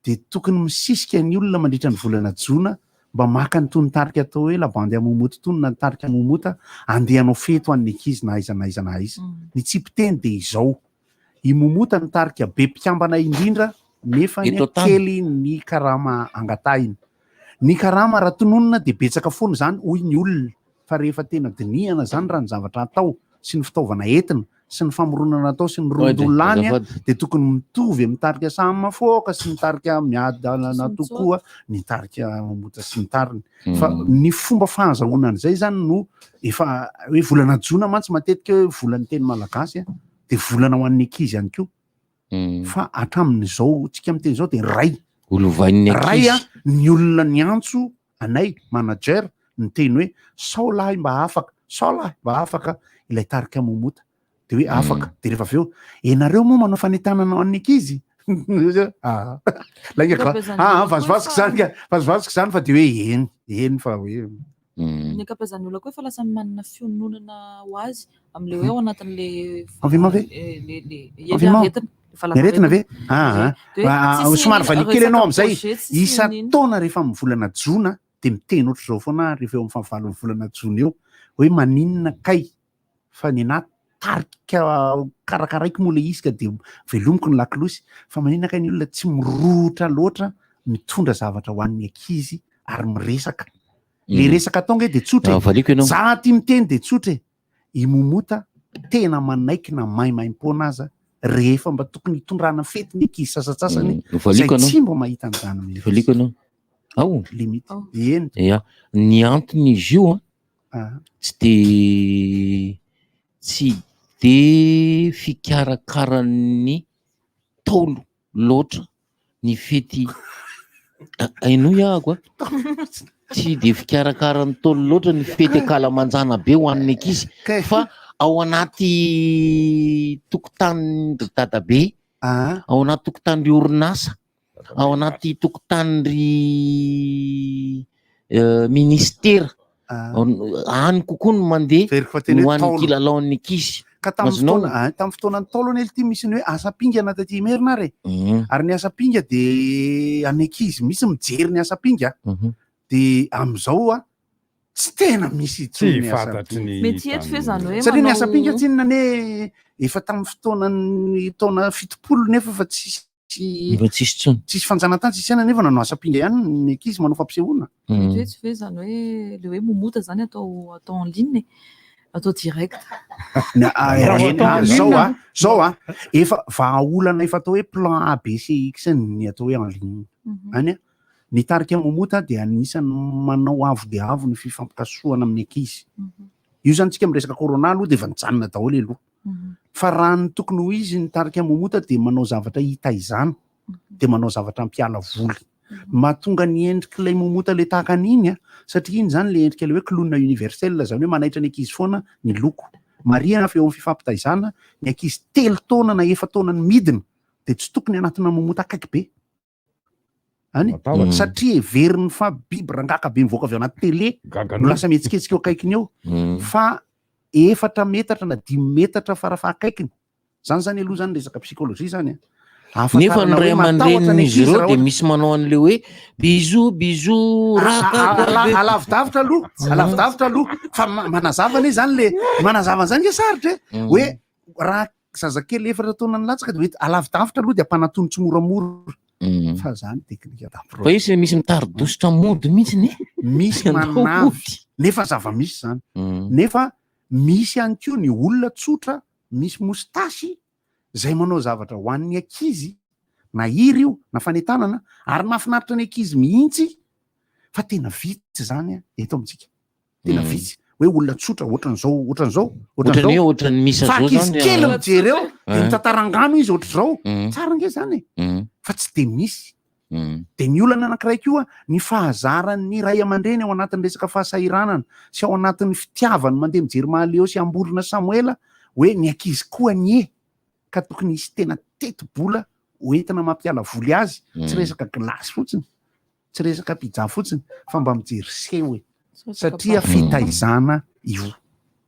dia tokony misisika ny olona mandritra ny volana jona mba maka an'itony tarika atao hoe la bande à Momoto itony na ny tarika Momota andeha hanao fety ho an'ny ankizy na aiza na aiza na aiza. Ny tsipiteny dia izao, i Momota no tarika be mpikambana indrindra nefa Eto an-tany. kely ny karama angatahina. Ny karama raha tononina dia betsaka foana izany hoy ny olona fa rehefa tena dinihana izany raha ny zavatra atao sy ny fitaovana entina sy ny famoronana atao sy ny rondolo lany dia tokony mitovy amin'ny tarika samy mafoaka sy ny tarika miadalana tokoa ny tarika mamota sy ny tariny fa ny fomba fahazahoana an'izay zany no efa hoe volana jona mantsy matetika hoe volan'ny teny malagasy dia volana ho an'ny ankizy ihany koa fa hatramin'izao tsika miteny izao dia ray Holovain'ny ray ankizy. ny olona niantso anay manager niteny hoe sao lahy mba afaka, sao lahy mba afaka ilay tarika Momota. Dia hoe afaka. Dia rehefa avy eo, ianareo moa manao fanentanana ho an'ny ankizy? Ah, lainga ka. Ah, vazivaziky izany ka, vazivaziky izany fa dia hoe eny, eny fa hoe. Ny ankabeazan'ny olona koa efa lasa manana fiononana ho azy amin'ilay hoe ao anatin'ilay Confinement ve? le le Confinement? aretina. Ny aretina ve? Ah, ah. Dia hoe Ah, tsisy somary resaka valiako kely ianao amin'izay. projet, tsisy Isan-taona rehefa amin'ny volana jona dia miteny ohatr'izao foana aho rehefa eo amin'ny fahavalon'ny volana jona eo hoe maninona kay fa ny anahy tarika karakaraiko moa ilay izy ka dia velomiko ny lakolosy fa maninona kay ny olona tsy mirohotra loatra mitondra zavatra ho an'ny ankizy ary miresaka. Le resaka atao nge dia tsotra Ah, e. valiako ianao. Za aty miteny dia tsotra e. I Momota tena manaiky na maimaimpoana aza rehefa mba tokony hitondrana fety ny ankizy sasantsasany Valiako izay ianao. tsy mba mahita an'izany mihitsy. Valiako ianao. Ao. Limite. Eny. Ya, ny anton'izy io an, Ah. tsy de tsy de fikarakaran'ny Ntaolo loatra ny fety henoy ahako a, tsy de fikarakaran'ny Ntaolo loatra ny fety ankalamanjana be ho an'ny ankizy fa ao anaty tokotanin-dry dadabe, ao anaty tokotanin-dry orinasa, ao anaty tokotanin-dry ministera. Any kokoa no mandeha teny no hoe any taolo. kilalaon'ny ankizy. Ka tamin'ny Azonao? fotoana ah, tamin'ny fotoanan'ny taolo anie ity misy ny hoe asam-pingana taty Imerina ary e. Ary ny asam-pinga dia an'ny ankizy misy mijery ny asam-pinga. Dia amin'izao a tsy tena misy intsony Tsy ny fantatry asam-pinga. ny Mety eto ve izany hoe Satria ny manao- asam-pinga tsinona anie efa tamin'ny fotoanan'ny taona 70 nefa fa tsisy Efa tsisy intsony. Tsisy fanjanahantany tsisy aina nefa nanao asam-pinga ihany ny ankizy manao fampisehoana. Mety hoe tsy ve izany hoe le hoe momota izany atao atao en ligne e, atao direct. Na, ah, Raha eny, atao ah, en zao ligne. ah, zao ah, efa vahaolana efa atao hoe plan A B C X ny atao hoe en ligne. Any ah, ny tarika Momota dia anisan'ny manao avo dia avo ny fifampikasohana amin'ny ankizy. Io zany tsika miresaka corona aloha dia efa nijanona daholo aloha. Fa raha ny tokony ho izy ny tarika Momota dia manao zavatra hitaizana, dia manao zavatra hampiala voly. Mahatonga ny endrik'ilay Momota ilay tahaka an'iny a, satria iny zany ilay endrika ilay hoe clown universel, zany hoe manaitra ny ankizy foana ny loko. Marihana fa eo amin'ny fifampitaizana, ny ankizy 3 taona na 4 taona ny midina dia tsy tokony hanatona Momota akaiky be. Any? Matahotra. Satria heveriny fa biby rangaka be mivoaka avy ao anaty télé no lasa mihetsiketsika eo akaikiny eo. Fa 4 metatra na 5 metatra farafaha-akaikiny. Zany zany aloha zany resaka psychologie zany a. Nefa ny Ahafantarana ray hoe matahotra ny aman-drenin'izy ankizy ireo raha dia ohatra- misy manao an'le hoe bisous bisous raka Alavidavitra aloha, alavidavitra aloha. Fa manazava anie zany le, manazava an'izany nge sarotra e. Hoe raha zazakely 4 taona nilatsaka dia mety alavidavitra aloha dia ampanatony tsimoramora. Fa zany teknika d'approche. Fa izy misy mitari-dositra mody mihitsy ne. Misy Andao manavy. mody. Nefa zava-misy zany. Nefa misy ihany koa ny olona tsotra misy mositasy izay manao zavatra ho an'ny ankizy na hira io na fanentanana ary mahafinaritra ny ankizy mihitsy fa tena vitsy zany eto amintsika. Tena vitsy hoe olona tsotra ohatran'izao ohatran'izao Ohatran'ny hoe ohatran'ny misy Fa azao ankizy zany, kely ah. mijery eo dia Ah. mitantara angano izy ohatr'izao. Tsara ange zany e. Fa tsy dia misy. Dia ny olana anankiray koa ny fahazaran'ny ray aman-dreny ao anatin'ny resaka fahasahiranana sy ao anatin'ny fitiavany mandeha mijery Mahaleo sy Amborona Samoela hoe ny ankizy koa anie ka tokony hisy tena teti-bola hoentina mampiala voly azy, tsy resaka gilasy fotsiny, tsy resaka pizza fotsiny fa mba mijery seho e, satria fitaizana io.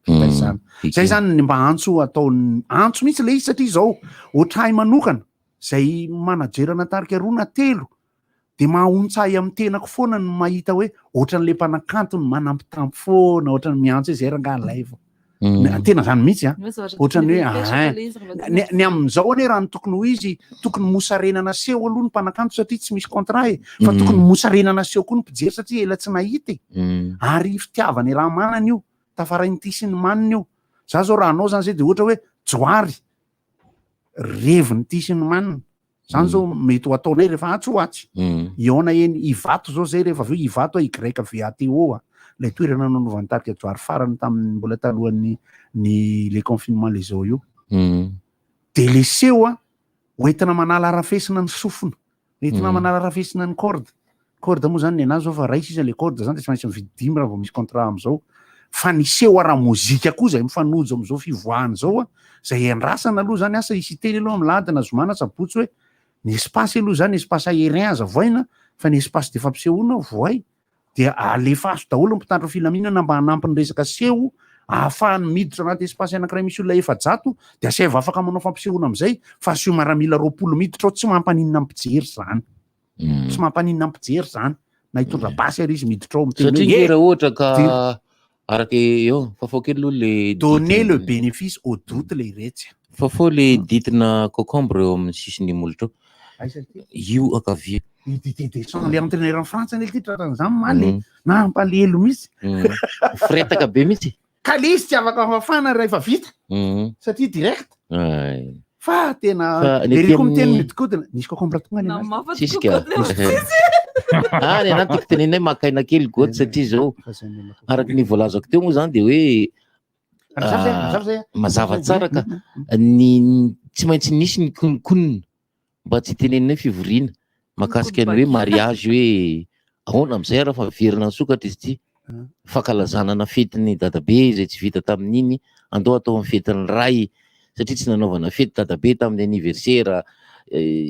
Fitaizana. Zay zany ny mba antso ataon'ny antso mihitsy le izy satria izao ohatrahy manokana zay manager na tarika 2 na 3 de mahaontsa ahy amin'ny tenako foana ny mahita hoe ohatran'le mpanakanto ny manampitamby foana, ohatran'ny miantso hoe zay rangaha live. Tena zany mihitsy a. Ny hoe zavatra Ohatran'ny tokony hoe, hipetraka ah, le izy rehefa ny tonga. ny amin'izao anie raha ny tokony ho izy, tokony mosarenana seho aloha ny mpanakanto satria tsy misy contrat e. Fa tokony mosarenana seho koa ny mpijery satria ela tsy nahita e. Ary fitiavana raha manana io, tafarain'ity sy ny manina io. Za zao raha anao zany zay de ohatra hoe johary revin'ity sy ny manina. Zany zao mety ho ataonay rehefa atsy ho atsy. Hihaona eny Ivato zao zay rehefa avy eo, Ivato a YVATO a, ilay toerana nanaovan'ny tarika Johary farany tamin'ny mbola talohan'ny ny le confinement le zao io. De le seho a, hoentina manala arafesina ny sofina, hoentina manala arafesina ny corde. Corde moa zany ny anazy zao fa ray sisa le corde zany de tsy maintsy mividy 5 raha vao misy contrat am'zao. Fa ny seho ara-mozika koa zay mifanojo am'zao fivoahana zao a, zay andrasana aloha zany asa hisy hiteny aloha amin'ny lahady na zoma na sabotsy hoe ny espace aloha zany espace aérien aza voaina fa ny espace de fampisehoana voay dia alefaso daholo ny mpitandro filaminana mba hanampy ny resaka seho ahafahany miditra anaty espace anankiray misy olona 400 dia asaivo afaka manao fampisehoana am'izay fa asio maramila 20 miditra ao, tsy mampaninona ny mpijery zany. Tsy mampaninona ny mpijery zany na hitondra basy ary izy miditra ao miteny Satria hoe, nge raha ohatra ka Jery. araka eo fafao kely aloha le Donner ditina le bénéfice au doute le iretsy. Fafao le ditina concombre eo amin'ny sisin'ny molotra eo. Aiza ity? Io ankavia. I Didier Deschamps, le entraîneur en France anie ity tratran'izany omaly e. Nampalahelo mihitsy. Firetaka be mihitsy. Ka le izy tsy afaka fafana rehefa vita. Satria direct. Ay. Fa tena Fa le ery koa miteny teny- mihodinkodina. Nisy concombre tonga any anazy. Namafa Tsisy tokoa ka. koa le tsisy. Ah, ny anahy tiako tenenina hoe maka aina kely goty satria zao araka ny voalazako teo moa zany de hoe Mazava zay, mazava zay. mazava tsara ka ny tsy maintsy nisy ny kononkonona mba tsy hitenenina hoe fivoriana mahakasika ny hoe mariage hoe ahoana amin'izay raha fa miverina nisokatra izy ity fankalazana na fetin'ny dadabe izay tsy vita tamin'iny andao atao amin'ny fetin'ny ray satria tsy nanaovana fety dadabe tamin'ny anniversaire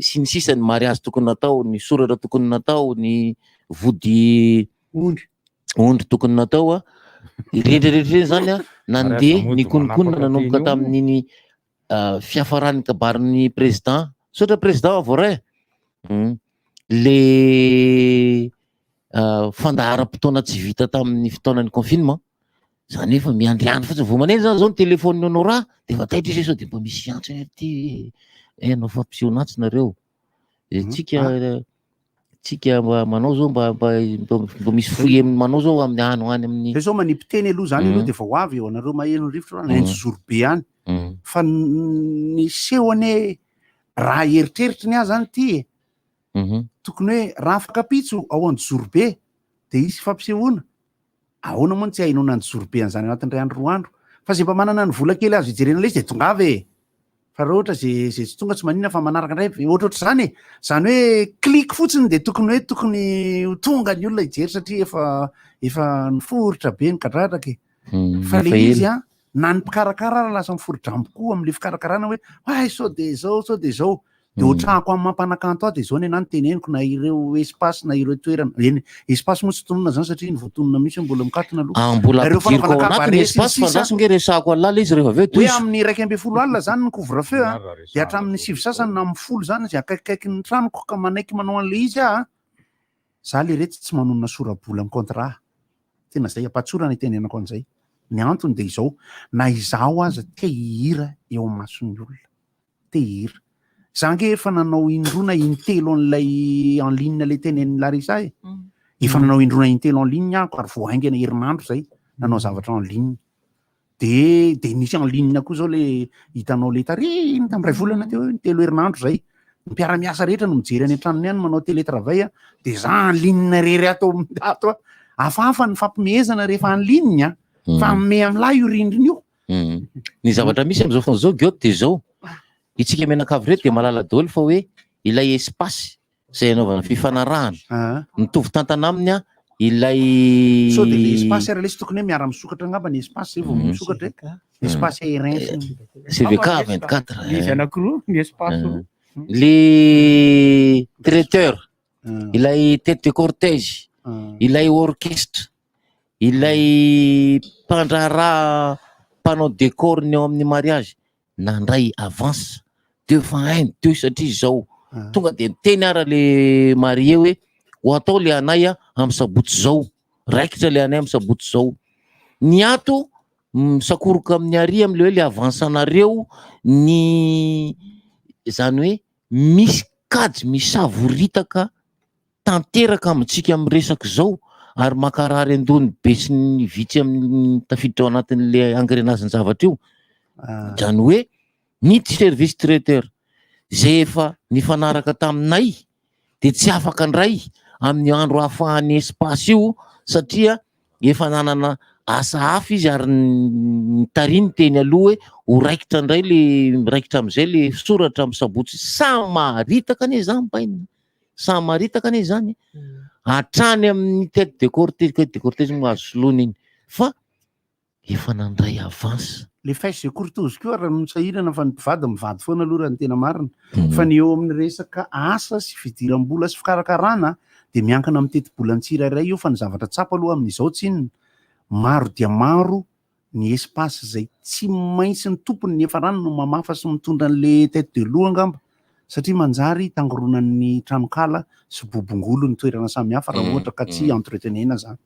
sy ny sisa ny mariage tokony natao ny soratra tokony natao ny vody ondry ondry tokony natao a. Ireny rehetra ireny zany a nandeha mody nikononkonona manapaka nanomboka teny eo. tamin'iny fiafaran'ny kabarin'ny président. Misaotra président voaray. Le fandaharam-potoana tsy vita tamin'ny fotoanan'ny confinement. Zany hoe efa miandriandry fotsiny. Vao maneno zany zao ny téléphone Honorat de efa taitra izy hoe sao de mba misy antso anie ty. Eh, hanao fampisehoana antso nareo. Tsika tsika mba manao zao mba mba mba misy fohy amin'ny manao zao amin'ny any ho any amin'ny Zay zao manipy teny aloha zany aloha de vao ho avy eo anareo maheno ny rivotra any Anjozorobe any. Fa ny seho anie raha eritreritry ny ahy zany ty e. Tokony hoe raha afaka ampitso ao Anjozorobe de hisy fampisehoana. Ahoana moa no tsy hahenoana Anjozorobe an'izany anatin'ny iray andro roa andro? Fa zay mba manana ny vola kely azo hijerena ilay izy de tongava e. Fa raha ohatra ze ze tsy tonga tsy maninona fa manaraka indray ohatrohatry zany e. Zany hoe clic fotsiny de tokony hoe tokony ho tonga ny olona hijery satria efa efa niforitra be ny kadradraka e. Fa le efa izy ela. a, na ny mpikarakara ary lasa miforodrambo koa amin'le fikarakarana hoe ay sao de zao sao de zao. De ohatrahako amin'ny mampanakanto ahy de zao ny anahy no teneniko na ireo espace na ireo toerana. Eny, espace moa tsy tononina zany satria ny voatonona mihitsy mbola mikatona aloha. Ah, mbola Ireo ampidiriko ao fanaovana anatin'ny cabaret sy ny espace fa sisa. andraso nge resahako an'lah le izy rehefa avy eo Hoe tohizo. amin'ny 11 alina zany ny couvre feu a, de hatramin'ny sivy sasany na amin'ny 10 zany izay akaikikaiky ny tranoko ka manaiky manao an'le izy aho a. Za le retsy tsy manonona sora-bola amin'ny contrat. Tena zay ampatsorana itenenako an'izay. Ny antony de izao, na izaho aza te hihira eo amason'ny olona. Te hihira. Za ange efa nanao indroa na intelo an'ilay en ligne le tenenin'i Larissa e. Efa nanao indroa na intelo en ligne aho ary vao haingana herinandro zay nanao zavatra en ligne. De de nisy en ligne koa zao le hitanao le tary iny tamin'ny iray volana teo iny, telo herinandro zay. Ny mpiara-miasa rehetra no mijery any an-tranony any manao télétravail a, de za en ligne rery ato ato a. Hafahafa ny fampimehezana rehefa en ligne a, fa ame amin'lahy io rindrina io. Ny zavatra misy amin'izao fotoana izao Guillaume dia izao, itsika mianakavy ireto dia mahalala daholo fa hoe ilay espace izay anaovana fifanarahana, mitovy tantana aminy an ilay Sao dia le espace ary lesy tokony hoe miara-misokatra angamba ny espace zay vao misokatra e. Espace aérien sy ny CVK 24. Izy anankiroa, ny espace roa. Le traiteur, ilay tête de cortège, ilay orchestre, ilay mpandraharaha mpanao décor ny ao amin'ny mariage nandray avance deux fois un deux satria izao tonga de niteny ara le marié hoe ho atao le anay a amin'ny sabotsy zao, raikitra le anay amin'ny sabotsy zao. Ny ato misakoroka amin'ny ary am'le hoe le avance anareo ny zany hoe misy kajy misavoritaka tanteraka amintsika amin'ny resaka izao ary mankarary an-doha ny be sy ny vitsy amin'ny tafiditra ao anatin'le engrenage-n-javatra io. Izany hoe ny service traiteur izay efa nifanaraka taminay dia tsy afaka indray amin'ny andro ahafahan'ny espace io satria efa nanana asa hafa izy ary nitariny teny aloha hoe ho raikitra indray le miraikitra amin'izay le soratra amin'ny sabotsy. Samy maharitaka anie izany bainina. Samy maritaka anie izany e. Hatrany amin'ny tête de cortège, tête de cortège moa azo soloina iny fa efa nandray avance. Le fesse de courtoise koa raha no sahirana fa ny mpivady mivady foana aloha raha ny tena marina. Fa ny eo amin'ny resaka asa sy fidiram-bola sy fikarakarana dia miankina amin'ny tetibolan'ny tsirairay io fa ny zavatra tsapa aloha amin'izao tsinona maro dia maro ny espace izay tsy maintsy ny tompony ny efa rano no mamafa sy mitondra an'le tête de loup angamba satria manjary tangoronan'ny tranonkala sy bobongolo ny toerana samihafa raha ohatra ka tsy entretenena zany.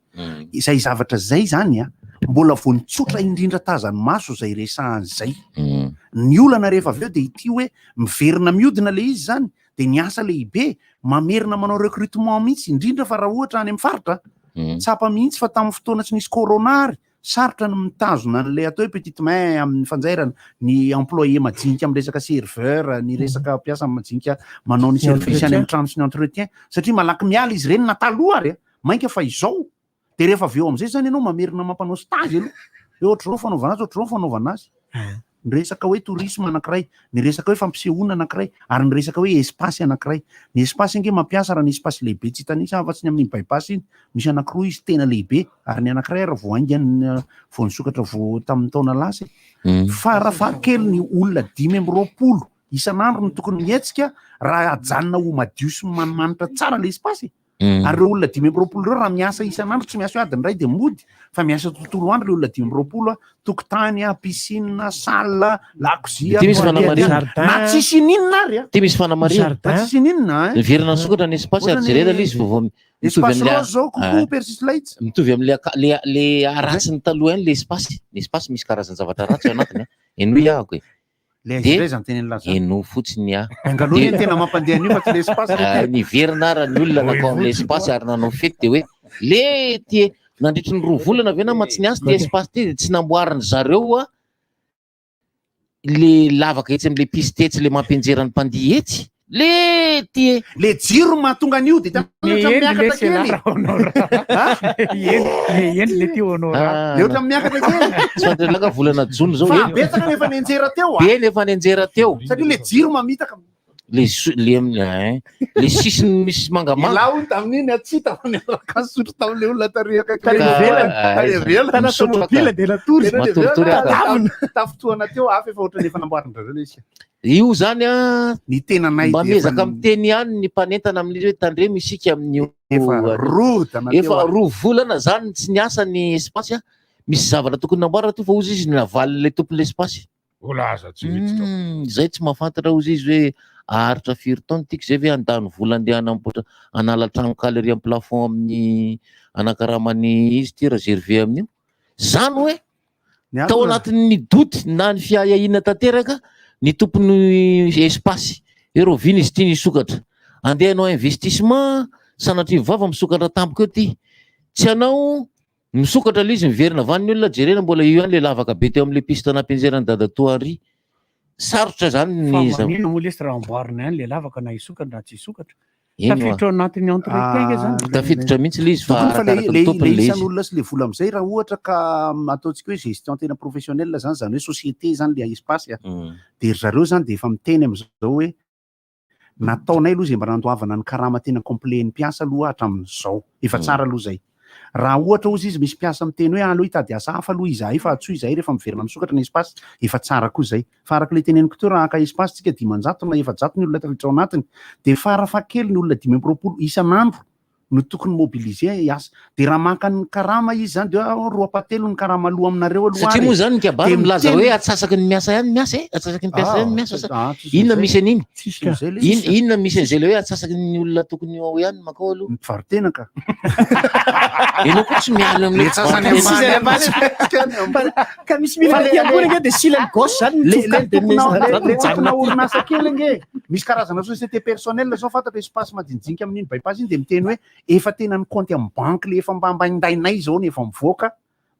Izay zavatra zay zany a, mbola vao ny tsotra indrindra tazan'ny maso zay resahany zay. Ny olana rehefa avy eo dia ity hoe miverina miodina le izy zany dia ny asa lehibe mamerina manao recrutement mihitsy indrindra fa raha ohatra any amin'ny faritra tsapa mihitsy fa tamin'ny fotoana tsy nisy corona ary Sarotra ny mitazona an'ilay atao hoe petite main amin'ny fanjairana, ny employé majinika amin'ny resaka serveur, ny resaka mpiasa majinika manao ny service any amin'ny trano sy ny entretien, satria malaky miala izy ireny na taloha ary a, mainka fa izao, dia rehefa avy eo amin'izay izany ianao mamerina mampanao stage aloha, hoe ohatr'izao ny fanaovana azy, ohatr'izao ny fanaovana azy. Ny resaka hoe tourisme anankiray, ny resaka hoe fampisehoana anankiray, ary ny resaka hoe espace anankiray. Ny espace ange mampiasa raha ny espace lehibe tsy hitanisa afa-tsy ny amin'iny bypass iny, misy anankiroa izy tena lehibe, ary ny anankiray ary vao haingana vao nisokatra vao tamin'ny taona lasa e. Farafahakeliny olona 25 isan'andro no tokony mihetsika raha ajanona ho madio sy manimanitra tsara ilay espace e. Ary ireo olona 25 ireo raha miasa isan'andro, tsy miasa hoe adiny iray dia mody, fa miasa tontolo andro ireo olona 25, tokotany, piscine, salle, lakozia, Ity misy fanamarihana. Na tsisy ininona ary a. Ity misy fanamarihana. Na tsisy ininona eh. Niverina nisokatra ny espace ary Ohatrany jerena ilay izy vaovao mitovy Espace amin'ilay rose zao, coucou Persis Light. Mitovy amin'ilay aka- le le haratsiny taloha ihany le espace. Ny espace misy karazan-javatra ratsy ao anatiny a. Henoy ahako e. Le aiza Dia indray zany tenen'i Laza. henoy fotsiny aho. Bungalow Dia anie tena mampandeha an'io fa tsy le espace. Ah, niverina ara ny olona nankao amin'ilay espace ary nanao fety dia hoe le ty e, nandritry ny 2 volana ve nama tsy niasa ty espace ty dia tsy namboarin-dry zareo a le lavaka etsy amin'le piste etsy le mampianjera ny mpandihy etsy le ty e. Le jiro no mahatonga an'io dia hitanao Le ohatran'ny eny miakatra lesy kely. ialahy raha Honora. Le eny le ty Honora. Le ohatran'ny miakatra kely. Tsy fantatry laka volana jona zao Fa eny. betsaka ny efa nianjera teo a. Be ny efa nianjera teo. Satria le jiro mamitaka. Le so- le amin'ny hein, le sisiny misy mangamanga. Ialahy hono tamin'iny tsy hita fa niaraka nisotro tamin'ilay olona tary akaiky Tary tary ivelany. ivelany. Tary ivelany. Tany Nisotro tomobile ka. dia natory. Tena Matoritory ivelany. aka. Tafo- Tafotohana teo hafa efa ohatran'ny efa namboarin-dry zareo ilay izy. Io zany a Ny tenanay mba dia efa miezaka miteny ihany ny mpanentana amin'izy hoe tandremo isika amin'io Efa rodana teo Efa a. 2 volana zany tsy niasa ny espace a. Misy zavatra tokony namboarina teo fa hozy izy navalon'ilay tompon'ilay espace. Mbola aza tsy miditra ao. Zay tsy mahafantatra hozy izy hoe aharitra firy taona tiako zay ve handany vola andeha hanamboatra hanala tranonkala ery amin'ny plafond amin'ny anakaramany izy ty raha Gervais amin'io. Zany hoe Ny tao antony- anatin'ny doute na ny fiahiahiana tanteraka ny tompon'ny espace hoe rahoviana izy ity ny hisokatra. Andeha hanao investissement sanatria vava misokatra tampoka eo ty. Tsy hanao misokatra ilay izy miverina avy any ny olona jerena mbola io ihany ilay lavaka be teo amin'ilay piste nampianjeran'i dadatoa Henri. Sarotra zany Fa ny zava- maninona moa lesy raha amboarina ihany ilay lavaka na hisokatra na tsy hisokatra? Eny oa. Tafiditra ao anatin'ny entretien nge zany. Tafiditra mihitsy ilay izy fa Tokony fa le arakaraka ny le tompony le ilay izy. isan'olona sy le vola amizay raha ohatra ka ataontsika hoe gestion tena professionnel zany zany hoe société zany le espace a de ry zareo zany de efa miteny amizao hoe nataonay aloha zay mba nandoavana ny karama tena complet ny mpiasa aloha hatramin'izao efa tsara aloha zay raha ohatra ozy izy misy mpiasa miteny hoe aloha hitady asa hafa aloha izahay fa antsoy izahay rehefa miverina misokatra ny espace efa tsara koa zay fa araka ilay teneniko teo raha haka espace tsika 500 na 400 ny olona tafiditra ao anatiny de farafahakeliny olona 25 isan'andro no tokony mobiliser hiasa de raha maka ny karama izy zany de hoe ah, roa ampahatelony ny karama aloha aminareo aloha Satria ary moa zany ny kabary De milaza miteny- hoe atsasaky ny miasa ihany ny miasa e, atsasaky ny mpiasa ihany ny miasa. Ah, tsisy Inona an'izay. misy an'iny? Tsisy an'izay le In- izy. Inona misy an'izay le hoe atsasaky ny olona tokony ho ao ihany mankao aloha? Mpivarotena ka. Ianao koa tsy miala amin'ny Le sasany ambany ambany. Ka misy mila Fa le- aty ambony le- ange dia silany gauche zany Le mitsofoka le any dia tompona ny le droite le mijanona tompona aty. orinasa kely ange misy karazana société personnelle zao fantatra espace majinijinika amin'iny bypass iny dia miteny hoe efa tena ny compte amin'ny banque le efa mba mbaindainay zao ny efa mivoaka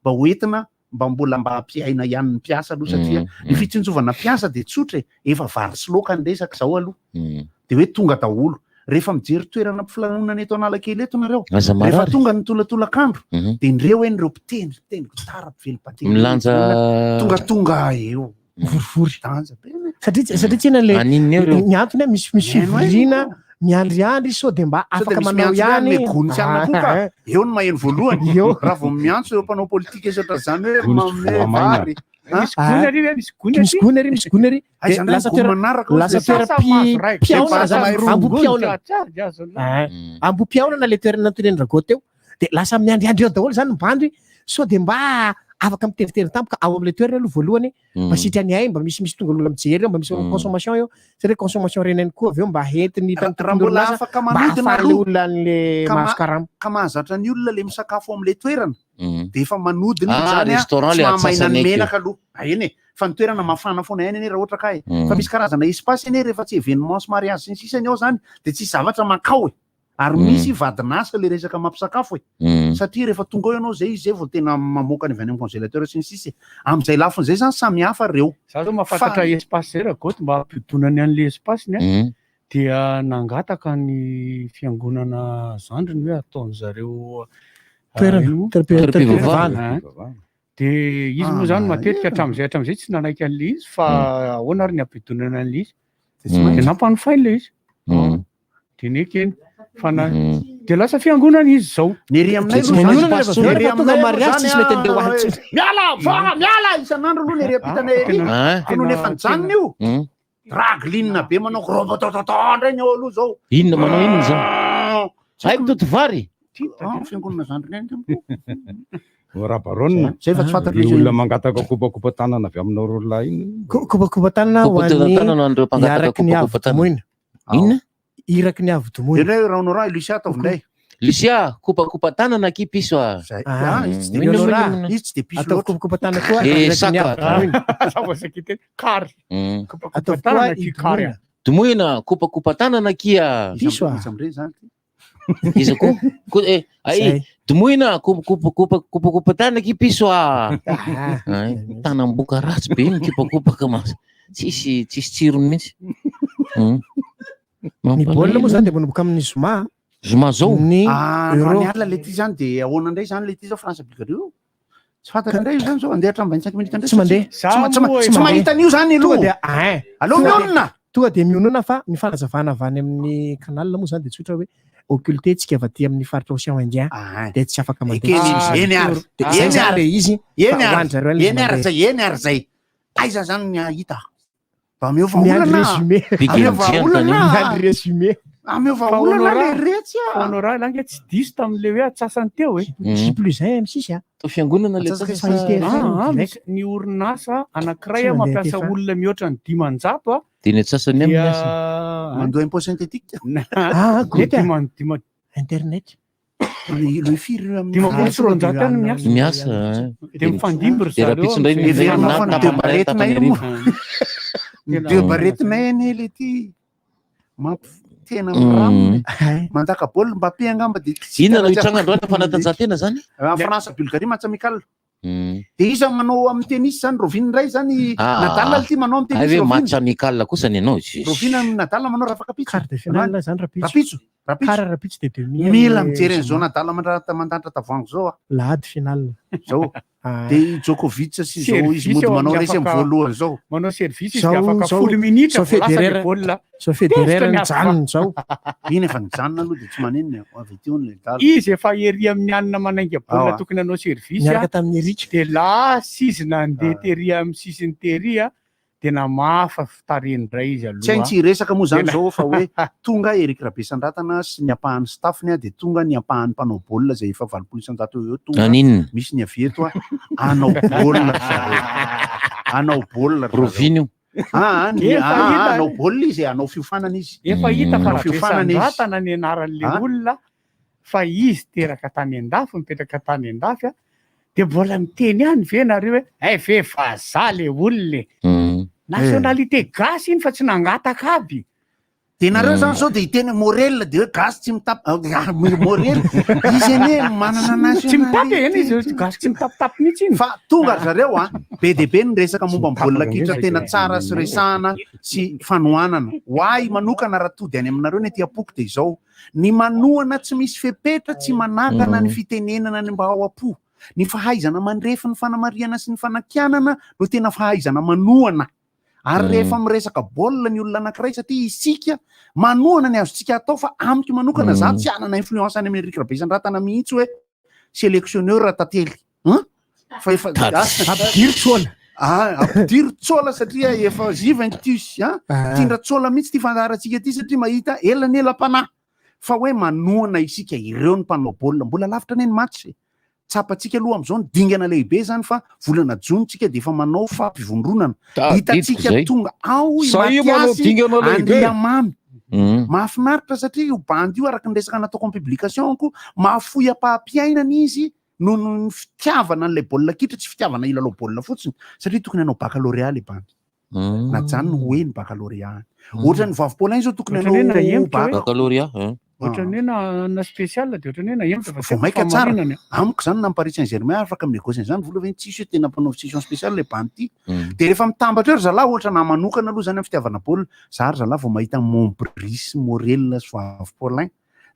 mba hoentina mba mbola mba hampiaina ihany ny mpiasa aloha satria ny fitsinjovana mpiasa dia tsotra e efa vary sy laoka ny resaka zao aloha dia hoe tonga daholo rehefa mijery toerana mpifilanonana eto Analakely eto nareo Aza rehefa marary. tonga ny tolatolakandro dia ndreo hoe nireo mpitendry mpitendry gitara mpively batterie Milanja- tonga tonga eo Vorivory. Danja be. Satria satria tsena le Aninona eo ireo? ny antony hoe misy misy Mihaino haino. fivoriana miandriandry sao dia mba Sao dia afaka misy manao miantso ihany ihany. me gony sy anona koa ka. Eo no maheno voalohany. Raha vao miantso ireo mpanao politika sy ohatran'izany hoe Gony sy manome voamaina. vary. Misy gony ary ve? Misy gony Misy gony ary, misy gony ary. Aiza Dia indray lasa ny gony toera- manaraka lasa ozy le toeram-pihaonana zany, ambohi-pihaonana. Ah. Ambohi-pihaonana le toerana natoren'i Rago teo. Dia lasa miandriandry eo daholo zany ny bandy sao dia mba afaka miteritery tampoka ao amin'ilay toerana aloha voalohany mba sitrany ay mba misimisy tonga olona mijery eo mba misy consommation eo satria consommation reny ihany koa avy eo mba entiny hitan'ny Raha mbola tompon'orinasa afaka mba manodina ahafahan'ilay aloha olona an'le ka ma- mahazo karama. ka mahazatra ny olona le misakafo am'le toerana de efa manodina Ah, zany a, restaurant tsy le mahamaina ny atsasany eky io. menaka aloha Ah, eny e fa ny toerana mafana foana ihany anie raha ohatra ka e fa misy karazana espace anie rehefa tsy événement sy mariage sy ny sisa ny ao zany de tsisy zavatra mankao e ary misy vadin'asa le resaka mampisakafo e satria rehefa tonga ao ianao zay izy zay vao tena mamoaka ny avy any amin'ny congélateur sy ny sisa e am'izay lafiny zay zany samy hafa reo Za zao mahafantatra espace zay Ragoty mba hampidonany an'le espace-ny a, dia nangataka ny fiangonana zandriny hoe ataon'zareo Toerana, ino moa? toeram-pivavahana. Ah. Dia izy moa zany matetika hatramin'izay hatramin'izay tsy nanaiky an'le izy fa ahoana ary ny hampidonana an'le izy. Dia nampanofainy le izy. Dia nekeny fa na dia lasa fiangonana izy zao. Ny ery aminay Tsy aloha maninona zany- rehefa avy eo ny ery rehefa tonga aminay aloha mariazy zany tsisy mety andeha ho any a, intsony. Miala, voa, miala isan'andro aloha ny ery ampitanay ery. Ah. Fa nony efa nijanona io, ragline be manao robotototo indray ny ao aloha zao. Inona manao inona zany? Hay mitoto vary. Ah, fiangonana zandriny any tamiko. Rabaronina. Zay fa tsy fantatro Ny izy. olona mangataka kopakopa tanana avy aminao roa lahy iny. Kopakopa tanana ho an'ny Kopakopa tanana ho an'ireo mpangataka iraky ny kopakopa tanana. avo domoina. Inona? Iraky ny avo domoina. Indray Raonora, Lucia ataovy indray. Lucia, kopakopa tanana akia piso a. Ah, izy tsy de Inona piso. moa inona? Izy tsy de piso Ataovy loatra. kopakopa tanana koa Eh, iraky ny saka. avo domoina. Za vao saika hiteny kary. Mm. Kopakopa Ataovy koa tanana akia kary. idomoina. Domoina, kopakopa tanana akia. Piso a. Iza amin'ireny zany? Iza koa? Ko eh, ai, Zay. domoina, kopakopa kopakopa tanana akia piso a. Ah. Ai, tanam-boka ratsy be mikopakopaka mas. Tsisy tsisy tsirony mihitsy. Mm. Ny baolina moa zany dia manomboka amin'ny zoma. Zoma zao. Ny Ah, euro. androany alina le ty zany de ahoana indray zany le ty zao France Bulgarie io? Tsy fantatra indray io zany zao andeha hatramin'ny 25 minutes indray. Tsy mandeha. Tsy ma- tsy ma- tsy mahita an'io zany Tonga aloha. dia ein. Aleo Tonga dia- mionona. Tonga dia mionona fa ny fanazavana avy any amin'ny canal moa zany dia tsotra hoe occulté tsika avy aty amin'ny faritra Océan Indien dia tsy afaka mandeha. Ekeny izy, eny ary. Dia zay Eny zany ary. le izy. Eny fa ho ary. an-dry zareo any izy Eny ary mandeha. zay, eny ary zay. Aiza zany ny hahita? Mba ameo Miandry vahaolana. résumé. Ameo vahaolana. Miandry résumé. Ameo Fa vahaolana Honora- le retsy a. Honora lange tsy diso tamin'le hoe atsasany teo e. J plus 1 M6 a. Tao fiangonana le Atsasaka atsasaka. sy Ah, ah, direct. misy ny orinasa anankiray Tsy a mandeha mampiasa TF1. olona mihoatra ny 500 a. Dia ny atsasany aminy Dia asa. Mandoa impôt synthétique. Ah, Dia goty a. dima- dima- Internet. Le le firy io amin'ny 250 any miasa. Miasa. eh. Dia mifandimby ry Dia zareo rahampitso indray amin'izay. ny Heverina fa ny tapany deux maraina, baretinay tapany io moa. hariva. Ny deux baretinay anie le ty. Mamp tena Mm. miramina. Mandaka baolina Mbappé angamba dia tsy Inona no hitanatra- hitranga androany fanatanjahantena zany? Ah, France Bulgarie match amical. Mm. Dia iza manao amin'ny tennis zany Rovina indray zany Ah. Nadal ty manao amin'ny Ay tennis hoe match Rovina. amical kosa ny anao. Rovina Nadal manao rafakapitso. Quart de finale zany rapitso. Rapitso, rapitso. Quart rapitso dia demi. Mila amin'ny mijery an'izao zoma. Nadal mandrandrata tavoahangy zao ah. Lahady finale. Zao. Ah. Dia i Djokovic sy zao izy Service mody eo manao amin'ny resy amin'ny afaka- voalohany zao. Manao service izy Zao- dia afaka zao- 10 minitra zao vao lasa le Federer- baolina. Zao Federer Tezitra ny azo nijanona zao. Iny efa nijanona aloha dia tsy maninona avy teo ny Nadal. Izy efa ery amin'ny anina manainga baolina Ah, tokony hanao service Niaraka a. tamin'ny Eric. Dia lasa izy nandeha Ah. tery amin'ny sisiny tery a. Dia namafa fitarihiny indray izy aloha. Tsy hainy tsy hiresaka moa zany Tena- zao fa hoe tonga Eric Rabesandratana sy ny ampahan'ny staffiny a dia tonga ny ampahan'ny mpanao baolina izay efa 80% eo eo tonga. Naninona? Misy ny avy eto a hanao baolina ry zareo. Hanao baolina ry zareo. Rovina io. Ah, ah, ny- Efa ah, ah, hita- hanao baolina izy, hanao fiofanana izy. Efa hita fa Hanao fiofanana izy. Rabesandratana ny anaran'le Ah. olona fa izy teraka tany an-dafy mipetraka tany an-dafy a dia mbola miteny ihany ve nareo hoe ay ve vazaha le olona e Mm. nationalité gasy iny fa tsy nangataka aby Dia nareo zany zao dia hiteny Morel dia hoe gasy tsy mitapy ah, Morel izy anie manana nationalité. tsy mitapy eny izy gasy tsy mitapitapy mihitsy iny Fa tonga ry zareo a be dia be ny resaka momba ny baolina kitra tena tsara sy resahana sy fanohanana. Ho ahy manokana raha tody any aminareo ny aty am-poko dia izao. Ny manohana tsy misy fepetra tsy manakana ny fitenenana ny mba ao am-po. Ny fahaizana mandrefy ny fanamarihana sy ny fanakianana no tena fahaizana manohana. Ary rehefa miresaka baolina ny olona anankiray satria isika manohana ny azontsika atao fa amiko manokana za tsy hanana influence any amin'ny Eric Rabesandratana mihitsy hoe sélectionneur tantely. Hein? Fa efa Ampidiro tsola. Ah, ampidiro tsola satria efa Juventus, hein? Ah. Tindra tsola mihitsy ty fandaharantsika ty satria mahita elanelam-panahy. Fa hoe manohana isika ireo ny mpanao baolina mbola lavitra anie ny match. e. Tsapantsika aloha amin'izao ny dingana lehibe zany fa volana jona tsika dia efa manao fampivondronana. Tadidiko Hitantsika zay. tonga ao i Sahia manao Mathias dingana lehibe. Andriamamy. Mm. Mahafinaritra satria io bandy io araka ny resaka nataoko amin'ny publication ko mahafoy ampaham-piainana izy noho ny fitiavana an'ilay baolina kitra tsy fitiavana hilalao baolina fotsiny satria tokony hanao baccalauréat le bandy. Mm. Najanony ho eny baccalauréat. Ohatra ny vavy Paulin zao tokony Ohatran'ny hoe hanao nahemotra bac. hoe. Baccalauréat. hein. ohatran'ny hoe na na spécial dia ohatran'ny hoe nahemotra fa Vao maika tsara. fahamarinana. Amiko zany na ny Paris Saint-Germain afaka mi-négocier an'izany vola ve tsisy hoe tena mpanao session spéciale le bandy ty. Mm. De rehefa mitambatra eo ry zalahy ohatra na manokana aloha zany amin'ny fitiavana baolina, za ry zalahy vao mahita Montbrice, Morel sy Vavy Paulin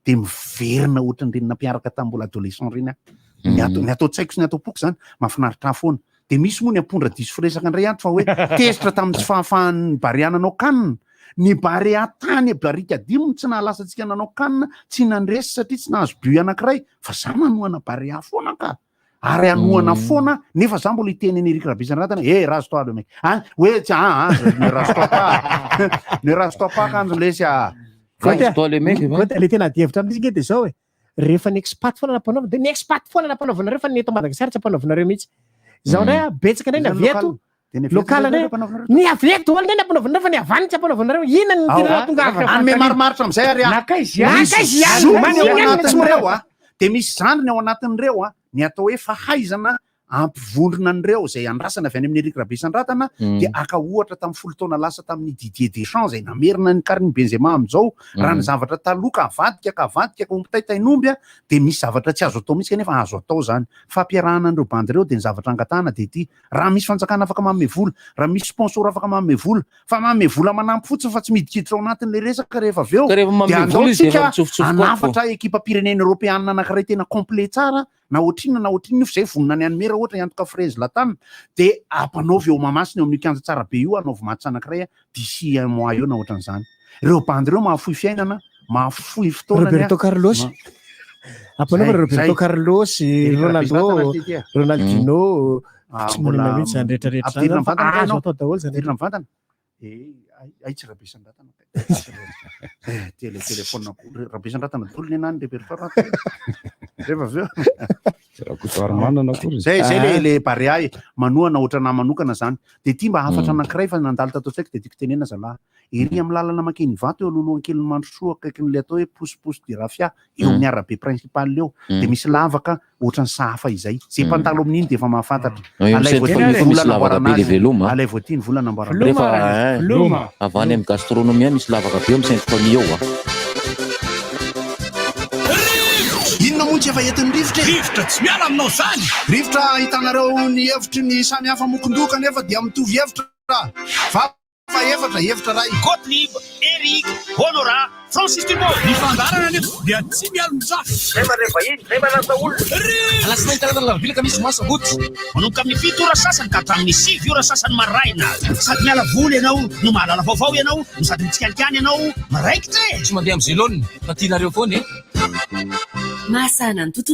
de miverina ohatran'ireny nampiaraka tamin'ny mbola adolescent ireny aho. Ny ato ny atao tsaiko sy ny atao poko zany mahafinaritra ahy foana. De misy moa ny ampondra diso firesaka indray ato fa hoe tezitra tamin'ny tsy fahafahan'ny Barea nanao CAN. Ny Barea tany Barikadimy no tsy nahalasa antsika nanao CAN, tsy nandresy satria tsy nahazo but anankiray fa za manohana Barea foana ka. Ary hanohana foana nefa za mbola hiteny an'i Eric Rabesandratana eh rase toi le mec. Ah, hoe tsy ah, ah, ne rase toi pas. Ne rase toi pas kanjo lesy ah. Calme-toi le mec. Goty, le tena adihevitra amin'izy nge de zao e. Rehefa ny expat foana nampanaovana de ny expat foana nampanaovanareo fa ny eto Madagasikara tsy ampanaovanareo mihitsy. Zao indray a betsaka indray ny avy eto. Local indray ny avy eto daholo indray ny ampanaovanareo fa ny avy any tsy ampanaovanareo. Inona ny tena nahatongavana? Hanome marimaritra amin'izay ary aho. Nankaiza ihany? Nankaiza ihany? Misy zokiny ao Maninona ihany no tsy anatin'ireo a. Dia misy zandriny ao anatin'ireo a. Ny atao hoe fahaizana hampivondrona an'ireo izay andrasana avy any amin'i Eric Rabesandratana dia haka ohatra tamin'ny folo taona lasa tamin'i Didier Deschamps izay namerina an'i Karim Benzema amin'izao raha ny zavatra taloha ka avadika ka avadika ka ompitaitain'omby a dia misy zavatra tsy azo atao mihitsy kanefa azo atao izany fampiarahana an'ireo bandy ireo dia ny zavatra angatahana dia ity raha misy fanjakana afaka manome vola raha misy sponsor afaka manome vola fa manome vola manampy fotsiny fa tsy midikiditra ao anatin'ilay resaka rehefa avy eo Ka rehefa manome dia andao vola izy dia efa tsika mitsofotsofoka ao hanafatra ekipam-pirenena eoropeanina anankiray tena complet tsara na ohatrinona na ohatrinona io fa zay vonona ny hanome raha ohatra hiantoka frais Zlatan dia ampanaovy eo Mahamasina eo amin'io kianja tsara be io anaovy match anankiray d'ici un mois eo na ohatran'izany ireo bandy ireo mahafoy fiainana mahafoy fotoana Roberto Carlos. Ampanaovana Roberto Carlos, Ronaldo, Ronaldinho, tsy manina mihitsy izany rehetra rehetra izany fa azo atao daholo izany. Ampidirina mivantana. Eh, ay tsy Rabesandratana. Eh, tele téléphone ko Rabesandratana daholo ny anany répertoire. Rehefa avy eo. Rakotoarimanana akory. Zay zay le le Barea e, manohana ohatranahy manokana zany. De ty mba hafatra anankiray fa nandalo tato an-tsaiko de tiako tenena zalahy. Ery amin'ny lalana mankeny Ivato eo alohalohan'ny kelin'ny Mandrosoa akaikin'ilay atao hoe posiposy de Rafia eo amin'ny arabe principal eo de misy lavaka ohatran'ny sahafa izay. Zay mpandalo amin'iny de efa mahafantatra. Eo amin'ny Alaivo Sainte aty ny Famille koa vola misy lavaka anamboarana be le azy. veloma. Alaivo aty ny vola anamboarana azy. Rehefa eh, avy any amin'ny gastronomie misy lavaka be eo amin'ny Sainte Famille eo a. Inona moa tsy efa entin'ny rivotra e? Rivotra tsy miala aminao izany! Rivotra ahitanareo ny hevitry ny samy hafa mokondoha kanefa dia mitovy hevitra. Vava efatra, hevitra iray. Gottlieb, Eric, Honorat, Francis Dumont. Ny fandaharana anefa dia tsy mialon-jafy. Zay mandray vahiny, zay manasa olona. Alatsinainy, talata, alarobia, alakamisy, zoma, sabotsy. Manomboka amin'ny fito ora sasany ka hatramin'ny sivy ora sasany maraina. Sady miala voly ianao no mahalala vaovao ianao no sady mitsikalikany ianao miraikitra e! Tsy mandeha amin'ny zelone fa tianareo foana e! Mahasahana ny tontolo.